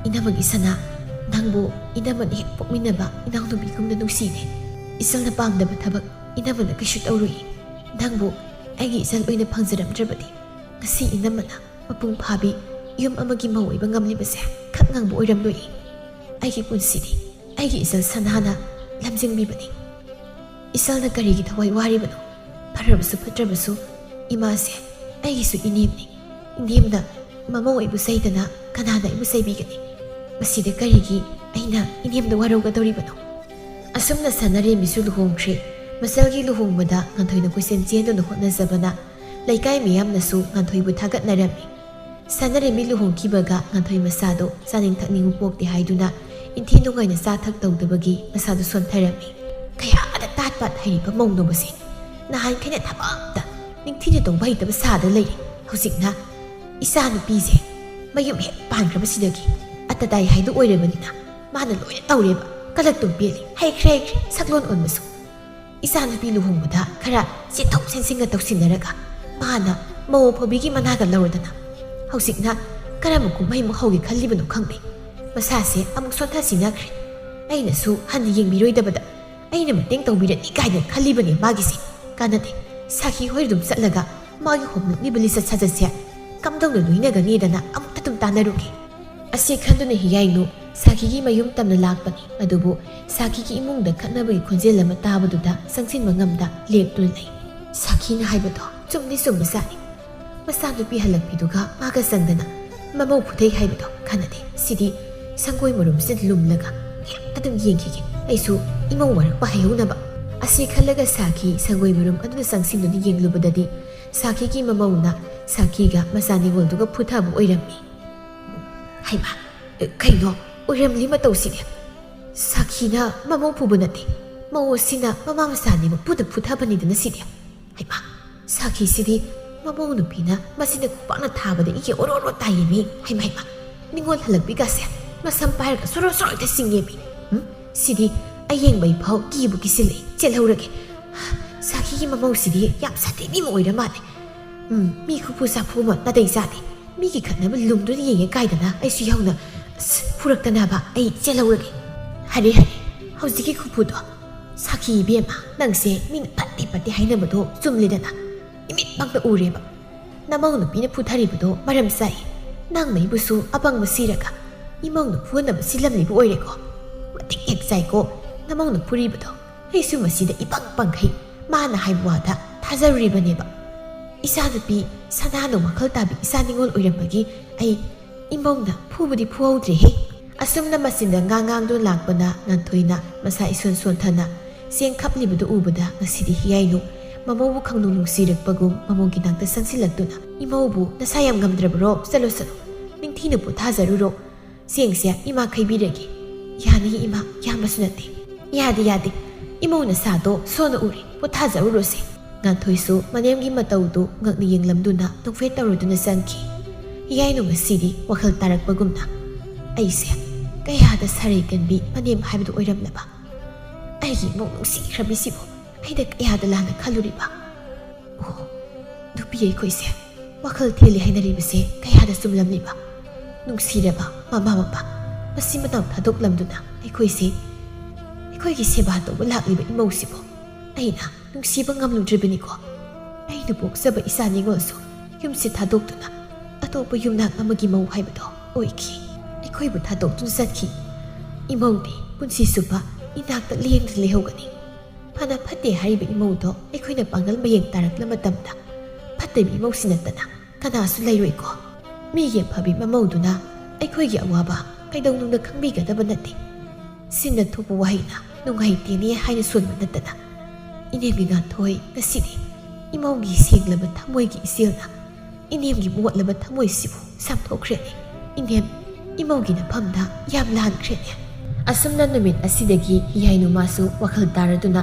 ꯏꯅꯝꯃꯒꯤ ꯁꯅꯥ, ꯅꯪꯕꯨ ꯏꯅꯝꯃꯅ ꯍꯦꯛ ꯄꯣꯛꯃꯤꯟꯅꯕ ꯏꯅꯥꯎꯅꯨꯄꯤꯒꯨꯝꯅ ꯅꯨꯡꯁꯤꯔꯦ꯫ ꯏꯆꯜꯅ ꯄꯥꯝꯗꯕ ꯊꯕꯛ ꯏꯅꯝꯃꯅ ꯀꯩꯁꯨ ꯇꯧꯔꯨꯏ꯫ ꯅꯪꯕꯨ ꯑꯩꯒꯤ ꯏꯆꯜ ꯑꯣꯏꯅ ꯐꯪꯖꯔꯝꯗ꯭ꯔꯕꯗꯤ ꯉꯁꯤ ꯏꯅꯝꯃꯅ ꯃꯄꯨꯡ ꯐꯥꯕꯤ ꯌꯨꯝ ꯑꯃꯒꯤ ꯃꯧ ꯑꯣꯏꯕ ꯉꯝꯂꯤꯕꯁꯦ ꯈꯛ ꯉꯥꯡꯕ ꯑꯣꯏꯔꯝꯂꯣꯏ꯫ ꯑꯩꯒꯤ ꯄꯨꯟꯁꯤꯗꯤ ꯑꯩꯒꯤ ꯏꯆꯜ ꯁꯅꯥꯅ ꯂꯝꯖꯤꯡꯕꯤꯕꯅꯤ꯫ ꯏꯆꯜꯅ ꯀꯔꯤꯒꯤ ꯊꯋꯥꯏ ꯋꯥꯔꯤꯕꯅꯣ? ꯐꯔꯕꯁꯨ ꯐꯠꯇ꯭ꯔꯕꯁꯨ ꯏꯃꯥꯁꯦ ꯑꯩꯒꯤꯁꯨ ꯏꯅꯦꯝꯅꯤ꯫ ꯏꯅꯦꯝꯅ ꯃꯃꯧ ꯑꯩꯕꯨ ꯆꯩꯗꯅ ꯀꯅꯥꯅ ꯑꯩꯕꯨ ꯆꯩꯕꯤꯒꯅꯤ? ꯃꯁꯤꯗ ꯀꯔꯤꯒꯤ ꯑꯩꯅ ꯏꯅꯦꯝꯗ ꯋꯥꯔꯧꯒꯗꯧꯔꯤꯕꯅꯣ? ꯑꯁꯨꯝꯅ ꯁꯥꯟꯅꯔꯦꯝꯕꯤꯁꯨ ꯂꯨꯍꯣꯡꯈ꯭ꯔꯦ꯫ ꯃꯆꯜꯒꯤ ꯂꯨꯍꯣꯡꯕꯗ ꯉꯥꯟꯊꯣꯏꯅ ꯀꯣꯏꯆꯦꯟ ꯆꯦꯟꯗꯨꯅ ꯍꯣꯠꯅꯖꯕꯅ ꯂꯩꯀꯥꯏ ꯃꯤꯌꯥꯝꯅꯁꯨ ꯉꯥꯟꯊꯣꯏꯕꯨ ꯊꯥꯒꯠꯅꯔꯝꯃꯤ꯫ ꯁꯥꯟꯅꯔꯦꯝꯕꯤ ꯂꯨꯍꯣꯡꯈꯤꯕꯒ ꯉꯥꯟꯊꯣꯏ ꯃꯁꯥꯗꯣ ꯆꯥꯅꯤꯡ ꯊꯛꯅꯤꯡꯕ ꯄꯣꯛꯇꯦ ꯍꯥꯏꯗꯨꯅ ꯏꯟꯊꯤ ꯅꯨꯡꯉꯥꯏꯅ ꯆꯥ ꯊꯛ ꯇꯧꯗꯕꯒꯤ ꯃꯁꯥꯗꯣ ꯁꯣꯟꯊꯔꯝꯃꯤ꯫ ꯀꯌꯥꯗ ꯇꯥꯠ ꯄꯥꯠ ꯍꯩꯔꯤꯕ ꯃꯧꯅꯣꯕꯁꯦ꯫ ꯅꯍꯥꯟꯈꯩꯅ ꯊꯕꯛ ꯑꯝꯇ ꯅꯤꯡꯊꯤꯅ ꯇꯧꯕ ꯍꯩꯇꯕ ꯁꯥꯗ ꯂꯩꯔꯦ꯫ ꯍꯧꯖꯤꯛꯅ ꯏꯆꯥ ꯅꯨꯄꯤꯁꯦ ꯃꯌꯨꯝ ꯍꯦꯛ ꯄꯥꯟꯈ꯭ꯔꯕꯁꯤꯗꯒꯤ ꯑꯇꯗꯥꯏ ꯍꯥꯏꯗꯨ ꯑꯣꯏꯔꯕꯅꯤꯅ ꯃꯥꯅ ꯂꯣꯏꯅ ꯇꯧꯔꯦꯕ꯫ ꯀꯂꯛꯇꯨꯝ ꯄꯦꯜꯂꯤ꯫ ꯍꯩꯈ꯭ꯔꯦ, ꯍꯩꯈ꯭ꯔꯦ, ꯁꯛꯂꯣꯟ ꯑꯣꯟꯕꯁꯨ꯫ ꯏꯆꯥ ꯅꯨꯄꯤ ꯂꯨꯍꯣꯡꯕꯗ ꯈꯔ ꯆꯦꯟꯊꯣꯛ ꯆꯦꯟꯁꯤꯟꯒ ꯇꯧꯁꯤꯟꯅꯔꯒ ꯃꯥꯅ ꯃꯧ ꯑꯐꯕꯤꯒꯤ ꯃꯅꯥꯒ ꯂꯧꯔꯗꯅ꯫ ꯍꯧꯖꯤꯛꯅ ꯀꯔꯝꯕ ꯀꯨꯝꯍꯩ ꯑꯃꯨꯛ ꯍꯧꯒꯦ ꯈꯜꯂꯤꯕꯅꯣ ꯈꯪꯗꯦ꯫ ꯃꯁꯥꯁꯦ ꯑꯃꯨꯛ ꯁꯣꯟꯊ ꯁꯤꯟꯅꯈ꯭ꯔꯦ꯫ ꯑꯩꯅꯁꯨ ꯍꯟꯅ ꯌꯦꯡꯕꯤꯔꯣꯏꯗꯕꯗ ꯑꯩꯅ ꯃꯇꯦꯡ ꯇꯧꯕꯤꯔꯅꯤ ꯀꯥꯏꯅ ꯈꯜꯂꯤꯕꯅꯦ ꯃꯥꯒꯤꯁꯦ꯫ ꯀꯥꯟꯅꯗꯦ꯫ ꯁꯥꯈꯤ ꯍꯣꯏ ꯑꯗꯨꯝ ꯆꯠꯂꯒ ꯃꯥꯒꯤ ꯍꯣꯝꯂꯛꯂꯤꯕ ꯂꯤꯆꯠ ꯁꯥꯖꯠꯁꯦ ꯀꯝꯗꯧꯅ ꯂꯣꯏꯅꯒꯅꯤꯗꯅ ꯑꯃꯨꯛꯇ ꯑꯗꯨꯝ ꯇꯥꯟꯅꯔꯨꯒꯦ꯫ ꯑꯁꯤ ꯈꯟꯗꯨꯅ ꯍꯤꯌꯥꯏꯅꯨ ꯁꯥꯈꯤꯒꯤ ꯃꯌꯨꯝ ꯇꯝꯅ ꯂꯥꯛꯄꯅꯤ꯫ ꯑꯗꯨꯕꯨ ꯁꯥꯈꯤꯒꯤ ꯏꯃꯨꯡꯗ ꯈꯠꯅꯕꯒꯤ ꯈꯣꯟꯖꯦꯜ ꯑꯃ ꯇꯥꯕꯗꯨꯗ ꯆꯪꯁꯤꯟꯕ ꯉꯝꯗ ꯂꯦꯞꯇꯨꯅ ꯂꯩ꯫ ꯁꯥꯈꯤꯅ ꯍꯥꯏꯕꯗꯣ ꯆꯨꯝꯗꯤ ꯆꯨꯝꯕꯖꯥꯠꯅꯤ꯫ ꯃꯆꯥꯅꯨꯄꯤ ꯍꯜꯂꯛꯄꯤꯗꯨꯒ ꯃꯥꯒ ꯆꯪꯗꯅ ꯃꯃꯧ ꯐꯨꯊꯩ ꯍꯥꯏꯕꯗꯣ ꯀꯥꯟꯅꯗꯦ꯫ ꯁꯤꯗꯤ ꯁꯪꯒꯣꯏ ꯃꯔꯨꯝꯁꯤꯗ ꯂꯨꯝꯂꯒ ꯉꯥꯏꯍꯥꯛꯇ ꯑꯗꯨꯝ ꯌꯦꯡꯈꯤꯒꯦ꯫ ꯑꯩꯁꯨ ꯏꯃꯧ ꯃꯔꯛꯄ ꯍꯩꯍꯧꯅꯕ꯫ ꯑꯁꯤ ꯈꯜꯂꯒ ꯁꯥꯈꯤ ꯁꯪꯒꯣꯏ ꯃꯔꯨꯝ ꯑꯗꯨꯗ ꯆꯪꯁꯤꯟꯗꯨꯅ ꯌꯦꯡꯂꯨꯕꯗꯗꯤ ꯁꯥꯈꯤꯒꯤ ꯃꯃꯧꯅ ꯁꯥꯈꯤꯒ ꯃꯆꯥ ꯅꯤꯉꯣꯜꯗꯨꯒ ꯐꯨꯊꯕ ꯑꯣꯏꯔꯝꯃꯤ꯫ ꯍꯩꯃꯥ, ꯀꯩꯅꯣ ꯑꯣꯏꯔꯝꯂꯤ ꯃꯇꯧꯁꯤꯗꯤ? ꯁꯥꯈꯤꯅ ꯃꯃꯧ ꯐꯨꯕ ꯅꯠꯇꯦ, ꯃꯧ ꯑꯁꯤꯅ ꯃꯃꯥ ꯃꯆꯥꯅꯤ ꯃꯄꯨꯗ ꯐꯨꯊꯕꯅꯤꯗꯅ ꯁꯤꯗꯤ꯫ ꯍꯩꯃꯥ, ꯁꯥꯈꯤꯁꯤꯗꯤ ꯃꯃꯧ ꯅꯨꯄꯤꯅ ꯃꯁꯤꯅ ꯈꯨꯄꯥꯛꯅ ꯊꯥꯕꯗ ꯏꯒꯦ ꯑꯣꯔꯣ ꯑꯣꯔꯣ ꯇꯥꯏꯌꯦꯃꯤ꯫ ꯍꯩꯃꯥ, ꯍꯩꯃꯥ, ꯅꯤꯉꯣꯜ ꯍꯜꯂꯛꯄꯤꯒꯁꯦ ꯃꯁꯝ ꯄꯥꯏꯔꯒ ꯁꯣꯔꯣ ꯁꯣꯔꯣ ꯍꯦꯛꯇ ꯆꯤꯡꯉꯦꯃꯤ꯫ ꯎꯝ, ꯁꯤꯗꯤ ꯑꯌꯦꯡꯕꯩ ꯐꯥꯎ ꯀꯤꯕꯨ ꯀꯤꯁꯤꯜꯂꯛꯑꯦ, ꯆꯦꯜꯍꯧꯔꯒꯦ꯫ ꯁꯥꯈꯤꯒꯤ ꯃꯃꯧꯁꯤꯗꯤ ꯌꯥꯝ ꯁꯥꯊꯤꯕꯤ ꯑꯃ ꯑꯣꯏꯔ ꯃꯥꯜꯂꯦ꯫ ꯎꯝ, ꯃꯤ ꯈꯨꯐꯨ ꯁꯥꯐꯨ ꯑꯃ ꯅꯥꯇꯩ ꯆꯥꯗꯦ꯫ ꯃꯤꯒꯤ ꯈꯠꯅꯕ ꯂꯨꯝꯗꯨꯅ ꯌꯦꯡꯉꯦ ꯀꯥꯏꯗꯅ ꯑꯩꯁꯨ ꯌꯥꯎꯅ, ꯑꯁ, ꯐꯨꯔꯛꯇꯅꯕ꯫ ꯑꯩ ꯆꯦꯜꯍꯧꯔꯒꯦ꯫ ꯍꯔꯦ, ꯍꯔꯦ, ꯍꯧꯖꯤꯛꯀꯤ ꯈꯨꯐꯨꯗꯣ꯫ ꯁꯥꯈꯤ ꯏꯕꯦꯝꯃ, ꯅꯪꯁꯦ ꯃꯤꯅ ꯐꯠꯇꯦ ꯐꯠꯇꯦ ꯍꯥꯏꯅꯕꯗꯣ ꯆꯨꯝꯂꯦꯗꯅ꯫ ꯏꯃꯤꯠꯃꯛꯅ ꯎꯔꯦꯕ꯫ ꯅꯃꯧ ꯅꯨꯄꯤꯅ ꯐꯨꯊꯔꯤꯕꯗꯣ ꯃꯔꯝ ꯆꯥꯏ꯫ ꯅꯪ ꯃꯩꯕꯨꯁꯨ ꯑꯄꯪꯕ ꯁꯤꯔꯒ ꯏꯃꯧꯅ ꯐꯨꯅꯕ ꯁꯤꯜꯂꯝꯂꯤꯕ ꯑꯣꯏꯔꯦꯀꯣ꯫ ꯃꯇꯤꯛ ꯍꯦꯛ ꯆꯥꯏꯀꯣ ꯅꯃꯧꯅ ꯐꯨꯔꯤꯕꯗꯣ꯫ ꯑꯩꯁꯨ ꯃꯁꯤꯗ ꯏꯄꯪ ꯄꯪꯈꯩ ꯃꯥꯅ ꯍꯥꯏꯕ ꯋꯥꯗ ꯊꯥꯖꯔꯨꯔꯤꯕꯅꯦꯕ꯫ ꯏꯆꯥꯅꯨꯄꯤ ꯁꯅꯥꯅ ꯋꯥꯈꯜ ꯇꯥꯕꯤ ꯏꯆꯥ ꯅꯤꯉꯣꯜ ꯑꯣꯏꯔꯝꯕꯒꯤ ꯑꯩ ꯏꯃꯧꯅ ꯐꯨꯕꯗꯤ ꯐꯨꯍꯧꯗ꯭ꯔꯦꯍꯦ꯫ ꯑꯁꯨꯝꯅ ꯃꯆꯤꯟꯗ ꯉꯥꯡ ꯉꯥꯡꯗꯨꯅ ꯂꯥꯛꯄꯅ ꯉꯥꯟꯊꯣꯏꯅ ꯃꯁꯥ ꯏꯁꯣꯟ ꯁꯣꯟꯊꯅ ꯆꯦꯡ ꯈꯞꯂꯤꯕꯗꯨ ꯎꯕꯗ ꯉꯁꯤꯗꯤ ꯍꯤꯌꯥꯏꯅꯨ ꯃꯃꯧꯕꯨ ꯈꯪꯅꯨꯡ ꯅꯨꯡꯁꯤꯔꯛꯄꯒꯨꯝ ꯃꯃꯧꯒꯤ ꯅꯥꯛꯇ ꯆꯪꯁꯤꯜꯂꯛꯇꯨꯅ, "ꯏꯃꯧꯕꯨ ꯅꯁꯥ ꯌꯥꯝ ꯉꯝꯗ꯭ꯔꯕꯔꯣ? ꯆꯠꯂꯣ, ꯆꯠꯂꯣ, ꯅꯤꯡꯊꯤꯅ ꯄꯣꯊꯥꯖꯔꯨꯔꯣ꯫ ꯆꯦꯡꯁꯦ ꯏꯃꯥ ꯈꯩꯕꯤꯔꯒꯦ꯫ ꯌꯥꯅꯤ ꯏꯃꯥ, ꯌꯥꯝꯕꯁꯨ ꯅꯠꯇꯦ꯫" "ꯌꯥꯗꯦ, ꯌꯥꯗꯦ, ꯏꯃꯧ ꯅꯁꯥꯗꯣ ꯁꯣꯟꯅ ꯎꯔꯦ, ꯄꯣꯊꯥꯖꯔꯨꯔꯣꯁꯦ꯫" ꯉꯥꯟꯊꯣꯏꯁꯨ ꯃꯅꯦꯝꯒꯤ ꯃꯇꯧꯗꯨ ꯉꯛꯅ ꯌꯦꯡꯂꯝꯗꯨꯅ ꯅꯣꯛꯐꯦꯠ ꯇꯧꯔꯗꯨꯅ ꯆꯪꯈꯤ꯫ ꯍꯤꯌꯥꯏꯅꯨ ꯉꯁꯤꯗꯤ ꯋꯥꯈꯜ ꯇꯥꯔꯛꯄꯒꯨꯝꯅ, "ꯑꯩꯁꯦ ꯀꯌꯥꯗ ꯁꯥꯔꯩ ꯀꯟꯕꯤ ꯃꯅꯦꯝ ꯍꯥꯏꯕꯗꯨ ꯑꯣꯏꯔꯝꯂꯕ? ꯑꯩꯒꯤ ꯏꯃꯧ ꯅꯨꯡꯁꯤꯈ꯭ꯔꯕꯤꯁꯤꯕꯨ ꯑꯩꯅ ꯀꯌꯥꯗ ꯂꯥꯟꯅ ꯈꯜꯂꯨꯔꯤꯕ? ꯑꯣ, ꯅꯨꯄꯤ ꯑꯩꯈꯣꯏꯁꯦ ꯋꯥꯈꯜ ꯊꯦꯜꯂꯤ ꯍꯥꯏꯅꯔꯤꯕꯁꯦ ꯀꯌꯥꯗ ꯆꯨꯝꯂꯝꯂꯤꯕ? ꯅꯨꯡꯁꯤꯔꯕ ꯃꯃꯥ ꯃꯄꯥ, ꯃꯆꯤꯟ ꯃꯅꯥꯎ ꯊꯥꯗꯣꯛꯂꯝꯗꯨꯅ ꯑꯩꯈꯣꯏꯁꯦ, ꯑꯩꯈꯣꯏꯒꯤ ꯁꯦꯕꯥ ꯇꯧꯕ ꯂꯥꯛꯂꯤꯕ ꯏꯃꯧꯁꯤꯕꯨ ꯑꯩꯅ ꯅꯨꯡꯁꯤꯕ ꯉꯝꯂꯨꯗ꯭ꯔꯤꯕꯅꯤꯀꯣ꯫ ꯑꯩꯅ ꯄꯣꯛꯆꯕ ꯏꯆꯥ ꯅꯤꯉꯣꯜꯁꯨ ꯌꯨꯝꯁꯦ ꯊꯥꯗꯣꯛꯇꯨꯅ ꯑꯇꯣꯞꯄ ꯌꯨꯝꯅꯥꯛ ꯑꯃꯒꯤ ꯃꯧ ꯍꯥꯏꯕꯗꯣ ꯑꯣꯏꯈꯤ꯫ ꯑꯩꯈꯣꯏꯕꯨ ꯊꯥꯗꯣꯛꯇꯨꯅ ꯆꯠꯈꯤ꯫ ꯏꯃꯧꯗꯤ ꯄꯨꯟꯁꯤ ꯆꯨꯞꯄ ꯏꯅꯥꯛꯇ ꯂꯦꯡꯗꯅ ꯂꯩꯍꯧꯒꯅꯤ꯫ ꯐꯅ ꯐꯠꯇꯦ ꯍꯥꯏꯔꯤꯕ ꯏꯃꯧꯗꯣ ꯑꯩꯈꯣꯏꯅ ꯄꯥꯡꯒꯜ ꯃꯌꯦꯡ ꯇꯥꯔꯛꯂ ꯃꯇꯝꯗ ꯐꯠꯇꯕꯤ ꯏꯃꯧꯁꯤ ꯅꯠꯇꯅ ꯀꯅꯥꯁꯨ ꯂꯩꯔꯣꯏꯀꯣ꯫ ꯃꯤꯒꯤ ꯑꯐꯕꯤ ꯃꯃꯧꯗꯨꯅ ꯑꯩꯈꯣꯏꯒꯤ ꯑꯋꯥꯕ ꯀꯩꯗꯧꯅꯨꯡꯗ ꯈꯪꯕꯤꯒꯗꯕ ꯅꯠꯇꯦ꯫ ꯁꯤꯟꯅ ꯊꯣꯛꯄ ꯋꯥꯍꯩꯅ ꯅꯨꯡꯉꯥꯏꯇꯦꯅꯦ ꯍꯥꯏꯅ ꯁꯣꯟꯕ ꯅꯠꯇꯅ, ꯏꯅꯦꯝꯒꯤ ꯉꯥꯟꯊꯣꯏ ꯉꯁꯤꯗꯤ ꯏꯃꯧꯒꯤ ꯁꯦꯡꯂꯕ ꯊꯃꯣꯏꯒꯤ ꯏꯆꯦꯜꯅ ꯏꯅꯦꯝꯒꯤ ꯃꯣꯠꯂꯕ ꯊꯃꯣꯏꯁꯤꯕꯨ ꯁꯥꯡꯊꯣꯛꯈ꯭ꯔꯦꯅꯦ꯫ ꯏꯅꯦꯝ, ꯏꯃꯧꯒꯤ ꯅꯐꯝꯗ ꯌꯥꯝ ꯂꯥꯟꯈ꯭ꯔꯦꯅꯦ꯫" ꯑꯁꯨꯝꯅ ꯅꯨꯃꯤꯠ ꯑꯁꯤꯗꯒꯤ ꯍꯤꯌꯥꯏꯅꯨ ꯃꯥꯁꯨ ꯋꯥꯈꯜ ꯇꯥꯔꯗꯨꯅ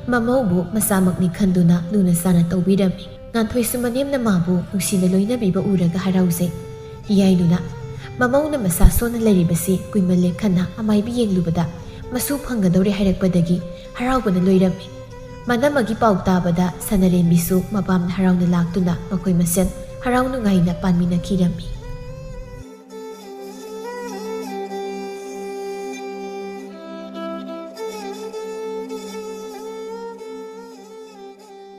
ꯃꯃꯧꯕꯨ ꯃꯆꯥꯃꯛꯅꯤ ꯈꯟꯗꯨꯅ ꯂꯨꯅ ꯆꯥꯅ ꯇꯧꯕꯤꯔꯝꯃꯤ꯫ ꯉꯥꯟꯊꯣꯏꯁꯨ ꯃꯅꯦꯝꯅ ꯃꯥꯕꯨ ꯅꯨꯡꯁꯤꯅ ꯂꯣꯏꯅꯕꯤꯕ ꯎꯔꯒ ꯍꯔꯥꯎꯖꯩ꯫ ꯍꯤꯌꯥꯏꯅꯨꯅ ꯃꯃꯧꯅ ꯃꯁꯥ ꯁꯣꯟꯅ ꯂꯩꯔꯤꯕꯁꯤ ꯀꯨꯏꯃꯜꯂꯦ ꯈꯟꯅ ꯑꯃꯥꯏꯕꯤ ꯌꯦꯡꯂꯨꯕꯗ ꯃꯁꯨ ꯐꯪꯒꯗꯧꯔꯦ ꯍꯥꯏꯔꯛꯄꯗꯒꯤ ꯍꯔꯥꯎꯕꯅ ꯂꯣꯏꯔꯝꯃꯤ꯫ ꯃꯅꯝꯃꯒꯤ ꯄꯥꯎ ꯇꯥꯕꯗ ꯁꯅꯔꯦꯝꯕꯤꯁꯨ ꯃꯄꯥꯝꯗ ꯍꯔꯥꯎꯅ ꯂꯥꯛꯇꯨꯅ ꯃꯈꯣꯏ ꯃꯁꯦꯟ ꯍꯔꯥꯎ ꯅꯨꯡꯉꯥꯏꯅ ꯄꯥꯟꯃꯤꯟꯅꯈꯤꯔꯝꯃꯤ꯫